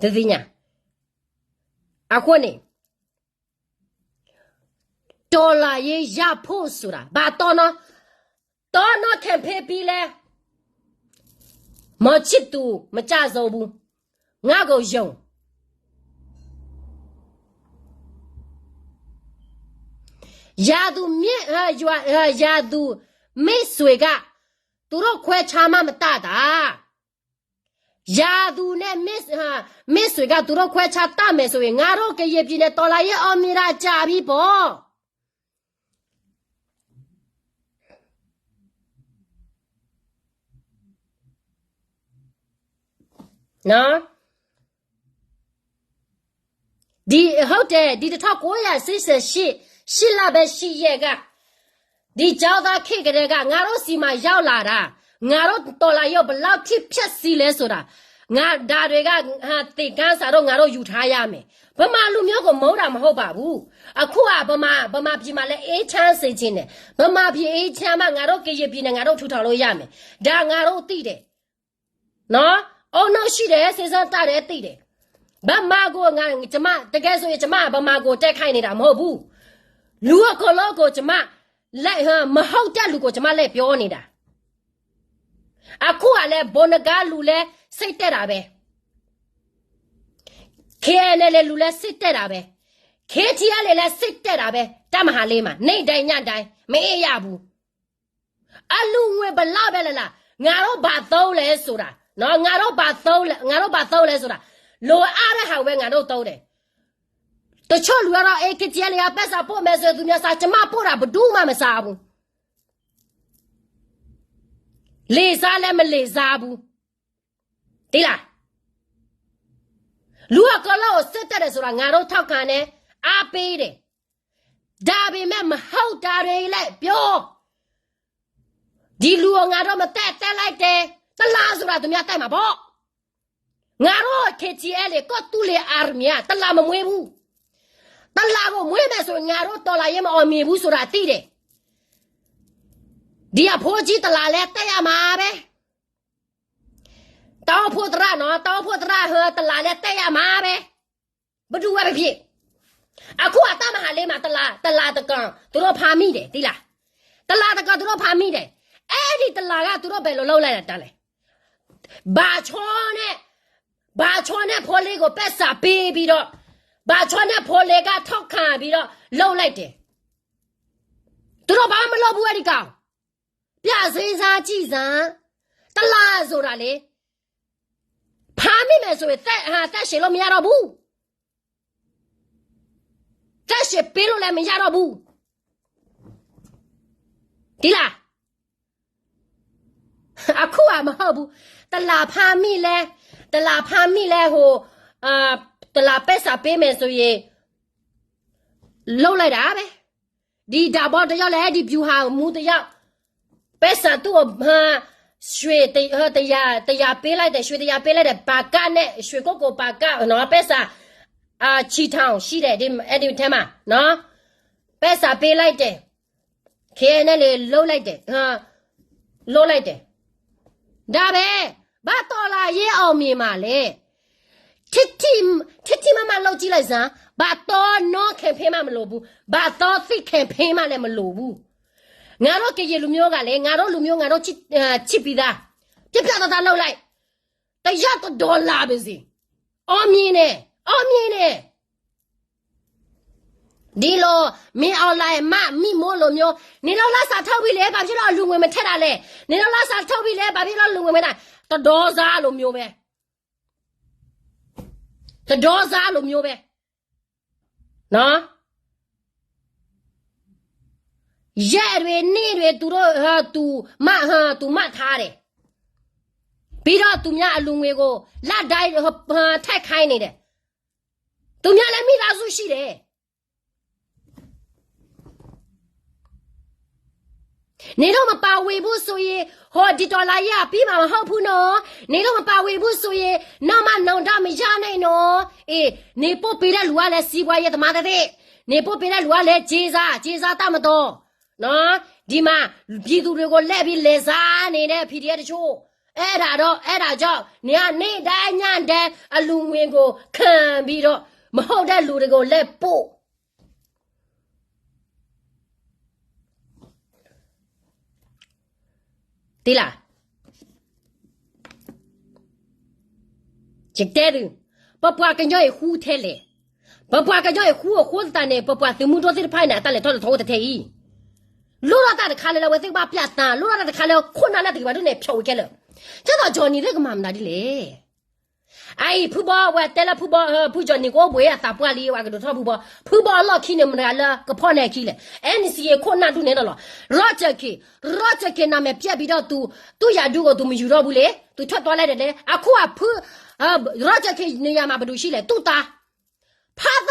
တသ့ၣ်ညါ. အဃိန့ၣ် တော်လှန်ရေးရဖို့ဆိုတာ ဘၣ်တီနီၤ, တီနီၤ campaign ပြီးလဲၣ်. မောင်ချစ်သူ မကျဆုံးဘူး, ငါ့ကိုယုံ. ရာသူ မြင့်, ရာသူ မင်းဆွေက သူတို့ခွဲခြားမှမတတ်တာ. ရာသူ နဲ့ မင်း, မင်းဆွေက သူတို့ခွဲခြားတတ်မယ်ဆိုရင် ငါတို့ကရင်ပြည်နယ် တော်လှန်ရေးအောင်မြင်တာကြာပြီပေါ့. နော်, ဒီ, ဟုတ်တယ်, ဒီတစ်ထောင့်ကိုးရာရှစ်ဆယ့်ရှစ်, ရှစ်လပိုင်းရှစ်ရက်က, ဒီကျောင်းသားခေတ်ကတည်းက ငါတို့ဆီမှာရောက်လာတာ, ငါတို့တော်လှန်ရေးကိုဘယ်လောက်ထိဖျက်ဆီးလဲဆိုတာ, ငါ, ဒါတွေက သင်ခန်းစာတော့ ငါတို့ယူထားရမယ်. ဗမာလူမျိုးကိုမုန်းတာမဟုတ်ပါဘူး. အခုက ဗမာ, ဗမာပြည်မှာလည်း အေးချမ်းစေချင်တယ်. ဗမာပြည်အေးချမ်းမှ ငါတို့ကရင်ပြည်နယ် ငါတို့ထူထောင်လို့ရမယ်. ဒါငါတို့သိတယ်. နော်, အုံနောက်ရှိတယ်, စဉ်းစားတတ်တယ်, သိတယ်. ဗမာကို ငါ, ကျွန်မ, တကယ်ဆိုရင် ကျွန်မ ဗမာကို တိုက်ခိုက်နေတာ မဟုတ်ဘူး. လူအကုန်လုံးကို ကျွန်မ လက်, မဟုတ်တဲ့လူကို ကျွန်မ လက်ပြောနေတာ. အခုကလည်း ဗိုလ်နဂါးလူလည်း စိတ်တက်တာပဲ. K N L A လူလည်း စိတ်တက်တာပဲ. K T L A လည်း စိတ်တက်တာပဲ. တပ်မဟာလေးမှာ နေ့တိုင်းညတိုင်း မအေးရဘူး. အလူငွေဘယ်လောက်ပဲလဲလား, ငါတို့ဘာသုံးလဲဆိုတာ, နော်, ငါတို့ဘာသုံးလဲ, ငါတို့ဘာသုံးလဲဆိုတာ, လိုအပ်တဲ့ဟာဝဲ ငါတို့သုံးတယ်. တချို့လူကတော့ အေး K T L A က ပိုက်ဆံပို့မယ်ဆိုရင် သူများစား, ကျွန်မပို့တာ ဘယ်သူမှမစားဘူး. လေစားလည်း မလေစားဘူး. သိလား? လူအကလီၢ်ကို စိတ်တက်တယ်ဆိုတာ ငါတို့ထောက်ခံတယ်, အားပေးတယ်. ဒါပေမဲ့ မဟုတ်တာတွေလည်းပြော. ဒီလူကို ငါတို့မတက်, တက်လိုက်တယ်, တလးဆိုတာ သူများတက်မှာပေါ့. ငါတို့ K T L A ကီၢ်သူလ့ၤ army က တလးမမွေးဘူး. တလးကိုမွေးမယ်ဆိုရင် ငါတို့တော်လှန်ရေးမအောင်မြင်ဘူးဆိုတာ သိတယ်. ဒီအဖိကြီး တလးလည်း တက်ရမှာပဲ. တၢ်အိၣ်ဖှိၣ်သရၣ်နော်, တၢ်အိၣ်ဖှိၣ်သရၣ်ဟဲ တလးလည်း တက်ရမှာပဲ. ဘယ်သူပဲဖြစ်ဖြစ်. အခုအတၢ်မၤဟးလ့မှာ တလး, တလးတကီၢ် သူတို့ဖမ်းမိတယ်, သိလား? တလးတကီၢ် သူတို့ ဖမ်းမိတယ်. အဲ့ဒီတလးက သူတို့ဘယ်လိုလုပ်လိုက်တာလဲ? ဘါချောနဲ့, ဘါချောနဲ့ ဖိလ့ကို ပိုက်ဆံပေးပြီးတော့, ဘါချောနဲ့ ဖိလ့က ထောက်ခံပြီးတော့ လုပ်လိုက်တယ်. သူတို့ဘာမှမလုပ်ဘူး အဲ့ဒီကောင်. ပြန်စဉ်းစားကြည့်စမ်း. တလးဆိုတာလေ, ဖမ်းမိမယ်ဆိုရင် သက်, အာ, သက်ရှင်လို့မရတော့ဘူး. သက်ရှင်ပေးလို့လည်းမရတော့ဘူး. သိလား? အခုကမဟုတ်ဘူး. တလးဖမ်းမိလဲ, တလးဖမ်းမိလဲ ဟို, အာ, တလးပိုက်ဆံပေးမယ်ဆိုရင် လုပ်လိုက်တာပဲ. ဒီဒါဘီတယောက်လဲ, ဒီဗျူဟာမှူးတယောက်, ပိုက်ဆံသူ့ကို, ဟို, ရွှေတ, ဟို, တရာ, တရာပေးလိုက်တယ်, ရွှေတရာပေးလိုက်တယ်, ပါကတ်နဲ့ ရွှေကုက္ကိုပါကတ်နော်, ပိုက်ဆံ, အာ, ချီထောင်ရှိတယ်, ဒီ, အဲ့ဒီထဲမှာနော်, ပိုက်ဆံပေးလိုက်တယ်. KNLA လုပ်လိုက်တယ်, ဟို, လုပ်လိုက်တယ်. ဒါပဲ, ဘာတော်လှန်ရေးအောင်မြင်မှာလဲ. ထိထိ, ထိထိမမလုပ်ကြည့်လိုက်စမ်း. ဘာတော်နော် campaign မှမလိုဘူး. ဘာတော်သစ် campaign မှလည်းမလိုဘူး. ငါတို့ကရင်လူမျိုးကလည်း ငါတို့လူမျိုး ငါတို့ချစ်, အာ, ချစ်ပြီးသား. ပြတ်ပြတ်သားသားလုပ်လိုက်. ရတဒီလၢ်ဘၣ်စ့ၢ်, အီမ့ၢ်န့ၣ်, အီမ့ၢ်န့ၣ်, ဒ်လီၤ, မင်းအောင်လှိုင် မှတ်မိမို့လိုမျိုး, နင်တို့လၢစာထုတ်ပြီလဲ ဘာဖြစ်လို့အလှူငွေမထည့်တာလဲ, နင်တို့လၢစာထုတ်ပြီလဲ ဘာဖြစ်လို့အလှူငွေမထည့်, တဒီစါလိုမျိုးပဲ, တဒီစါလိုမျိုးပဲ, နော်. ရက်တွေ, နေ့တွေ, သူတို့, ဟို, သူ, မ, ဟို, သူမှတ်ထားတယ်. ပြီးတော့သူများအလှူငွေကို လတိုင်း, ဟို, ဟို, ထည့်ခိုင်းနေတယ်. သူများလည်းမိသားစုရှိတယ်. နင်တို့မပါဝင်ဘူးဆိုရင် ဟို, ဒီတော်လှန်ရေးကပြီးမှာမဟုတ်ဘူးနော်. နင်တို့မပါဝင်ဘူးဆိုရင် နောက်မှနောင်တမရနိုင်နော်. အေး, နင်ပို့ပေးတဲ့လူကလည်း စီးပွားရေးသမားသ့ၣ်, နင်ပို့ပေးတဲ့လူကလည်း ကြေးစား, ကြေးစားတတ်မတော်, နော်. ဒီမှာ ပြည်သူတွေကိုလှည့်ပြီးလဲစားနေတဲ့ PDF တချို့, အဲ့ဒါတော့, အဲ့ဒါကြောင့် နင်ကနေ့တိုင်းညတိုင်းအလှူငွေကိုခံပြီးတော့ မဟုတ်တဲ့လူတွေကိုလှည့်ပို့ သ့လၢ်, ယတဲသု, ပပှၤကညီအံၤဃူထဲလဲၣ်, ပပှၤကညီအံၤဃူအဃိသတးန့ၣ် ပပှၤသုးမုၢ်ဒိၣ်သ့ၣ်တဖၣ်န့ၣ် အတၢ်လဲၤထီၣ်လဲၤထီအိၣ်တထဲအံၤ, လိၣ်ထီၣ်တၢ်တခါလၢလၢအဝဲသ့ၣ်ကဘၣ်ပျၢ်သး, လိၣ်ထီၣ်တၢ်တခါလၢခိၣ်နၢ်လၢတဂ့ၤဘၣ်ဒိၣ်န့ၣ် ဖျိးဝံၤခဲလၢာ်, ကဲသိး Johnny သ့ၣ်ကမၤမနုၤဒ်လဲၣ်. အအံၤ ဖုဘီ ဝဲတဲလၢဖုဘီ, ဖု Johnny ကအိၣ်ဘှံးအသးပှၢ်လံ ဝဲကဒိးထီၣ်ဖုဘီ, ဖုဘီအလီၢ်ခံန့ၣ် မတၤတဂၤလၢကဖီၣ်န့ၢ်အခံလဲၣ်. NCA ခိၣ်နၢ်ဒူၣ်န့ၣ်လီၤ. Roger K, Roger K နာမည်ပျက်ပြီးတော့ သူ, သူ့ရာထူးကို သူမယူတော့ဘူးလေ, သူထွက်သွားလိုက်တယ်လေ. အခုက ဖု, Roger K နေရာမှာ ဘယ်သူရှိလဲ, သူ့သား, ဖသ,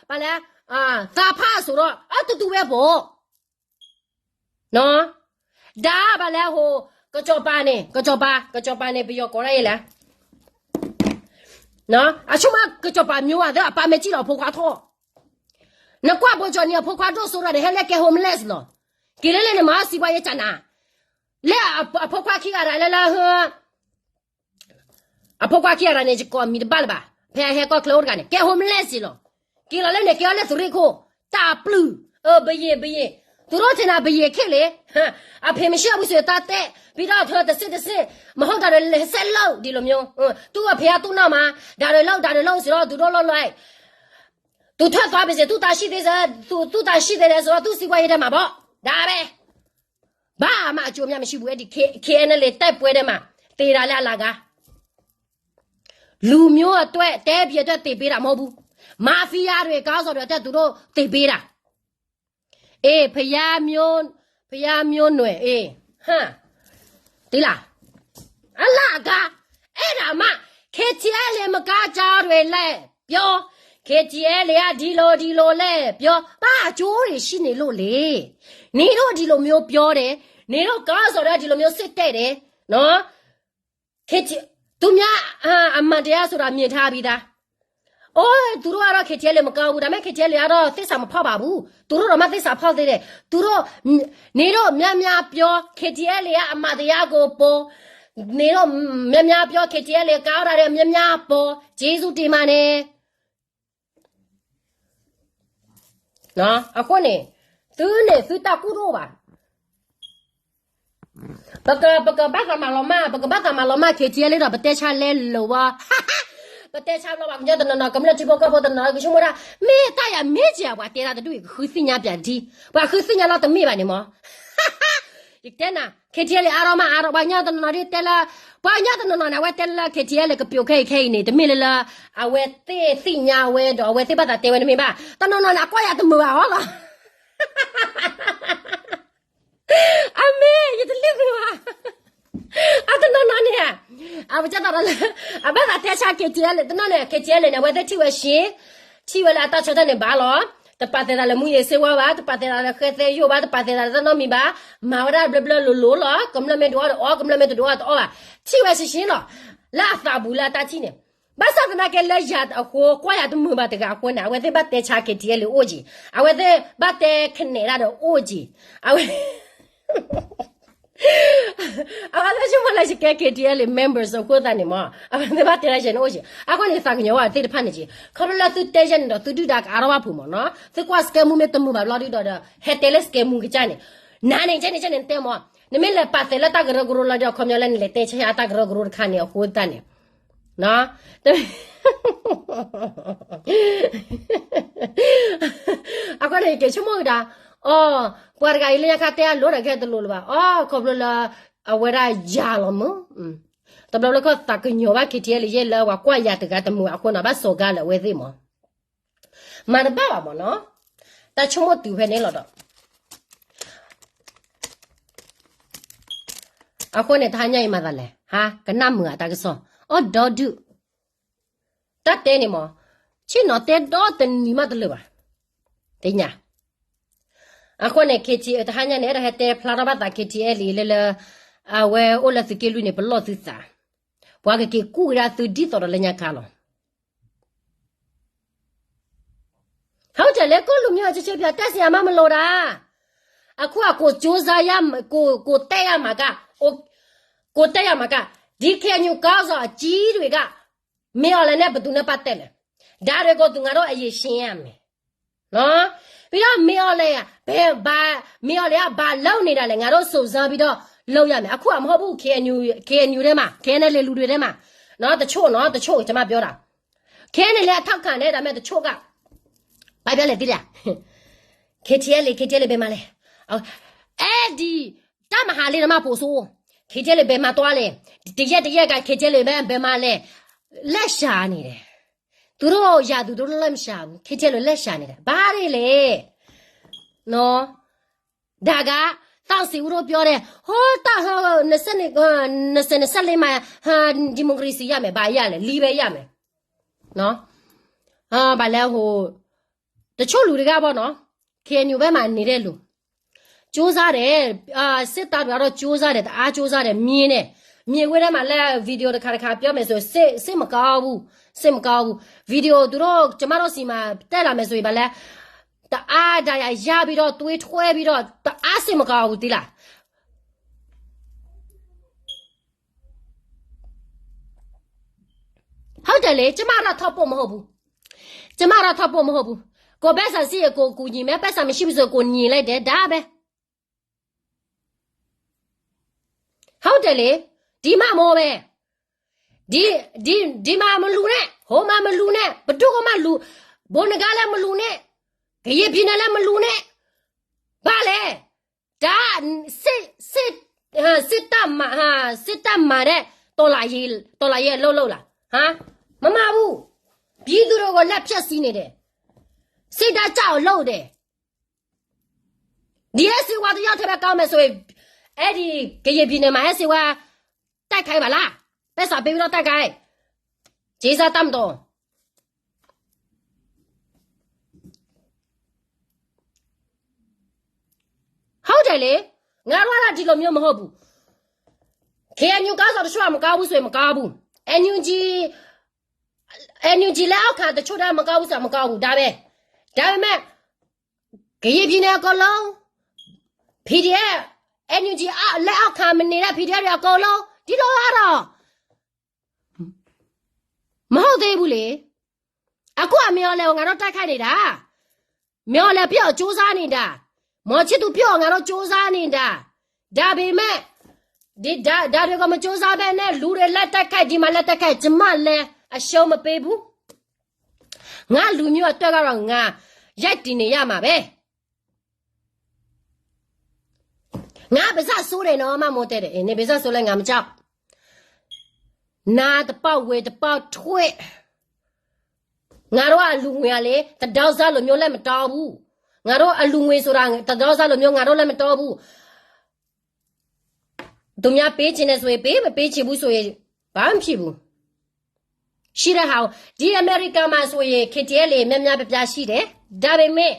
ဘာလဲ, သးဖးဆိုတော့ အတူတူပဲပေါ့. နော်, ဒါကဘာလဲဟို, ကစီၤပၤန့ၣ်, ကစီၤပၤ, ကစီၤပၤန့ၣ် ပယီၤကိးဒၣ်အံၤလဲၣ်, နော်, အဆိကမိၣ်ကစီၤပၤမျိုးอ่ะ, အပၢ်မ့ၢ်စံၣ်လီၤအဖိခွါထီၣ်, နကွၢ်ဘိကၠီၤနံၤအဖိခွါဒိၣ်စိဒီးန့ၣ် ဟဲလၢကဲ homeless လီၤ. က့ၤလၢလၢန့ၣ် မၤအီၣ်စံးပှၤယဲၢ်ကနၤ, လၢအဖိခွါခံဂၤဒၣ်လၢလၢဟ အဖိခွါခံဂၤန့ၣ် ယကိးမံၤတဘၣ်လၢၤဘၣ်, ဖဲအဟဲကီၢ်ချၢအိၣ်တဂၤန့ၣ် ကဲ homeless လီၤ. က့ၤလီၤလၢန့ၣ် ကဲအီၤလၢသုးရ့ၣ်ခိၣ်, တၢ်ပျုၢ်, အၢ ဘယ့ၣ်ဘယ့ၣ်, သူတို့ထင်တာ ဘယ့ၣ်ခ့ၣ်လံ, အဖေမရှိဘူးဆိုရင် တၢ်တဲ, ပြီးတော့ တဆင့်တဆင့်, မဟုတ်တာတွေ ဆက်လုပ်, ဒီလိုမျိုး, သူ့အဖေက သူ့နောက်မှာ, ဒါတွေလုပ်, ဒါတွေလုပ်ဆိုတော့ သူတို့လုပ်လိုက်, သူထွက်သွားပြီဆိုရင် သူ့သားရှိသေးတယ်, သူ့သားရှိသေးတယ်ဆိုတော့ သူ့စီးပွားရေးထဲမှာပေါ့, ဒါပဲ. ဘာမှအကျိုးအမြတ်မရှိဘူး, အဲ့ဒီ K-, KNLA တိုက်ပွဲထဲမှာ သေတာလည်းအလကား, လူမျိုးအတွက်, တိုင်းပြည်အတွက် သေပေးတာမဟုတ်ဘူး, mafia တွေ, ခေါင်းဆောင်တွေအတွက် သူတို့သေပေးတာ. အေး, ဖယားမျိုး, ဖယားမျိုးနွယ်, အေး, ဟမ်, သိလား, အလကား, အဲ့ဒါမှ KTLA မကကြောင်းတွေလဲပြော, KTLA ကဒီလိုဒီလိုလဲပြော, ဘာအကျိုးတွေရှိနေလို့လဲ. နင်တို့ဒီလိုမျိုးပြောတယ်, နင်တို့ခေါင်းဆောင်တွေကဒီလိုမျိုးစစ်တိုက်တယ်, နော်. သူများအမှန်တရားဆိုတာမြင်ထားပြီးသား. အိုး, သူတို့ကတော့ KTLA မကောင်းဘူး, ဒါပေမဲ့ KTLA ကတော့သစ္စာမဖောက်ပါဘူး, သူတို့တော့မှသစ္စာဖောက်သေးတယ်, သူတို့, နင်တို့များများပြော KTLA ကအမှန်တရားကိုပေါ်, နင်တို့များများပြော KTLA ကောင်းတာတွေများများပေါ်, ကျေးဇူးတင်ပါတယ်. အဃိန့ၣ်, သုန့ၣ် သုတၢ်ကူၣ်တအိၣ်ဘၣ်. ပက, ပကဘၣ်သးမၤလီၤမၢ်, ပကဘၣ်သးမၤလီၤမၢ် KTLA ဒီး ပတဲဆါလဲလိာ်ဝဲ, ပတဲဆါဘျီ ပှၤကညီတနီၤနီၤ ကမျၢၢ်ထံဖိကီၢ်ဖိတနီၤနီၤ ကဆိကမိၣ်ဒၣ်, မ့ၢ်တၢ်ယၤမ့ၢ်ကဲ ပှၤတဲတၢ်တဒူၣ်အံၤ ကဃုသ့ၣ်ညါပၠးတထံ, ပှၤဃုသ့ၣ်ညါလီၤတမ့ၢ်ဘၣ်န့ၣ်မး. ယတဲနၤ, KTLA အါထီၣ်မးအါထီၣ်, ပှၤကညီတနီၤနီၤဒ်တဲလၢ, ပှၤကညီတနီၤနီၤန့ၣ် အဝဲတဲလၢ KTLA ကပျိးခဲအံၤခဲအံၤန့ၣ် တမ့ၢ်လၢလၢ အဝဲသ့ၣ်သ့ၣ်ညါဝဲဒီး အဝဲသ့ၣ်ဘၣ်သးတဲဝဲတမ့ၢ်ဘၣ်. တနီၤနီၤန့ၣ် အကွၢ်ယၤတမုာ်ဘၣ်အီၤလီၤ. အမ့ၢ် ယတလ့ၣ်မုာ်ဘၣ်. အတနီၤနီၤန့ၣ်, အဝဲကသးလၢ, အဘၣ်သးတဲဆါ KTLA တနီၤန့ၣ် KTLA န့ၣ် အဝဲသ့ၣ်ထံၣ်ဝဲရှ့, ထံၣ်ဝဲလၢအတၢ်ဆီတလဲန့ၣ်ဘၣ်လီၤ. တပာ်သးလၢ မူးယစ်ဆေးဝါး ဘၣ်, တပာ်သးလၢ ဃဲသဲယိၣ် ဘၣ်, တပာ်သးလၢတၢ်နီတမံၤဘၣ်, မၤဝဲဒၣ်ဘျၢဘျၢလိၤလိၤလီၤ. ကမျၢၢ်မ့ၢ်တအိၣ်ဒီးအီၣ်, ကမျၢၢ်မ့ၢ်တအိၣ်ဒီးတအီၣ်ဘၣ်. ထံၣ်ဝဲရှ့ရှ့လီၤ. လၢအသးပူၤလၢအတၢ်ထံၣ်န့ၣ်, ဘၣ်ဆၣ်သနာ်က့လၢယၤအဃိ ကွၢ်ယၤတမုာ်ဘၣ်တဂၤအဃိန့ၣ် အဝဲသ့ၣ်ဘၣ်တဲဆါ KTLA အိၣ်က့ၤ, အဝဲသ့ၣ်ဘၣ်တဲခနဲၣ်ဒၣ်ဒီးအိၣ်က့ၤ, အဝဲ အဝဲသ့ၣ်ဆိကမိၣ်လၢယကဲ KTLA members အဃိသတးန့ၣ်မး, အဝဲသ့ၣ်ဘၣ်တဲဒၣ်ယဲန့ၣ်အိၣ်က့ၤ. အဃိန့ၣ် သးကညီၤဝဲသ့ၣ်တဖၣ်န့ၣ်က့ၤ, ခီဖျိလၢသုတဲယဲန့ၣ်ဒီး သုဒုၣ်ဒါကအါထီၣ်ဘၣ်ဖိမးနီၤ. သုကွၢ် scam မ့ၢ်တမုာ်ဘၣ်ဘျီဒုဒီး ဟဲတဲလၢ scam ကစၢ်န့ၣ်, နၤန့ၣ် ကဲန့ၣ် ကဲန့ၣ် နတဲမး, နမ့ၢ်လဲၤပာ်သဲလၢတၢ်ကရၢကရိလီၤဒီး ခီပညီလၢနလဲၤတဲဆါတၢ်ကရၢကရိတခါန့ၣ် အဃိသတးန့ၣ် အဃိန့ၣ် ယက့ၤဆိကမိၣ်ကဒါ, အီ, ပှၤတဂၤအံၤလၢညါခါတဲအလိၤဒီးကဲတလိၤလၢၤဘၣ်, အီ, ခီဖျိလၢ အဝဲဒၣ်ယၤလီၤမုၢ်, တဘျီလၢခီၣ်သးကညီၤဘၣ် ခ့ထံအဲလၢယဲလၢပှၤကွၢ်ယၤတဂၤတမုာ်အဃိန့ၣ် ဘၣ်စီၤကါလၢအဝဲသ့ၣ်မး, မၤတဘၣ်ဘၣ်မးနီၤ, တၢ်ဆိကမိၣ်တုၤဖဲန့ၣ်လီၤဒီး အဃိန့ၣ် တဟါညါအံၤမၤသးလဲၣ်, ဟါ, ကနၣ်မုာ်အတၢ်ကစီၣ်, အီၣ်ဒီဒုၣ်, တၢ်တဲန့ၣ်မး, ဆ့ၣ်နီၤတဲဒီတနံၤမးတလၢာ်ဘၣ်, သ့ၣ်ညါ, အဃိန့ၣ် ခ့ထံ တဟါညါန့ၣ် အဲၣ်ဒိးဟဲတဲဖျါထီၣ်ဘၣ်သး ခ့ထံအဲလံ လၢလၢ, အဝဲအိၣ်လၢသုးက့လွံၢ်န့ၣ် ပလီၢ်သုသး, ပှၤကက့ၤကူၣ်ကဒါသုဒ်သိးဒီးလၢညါခါလီၤ. ဟုတ်တယ်လေ, ကိုယ့်လူမျိုး အချင်းချင်း ပြန်တက်စရာမှ မလိုတာ. အခုက ကိုယ်စူးစမ်းရမ, ကိုယ်, ကိုယ်တက်ရမှာက, ကိုယ်, ကိုယ်တက်ရမှာက, ဒီ ခ့အန်ယူ ခေါင်းဆောင်အကြီးတွေက မင်းအောင်လှိုင်နဲ့ ဘယ်သူနဲ့ ပတ်သက်လဲ. ဒါတွေကို သူငါတို့ အရင်ရှင်းရမယ်. နော်. ပြီးတော့ မင်းအောင်လှိုင်က ဘယ်, ဘာ, မင်းအောင်လှိုင်က ဘာလုပ်နေတာလဲ. ငါတို့ စုံစမ်းပြီးတော့ လုပ်ရမယ်. အခုက မဟုတ်ဘူး. ခ့အန်ယူ, ခ့အန်ယူ ထဲမှာ, ခ့အန်အယ်လ်အေ လူတွေထဲမှာ, နော်, တချို့နော်, တချို့ ကျွန်မပြောတာ. ခ့အန်အယ်လ်အေ အထောက်ခံတယ်, ဒါပေမဲ့ တချို့က ဘာပြောလဲ သိလား. ခ့ထံအဲလ်အေ, ခ့ထံအဲလ်အေ ဘယ်မှာလဲ. အဲဒီ တပ်မဟာလေး ထဲမှာ ပို့ဆို. ခ့ထံအဲလ်အေ ဘယ်မှာသွားလဲ. တရက်တရက်က ခ့ထံအဲလ်အေ ဘယ်, ဘယ်မှာလဲ. လှည့်ရှာနေတယ်. သူတို့ရာသူ သူတို့လှည့်မရှာဘူး. ခ့ထံအဲလ်အေ လှည့်ရှာနေတယ်. ဘာတွေလဲ. နော်. ဒါက တောင်စီဦးတို့ပြောတယ်. ဟိုး တောင်, ဟိုး နှစ်ဆယ့်နှစ်, နှစ်ဆယ့်နှစ်ဆယ့်လေးမှာ, ဟာ, ဒီမိုကရေစီရမယ်. ဘာရလဲ. လီပဲရမယ်. နော်. ဟာ, ဘာလဲ ဟို, တချို့လူတွေကပေါ့နော်, ခ့အန်ယူ ဘက်မှာ နေတဲ့လူ, ကြိုးစားတယ်. အာ, စစ်တပ်တွေကတော့ ကြိုးစားတယ်, တအားကြိုးစားတယ်. မြင်တယ်. မြင်ကွင်းထဲမှာလည်း ဗီဒီယို တစ်ခါတစ်ခါ ပြောမယ်ဆိုရင် စိတ်, စိတ်မကောင်းဘူး. စိတ်မကောင်းဘူး. ဗီဒီယို သူတို့, ကျမတို့ဆီမှာ တက်လာမယ်ဆိုရင် ဘာလဲ, တအားဒဏ်ရာရပြီးတော့ သွေးထွက်ပြီးတော့ တအားစိတ်မကောင်းဘူး သိလား. ဟုတ်တယ်လေ, ကျမတော့ ထောက်ပို့မဟုတ်ဘူး. ကျမတော့ ထောက်ပို့မဟုတ်ဘူး. ကိုယ်ပိုက်ဆံရှိရင် ကိုယ်ကူညီမယ်, ပိုက်ဆံမရှိဘူးဆို ကိုယ်ညင်လိုက်တယ်, ဒါပဲ. ဟုတ်တယ်လေ, ဒီမှမဟုတ်ပဲ. ဒီ, ဒီ, ဒီမှာမလူနဲ့, ဟိုမှာမလူနဲ့, ဘယ်သူကမှလူ, ဗိုလ်နဂါလည်းမလူနဲ့, ကရင်ပြည်နယ်လည်းမလူနဲ့. ဘာလဲ. ဒါ, စစ်,စစ်, စစ်တပ်မှာ, စစ်တပ်မှာတဲ့ တော်လှန်ရေး, တော်လှန်ရေး အလုပ်လုပ်လား. ဟမ်, မမှန်ဘူး. ပြည်သူတွေကို လက်ဖျက်ဆီးနေတယ်. စိတ်ဓာတ်ကျအောင်လုပ်တယ်. ဒီဟဲစည်းဝါး တစ်ယောက်တည်းပဲ ကောင်းမယ်ဆိုရင်, အဲဒီ ကရင်ပြည်နယ်မှာ ဟဲစည်းဝါး တိုက်ခိုက်ပါလား. ပိုက်ဆံပေးပြီးတော့ တိုက်ခိုက်. ကျေးဇူးတင်တော့. ဟုတ်တယ်လေ, ငါတို့က ဒီလိုမျိုးမဟုတ်ဘူး. ခ့အန်ယူ ခေါင်းဆောင်တချို့က မကောင်းဘူးဆိုရင် မကောင်းဘူး. အန်ယူဂျီ, အန်ယူဂျီ လက်အောက်ခံတချို့က မကောင်းဘူးဆိုရင် မကောင်းဘူး, ဒါပဲ. ဒါပေမဲ့ ကရင်ပြည်နယ်အကုန်လုံး, ပီဒီအက်ဖ်, အန်ယူဂျီ လက်အောက်ခံမနေတဲ့ ပီဒီအက်ဖ် တွေအကုန်လုံး, ဒီလိုကတော့ မဟုတ်သေးဘူးလေ. အခုက မင်းအောင်လှိုင်ကို ငါတို့ တိုက်ခိုက်နေတာ. မင်းအောင်လှိုင် ပြုတ်အောင် ကြိုးစားနေတာ. မောင်ချစ်သူ ပြုတ်အောင် ငါတို့ ကြိုးစားနေတာ. ဒါပေမဲ့, ဒီ, ဒါ, ဒါတွေကို မကြိုးစားဘဲနဲ့ လူတွေ လက်တိုက်ခိုက်, ဒီမှာ လက်တိုက်ခိုက်, ကျမလည်း အရှုံးမပေးဘူး. ငါလူမျိုးအတွက်ကတော့ ငါ ရပ်တည်နေရမှာပဲ. ငါ ပါးစပ်ဆိုးတယ်နော်, မမိုတဲတယ်, နင် ပါးစပ်ဆိုးလဲ ငါ မကြောက်. နားတပေါက် ဝေတပေါက် ထွဲ့. ငါတို့က အလူငွေကလေ, တဒေါ်စၢ်လိုမျိုး လက်မတောဘူး. ငါတို့ အလူငွေဆိုတာ တဒေါ်စၢ်လိုမျိုး ငါတို့ လက်မတောဘူး. သူများ ပေးချင်တယ်ဆိုရင် ပေး, မပေးချင်ဘူးဆိုရင် ဘာမှမဖြစ်ဘူး. ရှိတဲ့ဟာကို, ဒီ အမေရိကန်မှာဆိုရင် ခ့ထံအဲလ်အေ များများပြားပြားရှိတယ်. ဒါပေမဲ့,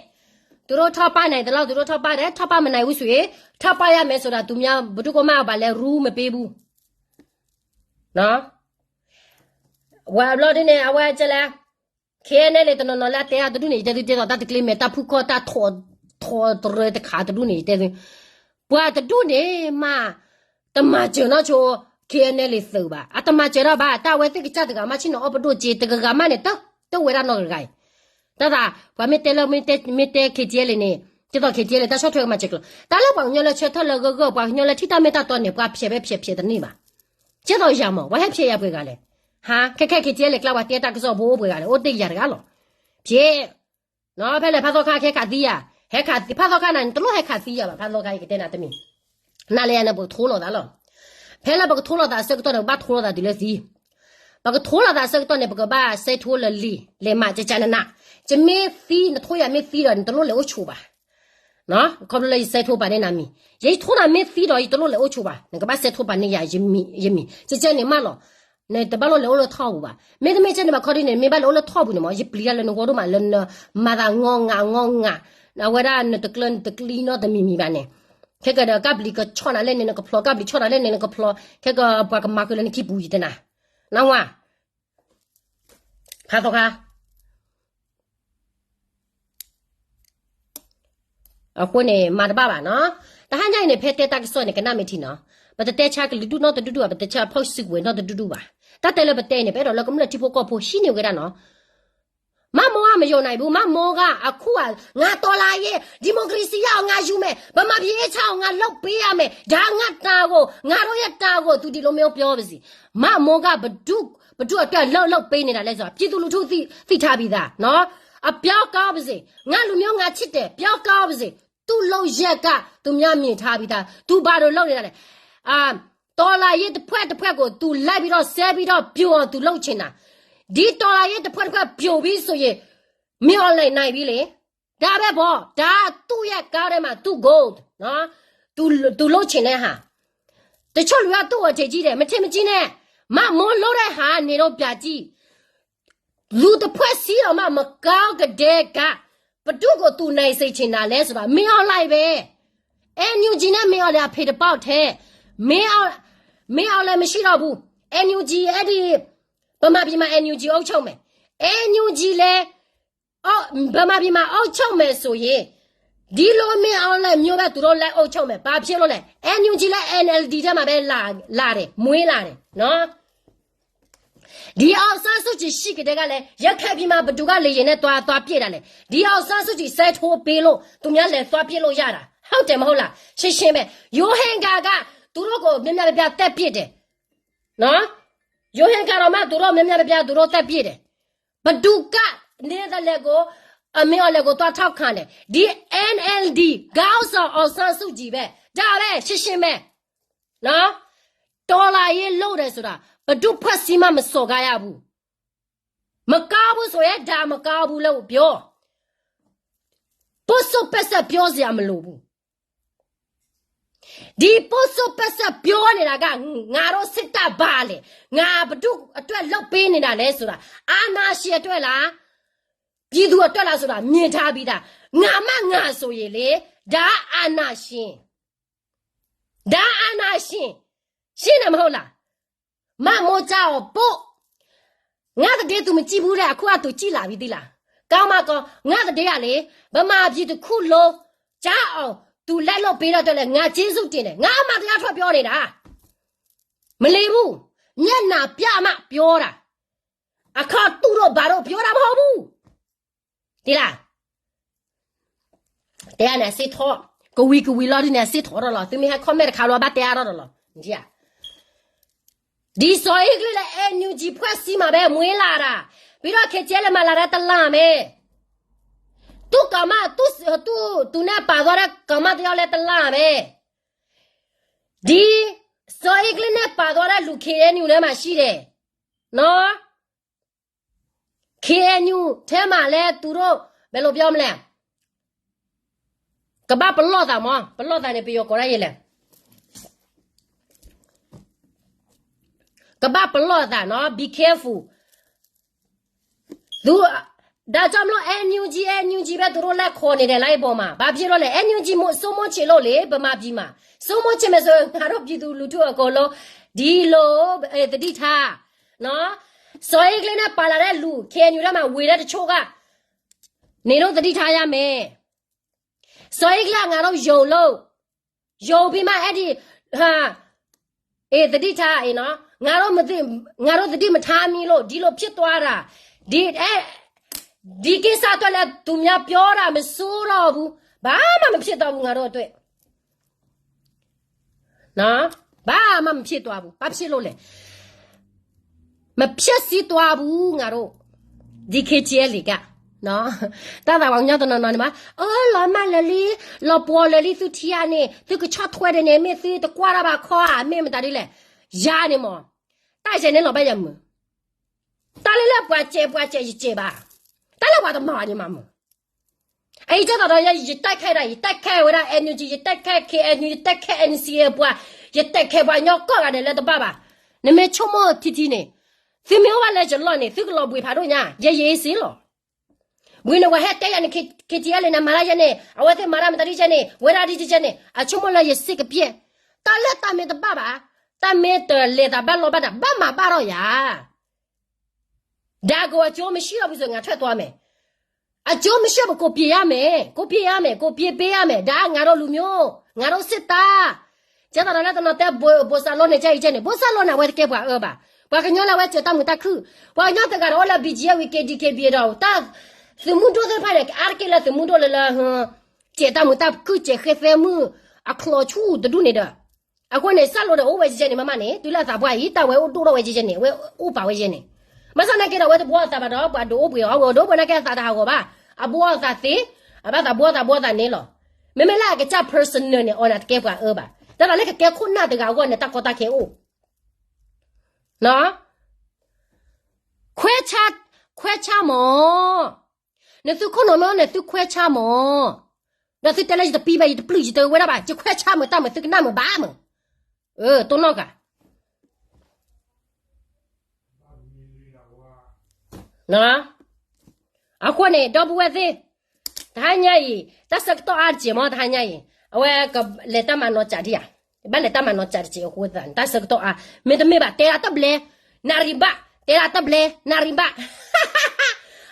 သူတို့ ထောက်ပံ့နိုင်သလောက် သူတို့ ထောက်ပံ့တယ်, ထောက်ပံ့မနိုင်ဘူးဆိုရင် ထောက်ပံ့ရမယ်ဆိုတာ သူများ ဘယ်သူကမှ ဘာလဲ ရူးမပေးဘူး. နော်. ဝဲအဘျီဒ်န့ၣ် အဝဲကလဲ, ခဲအံၤန့ၣ် တနီၤနီၤလၢအတဲအါတဒူၣ်န့ၣ် ယတဲသု တဲသိးတၢ်တကျ့မဲာ် တၢ်ဖုၣ်ခီၣ် တၢ်ထိး, ထိးတရၢတခါတဒူၣ်န့ၣ် ယတဲသု, ပှၤတဒူၣ်န့ၣ်မး တမၤစၢၤနီၢ်ဆိ ခဲအံၤန့ၣ်လံသုးဘၣ်. အတမၤစၢၤတၢ်ဘၣ်, တၢ်ဝဲသ့ၣ်ကစၢ်တဂၤမး ဆ့ၣ်နီၤအီၣ်ပဒိၣ်စ့ တဂၤဂၤမးန့ၣ် တ, တဝဲဒၣ်နီတဂၤဂၤအံၤ. တၢ်သး, ပှၤမ့ၢ်တဲလၢ မ့ၢ်တဲ, မ့ၢ်တဲ ခဲအံၤန့ၣ်, တဲသိး ခဲအံၤန့ၣ် တၢ်ဆီၣ်ထွဲကမၤစၢၤကျိၤ. တၢ်လၢပှၤကညီလၢဆၢထၢၣ်လၢဂၢၢ်ဂၢၢ်, ပှၤကညီလၢထံၣ်တၢ်မ့ၢ်တၢ်တီန့ၣ် ပှၤဖျဲးပဲဖျဲးဖျဲးတန့ၢ်ဘၣ်. ကဲသိးယၤမး ပှၤဟဲဖျဲးယၤပှဲၤဂၤလဲၣ်. ဟါ, ခဲခဲ KTLA ကျါ ပှၤတဲတၢ်ကစီၣ်ဖိအိၣ်ပှဲၤဂၤလဲၣ်, အိၣ်တ့ၢ်ယၤတဂၤလီၤ. ဖဲ, နီၤ, ဖဲလဲၣ် ဖးသီခါ ကဟဲခးသံယၤ, ဟဲခးသံ, ဖးသီခါန့ၣ် နတလိၣ်ဟဲခးသံယၤဘၣ်, ဖးသီခါ ယကတဲနၤတမံၤ, နၤလၢယၤန့ၣ် ပကထိလိာ်သးလီၤ. ဖဲလၢပကထိလိာ်သးအဆၢကတီၢ်န့ၣ် ပဘၣ်ထိလိာ်သးတုၤလၢသံ ပကထိလိာ်သးအဆၢကတီၢ်န့ၣ် ပကဘၣ်ဆဲးထိလၢလံာ်, လဲၤမးကကနန, ယမ့ၢ်သံ, နထိယၤမ့ၢ်သံဒီး နတလိၣ်လဲၤအိၣ်ဆိးဘၣ်. ခီဖျိလၢယဆဲးထိပာ်န့ၢ်နၤမံၤ, ယထိနၤမ့ၢ်သံဒီး ယတလိၣ်လဲၤအိၣ်ဆိးဘၣ်, နကဘၣ်ဆဲးထိပာ်န့ၢ်ယၤ, ယမံၤ, ယမံၤ, ကကန့ၣ်မးလီၤ. နတဘၣ်လိၣ်လဲၤအိၣ်လၢထီၣ်ပူၤဘၣ်. မ့တမ့ၢ်ကန့ၣ်ဘၣ်ခီဒ်န့ၣ် မ့ၢ်ဘၣ်လဲၤအိၣ်လၢထီၣ်ပူၤန့ၣ်မး ယပျံၤတၢ်လၢနဂီၢ်ဒိၣ်မး လၢနမၤသးငီငးငီငး, အဝဲဒၣ်နတကျၢၤနတကျံနီတမံၤမံၤဘၣ်န့ၣ်, ခဲကဒီးကဘျံးကဆီၣ်နၤလဲၣ်န့ၣ်နကဖျီ, ကဘျံးဆီၣ်နၤလဲၣ်န့ၣ်နကဖျီ, ခဲကပှၤကမၤဃုာ်လၢနခံပူၤယတဲနၤ, နဝၤ ဖးသီခါ အဃိန့ၣ် မၤတဘၣ်ဘၣ်နီၤ. တဟါညါအံၤန့ၣ် ဖဲတဲတၢ်ကစီၣ်န့ၣ် ကနၣ်မ့ၢ်ထံနီၤ, ပတတဲဆါကလုာ်ဒူၣ်နီတဒူၣ်ဒူၣ်ဘၣ်, ပတတဲဆါဖီၣ်စုကဝဲၤနီတဒူၣ်ဒူၣ်ဘၣ်. တၢ်တဲလၢပတဲန့ၣ် ပအဲၣ်ဒိးလၢကမျၢၢ်ထံဖိကီၢ်ဖိဟံးန့ၢ်ဝဲဒၣ်နီၤ. မၢ်မိၢ်ကမယုံနိုင်ဘူး, မၢ်မိၢ်ကအခိၣ်အ ငါတော်လှန်ရေး, ဒီမိုကရေစီရအောင် ငါယူမယ်, ဗမာပြည်အေးချမ်းအောင် ငါလုပ်ပေးရမယ်, ဒါငါ့တာဝန်, ငါတို့ရဲ့တာဝန်, သူဒီလိုမျိုးပြောပါစေ. မၢ်မိၢ်က ဘယ်သူ့အတွက် လုပ်လုပ်ပေးနေတာလဲဆိုတော့ ပြည်သူလူထုသိ, သိထားပြီးသားနော်. အပြောကောင်းပါစေ, ငါ့လူမျိုး ငါချစ်တယ်, ပြောကောင်းပါစေ. သူ့လုပ်ရပ်က သူများမြင်ထားပြီးသား, သူဘာလို့လုပ်နေတာလဲ. အာ, တော်လှန်ရေးတစ်ဖွဲ့တစ်ဖွဲ့ကို သူလိုက်ပြီးတော့ စဲပြီးတော့ ပြိုအောင် သူလုပ်ချင်တာ. ဒီတော်လှန်ရေးတစ်ဖွဲ့တစ်ဖွဲ့ ပြိုပြီဆိုရင် မင်းအောင်လှိုင်နိုင်ပြီလေ. ဒါပဲပေါ့, ဒါသူ့ရဲ့ကားထဲမှာ သူ့ goal နော်, သူ, သူလုပ်ချင်တဲ့ဟာ. တချို့လူက သူ့ကို အထင်ကြီးတယ်, မထင်မကြီးနဲ့, မမိုးလုပ်တဲ့ဟာ နေတော့ပြကြည့်. လူတစ်ဖွဲ့စည်းတော့မှ မကောင်းကတည်းက ဘယ်သူ့ကို သူနိုင်စေချင်တာလဲဆိုတာ မင်းအောင်လှိုင်ပဲ. NUG နဲ့ မင်းအောင်လှိုင် အဖေတစ်ပေါက်ထဲ, မင်းအောင်, မင်းအောင်လှိုင် မရှိတော့ဘူး. NUG အဲ့ဒီ ဗမာပြည်မှာ NUG အုပ်ချုပ်မယ်, NUG လည်း အော်, ဗမာပြည်မှာ အုပ်ချုပ်မယ်ဆိုရင်, ဒီလိုမင်းအောင်လှိုင်မျိုးပဲ သူတို့ လက်အုပ်ချုပ်မယ်. ဘာဖြစ်လို့လဲ. NUG လည်း NLD ထဲမှာပဲ လာ, လာတယ်, မွေးလာတယ်နော်. ဒီအောင်ဆန်းစုကြည်ရှိကတည်းကလည်း ရခိုင်ပြည်မှာ ဘယ်သူက လေယာဉ်နဲ့ သွား, သွားပစ်တာလဲ. ဒီအောင်ဆန်းစုကြည် စဲထိုးပေးလို့ သူများ လဲၤသွားပစ်လို့ရတာ, ဟုတ်တယ်မဟုတ်လား. ရှင်းရှင်းပဲ, ရိုဟင်ဂျာက သူတို့ကို များများပြားပြား သတ်ပစ်တယ်နော်. ရိုဟင်ဂျာ တောင်မှ သူတို့ များများပြားပြား သူတို့ သတ်ပစ်တယ်. ဘယ်သူက နေသလဲကို, အမင်းအောင်လှိုင်ကို သွားထောက်ခံတယ်. ဒီ NLD ခေါင်းဆောင် အောင်ဆန်းစုကြည်ပဲ. ဒါပဲ, ရှင်းရှင်းပဲနော်. တော်လှန်ရေးလုပ်တယ်ဆိုတာ ဘယ်သူ့အဖွဲ့အစည်းမှ မစော်ကားရဘူး. မကောင်းဘူးဆိုရင် ဒါမကောင်းဘူးလို့ပြော. ပိုဆိုးပက်ဆက်ပြောစရာမလိုဘူး. ဒီပိုဆိုးပက်ဆက်ပြောနေတာက ငါတို့စစ်တပ်ဘာလဲ, ငါဘယ်သူ့အတွက်လုပ်ပေးနေတာလဲဆိုတာ, အာဏာရှင်အတွက်လား, ပြည်သူအတွက်လားဆိုတာ မြင်ထားပြီးသား. ငါမှငါဆိုရင်လေ, ဒါအာဏာရှင်, ဒါအာဏာရှင်, ရှင်းတယ်မဟုတ်လား. မမိုးကြားအောင်ပို့. ငါ့သတင်း သူမကြည့်ဘူးတဲ့, အခုက သူကြည့်လာပြီသီးလား. ကောင်းမကောင်း, ငါ့သတင်းကလေ, ဗမာပြည်တစ်ခုလုံး ကြားအောင် သူလက်လုပ်ပေးတဲ့အတွက်လည်း ငါကျေးဇူးတင်တယ်. ငါအမှန်တရားထွက်ပြောနေတာ. မလီဘူး. မျက်နှာပြမှပြောတာ. အခါသူတို့ဘာတို့ပြောတာမဟုတ်ဘူး. သီးလား. တဲန့ၣ် စ့ထီၣ်, ကဝံၤကဝံၤလီၤဒ်န့ၣ် စ့ထီၣ်ထီၣ်လီၤ. သုမ့ၢ်ဟဲ comment တခါလီၤ ဘၣ်တဲအါထီၣ်ဒီးလီၤ. ဒီစီၤအ့ကျ့လၢ NUG ဖွဲ့စည်းမှာပဲ မွေးလာတာ, ပြီးတော့ KTLA မှာလာတာ တစ်လမ်းပဲ. သူ့ကောင်မ, သူ့, သူ့, သူနဲ့ပါသွားတဲ့ ကောင်မတစ်ယောက်လည်း တစ်လမ်းပဲ. ဒီစီၤအ့ကျ့နဲ့ပါသွားတဲ့လူ KNU ထဲမှာရှိတယ်နော်. KNU ထဲမှာလည်း သူတို့, ဘယ်လိုပြောမလဲ, ကဘၣ်ပလီၢ်သးမး, ပလီၢ်သးန့ၣ် ပယီၤကိးဒၣ်ယဲလဲၣ်, ကဘၣ်ပလီၢ်သးနော်, be careful. သူ, ဒါကြောင့်မလို့ NUG, NUG ပဲ သူတို့လက်ခေါ်နေတယ် လိုင်းပေါ်မှာ. ဘာဖြစ်လို့လဲ. NUG မို့, စိုးမိုးချစ်လို့လေ, ဗမာပြည်မှာ. စိုးမိုးချစ်မယ်ဆိုရင် ငါတို့ပြည်သူလူထုအကုန်လုံး ဒီလို, အဲ, သတိထား. နော်. စီၤအ့ကျ့နဲ့ပါလာတဲ့လူ, KNU ထဲမှာဝင်တဲ့တချို့က, နင်တို့သတိထားရမယ်. စီၤအ့ကျ့က ငါတို့ယုံလို့, ယုံပြီးမှ အဲ့ဒီ, ဟာ, အေး, သတိထား, အေးနော်, ငါတို့မသိ, ငါတို့သတိမထားမိလို့ ဒီလိုဖြစ်သွားတာ. ဒီ, အဲ, ဒီကိစ္စအတွက်လည်း သူများပြောတာ မစိုးတော့ဘူး. ဘာမှမဖြစ်တော့ဘူး ငါတို့အတွက်. နော်, ဘာမှမဖြစ်သွားဘူး. ဘာဖြစ်လို့လဲ. မဖျက်ဆီးသွားဘူး ငါတို့ ဒီး ခ့ၣ်ထံၣ်အဲလ်အ့ က တၢ်သးပှၤကညီတနီၤနီၤန့ၣ်မး, အၢ လီၤမၢ်လၢာ်လံ, လီၤပှီၤလၢာ်လံ သုထံၣ်ဧါန့ၣ် သုကဆီၣ်ထွဲဒ်န့ၣ် မ့ၢ်သုတကွၢ်တၢ်ဘၣ်ခီဧါ မ့ၢ်မတၤဒ်လဲၣ်, ယၤန့ၣ်မး, တၢ်ယဲန့ၣ်လီၤဘၣ်ယၤမုာ်, တၢ်လၢလၢပှၤစဲးပှၤစဲးယစဲးဘၣ်, တၢ်လၢပှၤတမၤအီၤန့ၣ်မးမုာ် အအံၤကၢ်သးဒီး ယတဲခဲဒၣ် ယတဲခဲဝဲဒၣ် NUG ယတဲခဲ KNU ယတဲခဲ NCA ပှၤ, ယတဲခဲပှၤကညီကိးဂၤဒဲးလၢတဘၣ်ဘၣ်, နမ့ၢ်ဆိကမိၣ်ထံထံန့ၣ်, သုမ့ၢ်အိၣ်ဘၣ်လၢယလီၢ်န့ၣ် သုကလီၤဘှံးဖးဒိၣ်ညါ ယဲယဲစ့လီၤ. ဝံၤန့ၣ် ဝဲဟဲတဲယၤန့ၣ် ခ့ၣ်ထံၣ်အဲလ်အ့ နမၤတၢ်ယဲန့ၣ် အဝဲသ့ၣ်မၤတၢ်မတၤဒ်ယဲန့ၣ် ဝဲဒၣ်ဒ်ယဲန့ၣ် အဆိကမိၣ်လၢယစ့ကပျဲၢ်, တၢ်လၢတၢ်မ့ၢ်တဘၣ်ဘၣ်, တၢ်မ့ၢ်တလဲၤသးဘၣ်လီၢ်ဘၣ်ဒၣ် ဘၣ်မၤဘၣ်ထီၣ်ယၤ ဒါကို အကျိုးမရှိတော့ဘူးဆို ငါထွက်သွားမယ်. အကျိုးမရှိဘူး ကိုပြင်ရမယ်, ကိုပြင်ရမယ်, ကိုပြင်ပေးရမယ်, ဒါ ငါတို့လူမျိုး, ငါတို့စစ်သား. ကဲသးဒီးလၢတနီၤတဲ ဘိၣ်စၢ်လိန့ၣ် ကဲအံၤကဲန့ၣ်, ဘိၣ်စၢ်လိန့ၣ် အဝဲတကဲပှၤအၢဘၣ်. ပှၤကညီလၢအဝဲစၢၤတၢ်မုာ်တၢ်ခုၣ်, ပှၤကညီတဂၤဒီးအိၣ်လၢ ဘီကၠံအဝံၤ က့ဒံက့ဘံဒီး တၢ်သုးမုၢ်ဒိၣ်သ့ၣ်တဖၣ်န့ၣ် အါတက့ၢ်လၢသုးမုၢ်ဒိၣ်လၢလၢ စဲးတၢ်မုာ်တၢ်ခုၣ် စဲးဃ့သဲမုၢ် အချီဆူၣ်တဒူၣ်န့ၣ်ဒီး အဃိန့ၣ် စၢ်လိဒီးအိၣ်ဝဲယဲန့ၣ် မ့မ့ၢ်န့ၣ် တုၤလၢအသးပှၢ်အံၤ တၢ်ဝဲအိၣ်ဒိၣ်ထီၣ်ဝဲယဲန့ၣ် အဝဲအိၣ်ပာ်ဝဲယဲန့ၣ်, ဘၣ်ဆၣ်သနာ်က့ဒီး အဝဲတဘှီအသးဘၣ်ဒီး ပှၤဒုးအိၣ်ပှ့ၤအီၤ အဝဲဒုးအိၣ်ပှ့ၤသနာ်က့အသးတဟးဂီၤဘၣ်, အဘှီအသးသ့, အဘၣ်သးဘှီသးဘှီသးန့ၣ်လီၤ. မ့မ့ၢ်လၢအကစၢ် personal န့ၣ် အီၤန့ၣ်တကဲပှၤအၢဘၣ်, တၢ်သးလၢကကဲခိၣ်နၢ်တဂၤအဂီၢ်န့ၣ် တၢ်ကီတၢ်ခဲအိၣ် ခွဲခြား, ခွဲခြားမး, နသုခိၣ်နူာ်မ့ၢ်န့ၣ် သုခွဲခြားမး, ဒီးသုတဲလၢယတပံဘၣ် ယတပျုၢ်ယတဝဲဒၣ်ဘၣ် ယခွဲခြားမး တၢ်မး သုကနၣ်မးဘၣ်မး, တိၢ်နီၣ်ဃာ် အဃိန့ၣ် ဒီပုၢ်ဝဲၢ်သ့ၣ်, တဟါညါအံၤ တၢ်ဆၢကတီၢ်အါတစဲးမး တဟါညါအံၤ အဝဲကလဲၤတၢ်မၤနီၢ်စးဒံးဧါ, ဘၣ်လဲၤတၢ်မၤနီၢ်စးတစဲးအဃိသတး တၢ်ဆၢကတီၢ်အါ မ့တမ့ၢ်ဘၣ် တဲဒၣ်တဘျဲၣ်, နၣ်ရံၣ်ဘၣ်, တဲဒၣ်တဘျဲၣ် နၣ်ရံၣ်ဘၣ်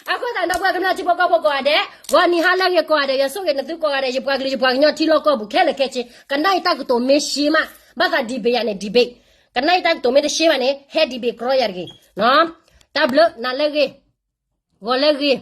အဃိသတး ဒီပုၢ်ဝဲၢ်ကမျၢၢ်ထံဖိကီၢ်ဖိကိးဂၤဒဲး, ဂီၤနံၤဟါလၢအဂ့ၤကိးဂၤဒဲး, ယဆိၣ်ဂ့ၤနသုကိးဂၤဒဲး, ယပှၤကလုာ်ယပှၤကညီထံလီၢ်ကီၢ်ပူၤ ခဲလၢာ်ခဲဆ့, ကနၣ်အံၤတၢ်ကတိၤမ့ၢ်ရှဲမး, ဘၣ်သး debate ယၤန့ၣ် debate, ကနၣ်အံၤတၢ်ကတိၤမ့ၢ်တရှဲဘၣ်န့ၣ် ဟဲ debate ကြီယၤတဂ့ၤ, တၢ်ဘျုး နၤလၢအဂ့ၤ, ဂီၤလၢအဂ့ၤ